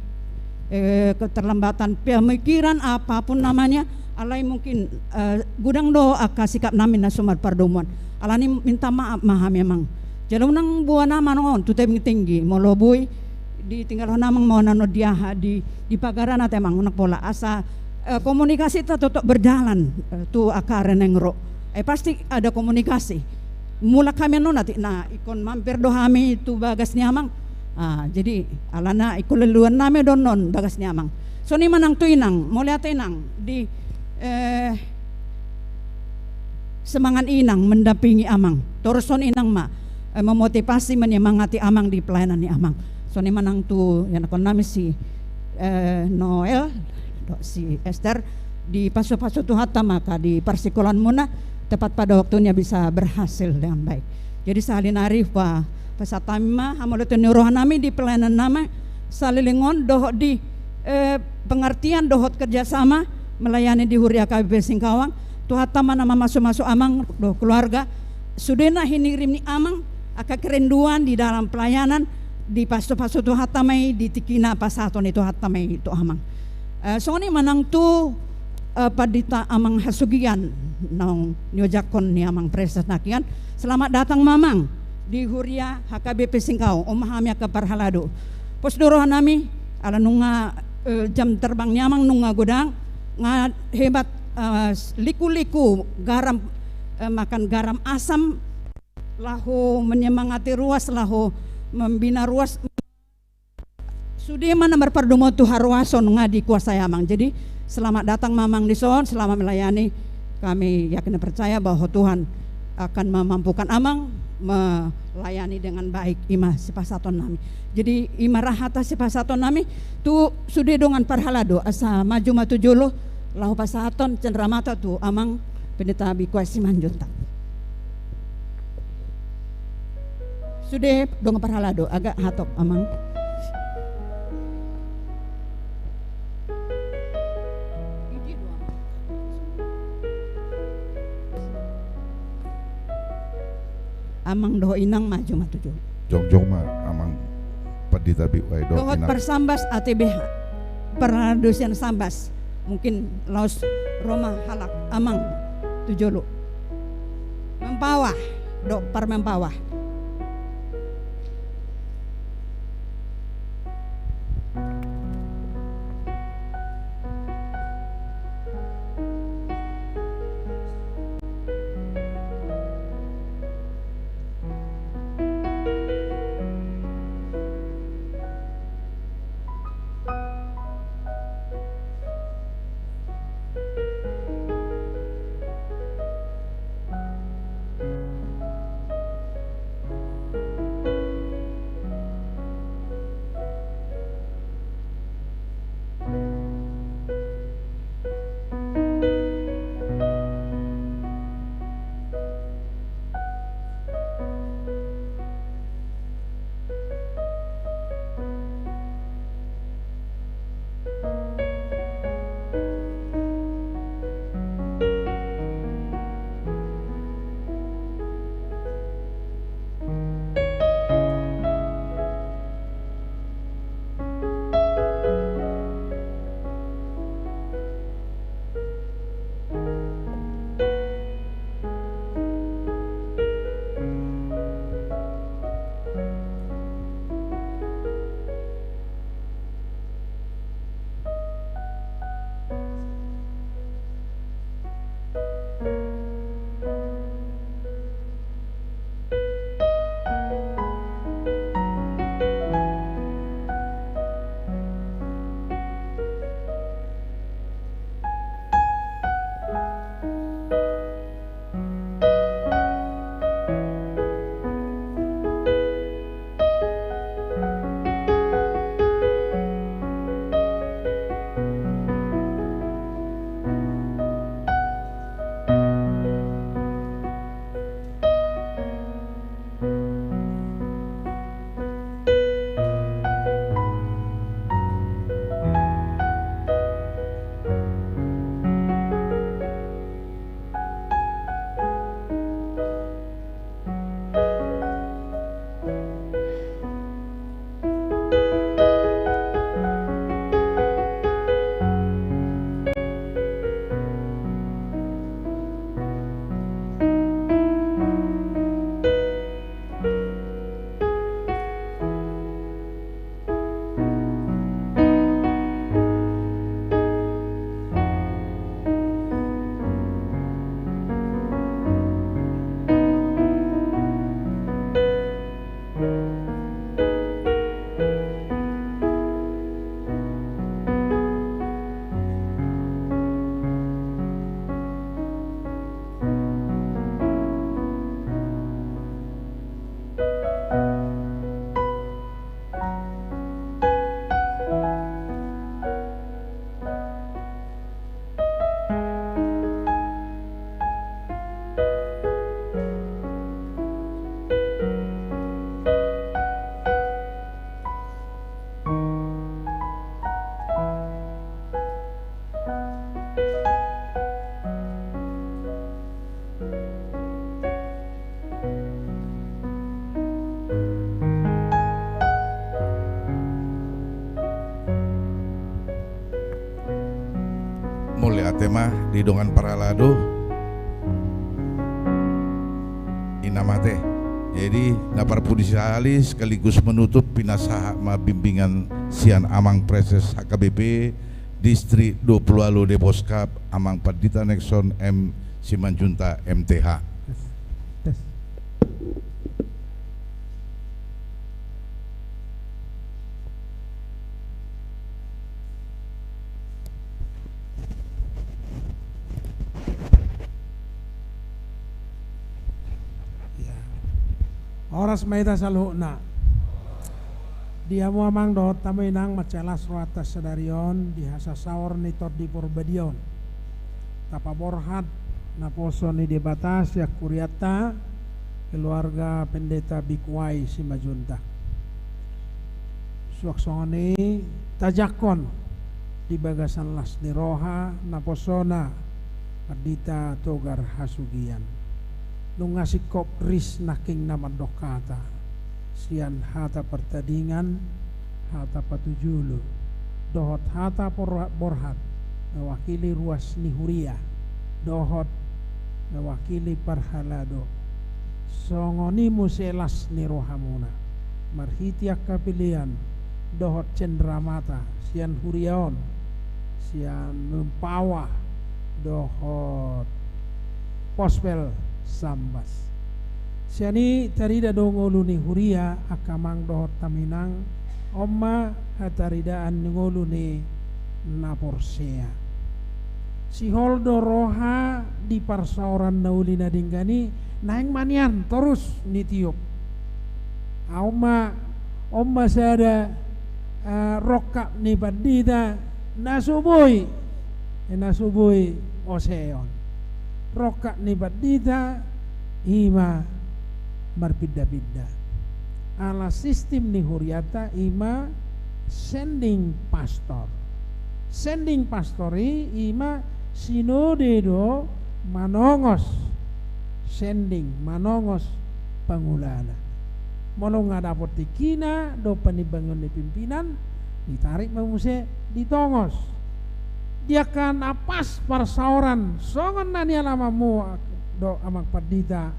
eh, keterlambatan pemikiran apapun namanya, alai mungkin, eh, godang do angka sikap nami na so marpardomuan. Alani minta maaf ma hami Amang. Jala unang boan Amang on tu tebing tinggi, molo boi ditinggalhon Amang ma on annon di aha, di, di pagaran ate Amang, unang pola. Asa, eh, komunikasita tetap berjalan, eh, tu angka ari naeng ro. Eh, pasti ada komunikasi. Mulak hami annon ate, na ingkon mampir do hami tu bagas ni Amang. Ah, jadi alana ingkon lelluan nami do annon bagas ni Amang. Songon i ma nang tu Inang, mauliate Inang di, eh, semangat Inang mendampingi Amang. Torushon Inang ma, eh, memotivasi, menyemangati Amang di pelayanan ni Amang. Songon i ma nang tu ianakhon nami si, eh, Noel dohot si Ester, dipasu-pasu Tuhanta ma angka di parsikolaanmuna tepat pada waktunya bisa berhasil dengan baik. Jadi sahali nari pa, pasahat hami ma hamauliateon ni roha nami di pelayanan nami saleleng on dohot di, eh, pengertian dohot kerjasama melayani di Huria H K B P Singkawang. Tuhanta ma na mamasu-masu Amang dohot keluarga, sudena hinirim ni Amang angka kerinduan di dalam pelayanan, dipasu-pasu Tuhanta ma i, di tingkina pasahaton ni Tuhanta ma i tu Amang. Eh, songon i ma nang tu, eh, Pandita Amang Hasugian naung niojakhon ni Amang Praeses nangkin. Selamat datang ma Amang di Huria H K B P Singkawang, on ma hami angka parhalado. Pos do roha nami, ala nunga, eh, jam terbang ni Amang nunga godang, nga hebat, eh, liku-liku garam, eh, makan garam asam, laho menyemangati ruas, laho membina ruas. Sude ma na marpardomuan tu haruason nga dikuasai Amang. Jadi selamat datang ma Amang dison, selamat melayani. Kami yakin dan percaya bahwa Tuhan akan memampukan Amang melayani dengan baik, i ma sipasahaton nami. Jadi i ma ra hata sipasahaton nami tu sude dongan parhalado, asa maju ma tu jolo laho pasahathon cenderamata tu Amang Pendeta Bikuai Simanjuntak. Sude dongan parhalado, agak hatop Amang. Amang dohot Inang maju ma tu jolo. Jongjong ma Amang Pandita Bikuai dohot Inang. Dohot parsambas A T B H. Parhalado sian Sambas. Mungkin laos ro ma halak Amang tu jolo. Mempawah, dohot parmempawah. Tema di dongan parhalado, i na mate. Jadi, na parpudi sahali sekaligus menutup, pinasahat ma bimbingan sian Amang Praeses H K B P Distrik dua puluh ualu Deposkap, Amang Pandita Nexon M Simanjuntak M T H. Tes. Tes. Ya. Horas ma hita saluhutna. Di hamu amang dohot hamu inang, mansai las rohanta sadari on di hasasaor ni Tondi Porbadia on. Tapaborhat naposo ni Debata sian hurianta, keluarga Pendeta Bikuai Simanjuntak. Suang songon i tajangkon di bagasan las ni roha naposona Pandita Togar Hasugian. Nunga singkop ris nangkin na mandok hata, sian hata partadingan, hata patujolo, dohot hata porhat-borhat mewakili ruas ni huria, dohot mewakili parhalado. Songon i muse las ni rohamuna, marhite angka pelean dohot cendramata sian huria on, sian Mempawa dohot Pospel Sambas. Sian i tarida do ngolu ni huria, angka amang dohot hamu inang, on ma hataridaan ni ngolu ni na porsea. Sihol do roha di parsaoran na uli na denggan i, naeng ma nian torus nitiop. On ma, on ma sada, eh, rongkap ni pandita na so boi, eh, na so boi oseon. Rongkap ni pandita i ma marpinda-pinda. Ala sistim ni hurianta i ma sending pastor. Sending pastor i, i ma sinode do manongos, sending manongos pangulana. Molo nga dapot tingkina dohot panimbangion ni pimpinan, ditarik ma muse ditongos. Di angka na pas parsaoran songon na nialamanmu dohot amang pandita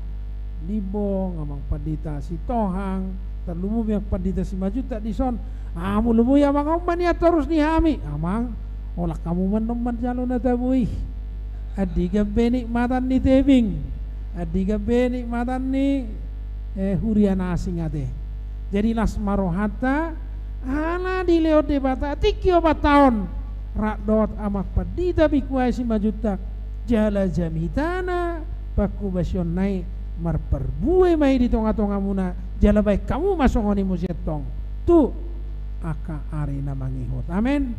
Limbong, amang pandita Sitohang, tarlumobi amang pandita Simanjuntak dison. Ah, molo boi amang, on ma nian torus di hami. Amang, holan hamu ma annon manjalo na tabo i. Andigan be nikmatan ni tebing, andigan be nikmatan ni, eh, huria na asing ate. Jadi las ma rohanta, ala dilehon Debata tingki opat taon rap dohot amang pandita Bikuai Simanjuntak, jala jamitana pangkobasionna i marparbue ma i di tonga-tongamuna, jala baen hamu ma songon i muse tong tu angka ari na mangihut. Amen.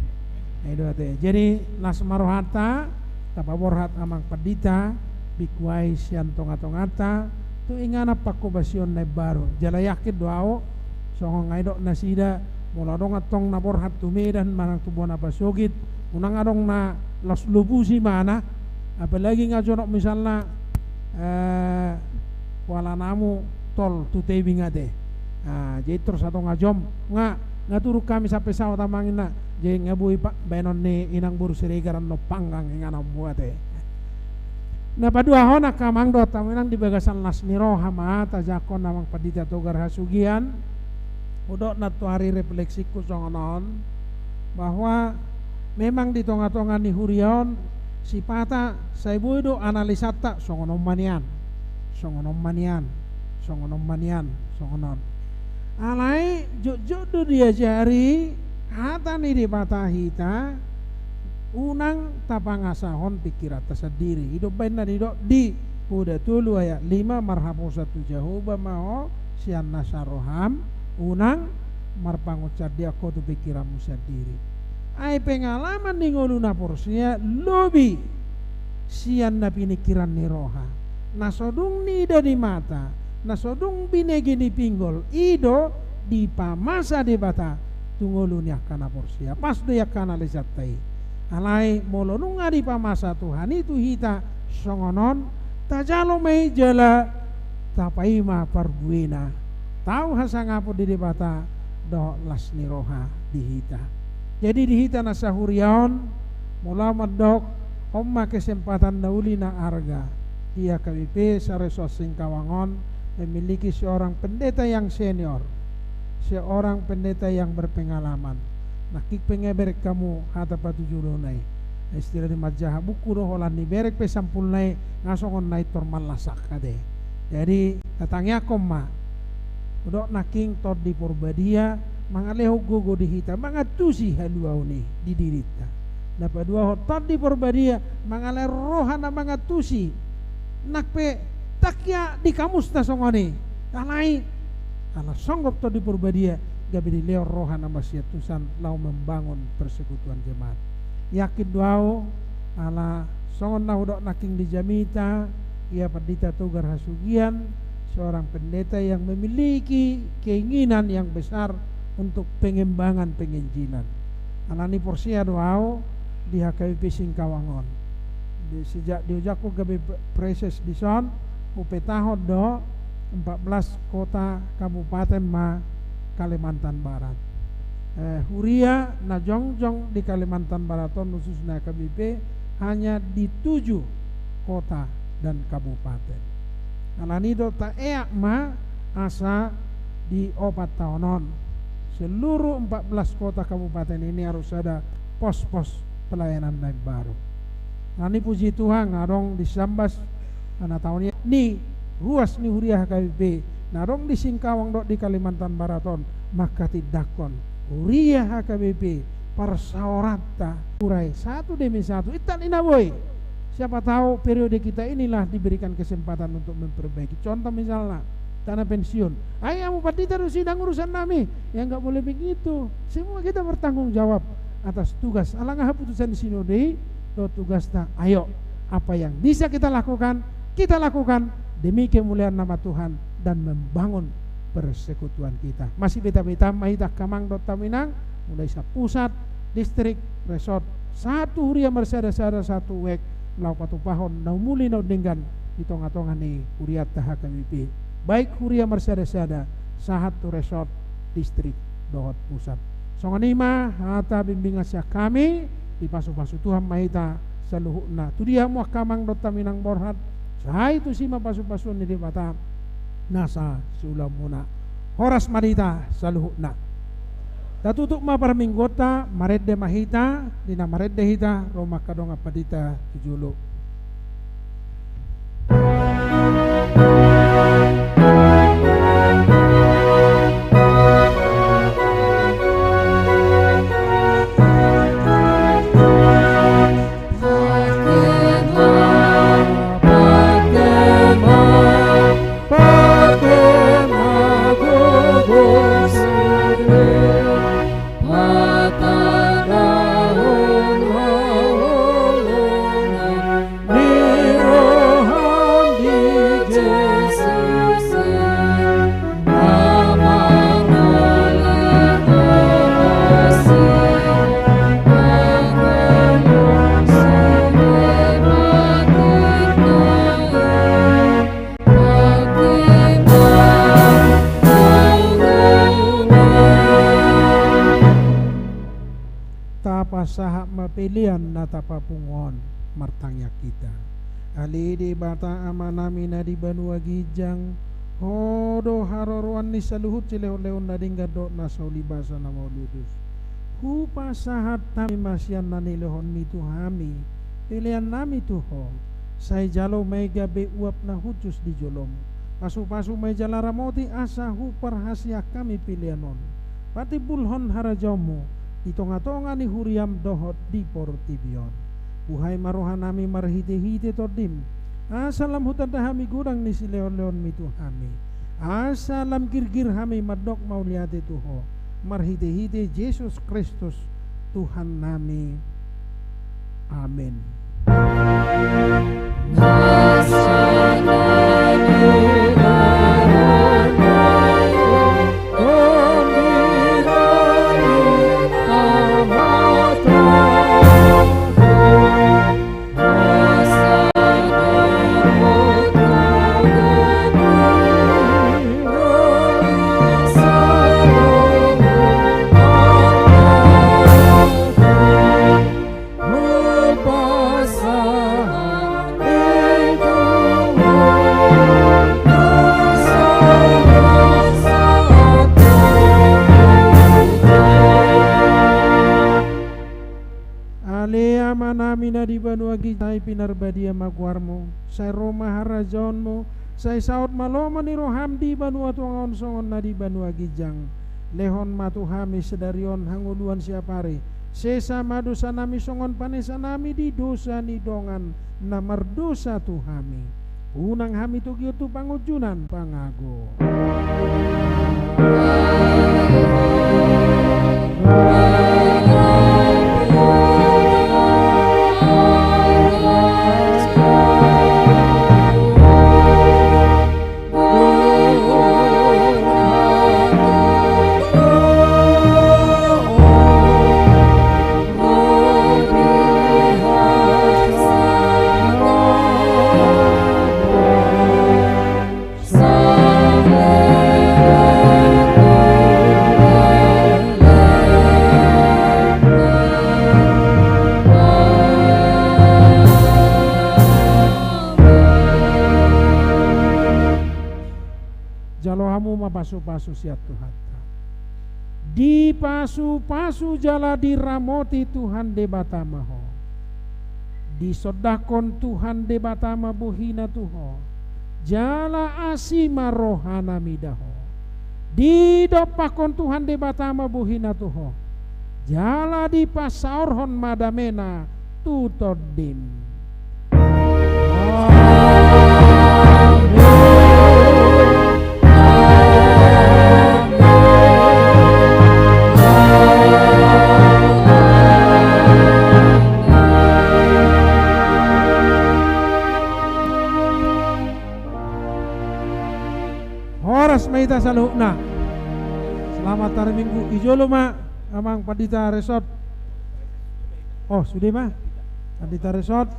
Jadi las ma rohanta, tapaborhat amang pandita Bikuai sian tonga-tonganta, tu inganan pangkobasion na imbaru. Jala yakin do ahu, songon nga didok nasida, molo adong antong na borhat tu Medan manang tu bona pasogit, unang adong na laos lobus ibana, apalagi nga jonok misalna, eh, hualanamu tol tu tebing ate. Ah, jadi tor satonga jom nga, nga turun hami sampe saut amang inna. Jadi nga boi baenon ni inang boru Siregar annon panggang ingananmu ate. Na paduahon angka amang dohot hamu inang, di bagasan las ni roha ma tajangkon amang pandita Togar Hasugian. Hudok nantoari refleksingku songon on, bahwa memang di tonga-tonga ni huria on sipata sai boi do analisanta songon on ma nian, songon on ma nian, songon on ma nian, songon on. Alai jotjot do diajari hata ni Debata hita, unang tapangasahon pingkiranta sandiri. I do umbaen na nidok di Poda tolu ayat lima, marhaposan tu Jahowa ma ho sian nasa roham, unang marpangunsandean ho tu pingkiranmu sandiri. Ai pengalaman ni ngolu na porsea lobi sian na piningkiran ni roha, na so dung niida di mata, na so dung binege ni pinggol, i do dipamasa Debata tu ngolu ni angka na porsea. Pas do i angka analisanta i. Alai molo nunga dipamasa Tuhan i tu hita songon on, tajalo ma i jala tapaima parbuena. Tau hasangapon di Debata dohot las ni roha di hita. Jadi di hita na sahuria on, molo ahu mandok, On ma kesempatan na uli na arga di H K B P saresor Singkawang on memiliki seorang pendeta yang senior, seorang pendeta yang berpengalaman. Nangkin pe nga berek hamu hata patujolo na i. Istilah ni manjaha buku do, holan ni berek pe sampulna i nga songon na pintor manlasak ate. Jadi tatangiangkon ma. Hudok nangkin Tondi Porbadia mangalehon gogo di hita, mangantusi haluaon i di dirinta. Na paduahon, Tondi Porbadia mangalehon roha na mangantusi. Nang pe tangkiang di kamusta songon i. Alai ala songgop Tondi Porbadia gabe dilehon roha na masiantusan laho membangun persekutuan jemaat. Yakin do ahu, ala songon na hudok nangkin di jamita, ia Pandita Togar Hasugian, seorang pendeta yang memiliki keinginan yang besar untuk pengembangan penginjilan. Alani porsea do ahu di H K B P Singkawang on. Di, sejak diojakhon gabe praeses dison, hupetahon do empat belas kota kabupaten ma Kalimantan Barat. Eh, huria na jongjong di Kalimantan Barat on, khususna H K B P, hanya di tujuh kota dan kabupaten. Alani do taeak ma asa di opat taon on seluruh empat belas kota kabupaten ini harus ada pos-pos pelayanan na imbaru. Alani puji Tuhan, adong di Sambas, na taon i ni ruas ni huria H K B P na adong di Singkawang dohot di Kalimantan Barat on manghatindanghon huria H K B P, parsaoranta, urai satu demi satu, intan i na boi. Siapa tahu periode kita inilah diberikan kesempatan untuk memperbaiki. Contoh misalnya, dana pensiun. Ai hamu pandita do sidang urusan nami. Ya, nggak boleh begitu. Semua kita bertanggung jawab atas tugas. Ala nga haputusan sinode i dohot tugasta. Ayo, apa yang bisa kita lakukan, kita lakukan demi kemuliaan nama Tuhan dan membangun persekutuan kita. Masibeta-beta ma hita angka amang dohot hamu inang, mulai sian pusat, distrik, resort, sahat tu huria marsada-sada, sahat tu wijk, laho patupahon na umuli na undenggan di tonga-tonga ni hurianta H K B P, baik huria marsada-sada, sahat tu resort, distrik dohot pusat. Songon i ma hata bimbingan sian hami, dipasu-pasu Tuhan ma hita saluhutna. Tu dia hamu angka amang dohot hamu inang borhat, sai tusi ma pasu-pasuon ni Debata nasa siulaonmuna. Horas ma di hita saluhutna. Tatutup ma parmingguonta, marende ma hita, di na marende hita, ro ma angka dongan pandita tu jolo. Tapasahat ma pelean na tapapungu on, martangiang hita. Ale Debata Amanami na di banua ginjang, Ho do haroroan ni saluhut silehon-lehon na denggan dohot na saulibasa na mauliutus. Hupasahat hami ma sian na nilehonMi tu hami peleannami tu Ho. Sai jalo ma i gabe uap na hushus di joloM. Pasu-pasu ma i jala ramoti asa huparhaseang hami pelean on patimbulhon harajaonMu di tonga-tonga ni huriaM dohot di portibi on. Buhai ma rohanami marhite-hite TondiM, asa lam hutanda hami godang ni silehon-lehonMi tu hami, asa lam girgir hami mandok mauliate tu Ho, marhite-hite Jesus Kristus Tuhannami. Amen. na di banua ginjang, sai pinarbadia ma goarmu, sai ro ma harajaonmu, sai saut ma lomo ni roham di banua tonga on songon na di banua ginjang. Lehon ma tu hami sadari on hangoluan siapari, sesa ma dosanami songon panesanami di dosa ni dongan na mardosa tu hami. Unang hami togihon tu pangunjunan pangago. Jalo hamu ma pasupasu sian Tuhanta. Dipasupasu jala diramoti Tuhan Debata ma ho. Disondangkon Tuhan Debata ma bohina tu ho, jala asi ma rohana mida ho. Didompakkon Tuhan Debata ma bohina tu ho, jala dipasaorhon ma damena tu tondim. Horas ma hita saluhutna. Selamat hari Minggu. I jolo ma amang pandita resort. Oh, sude ma. Pandita resort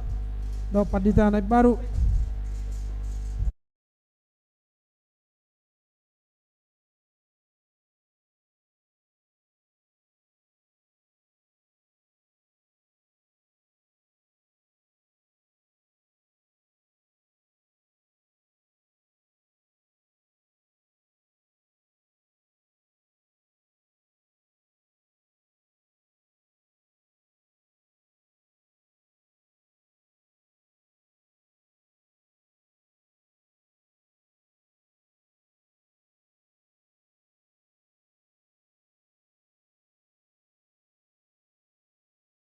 dohot pandita na imbaru.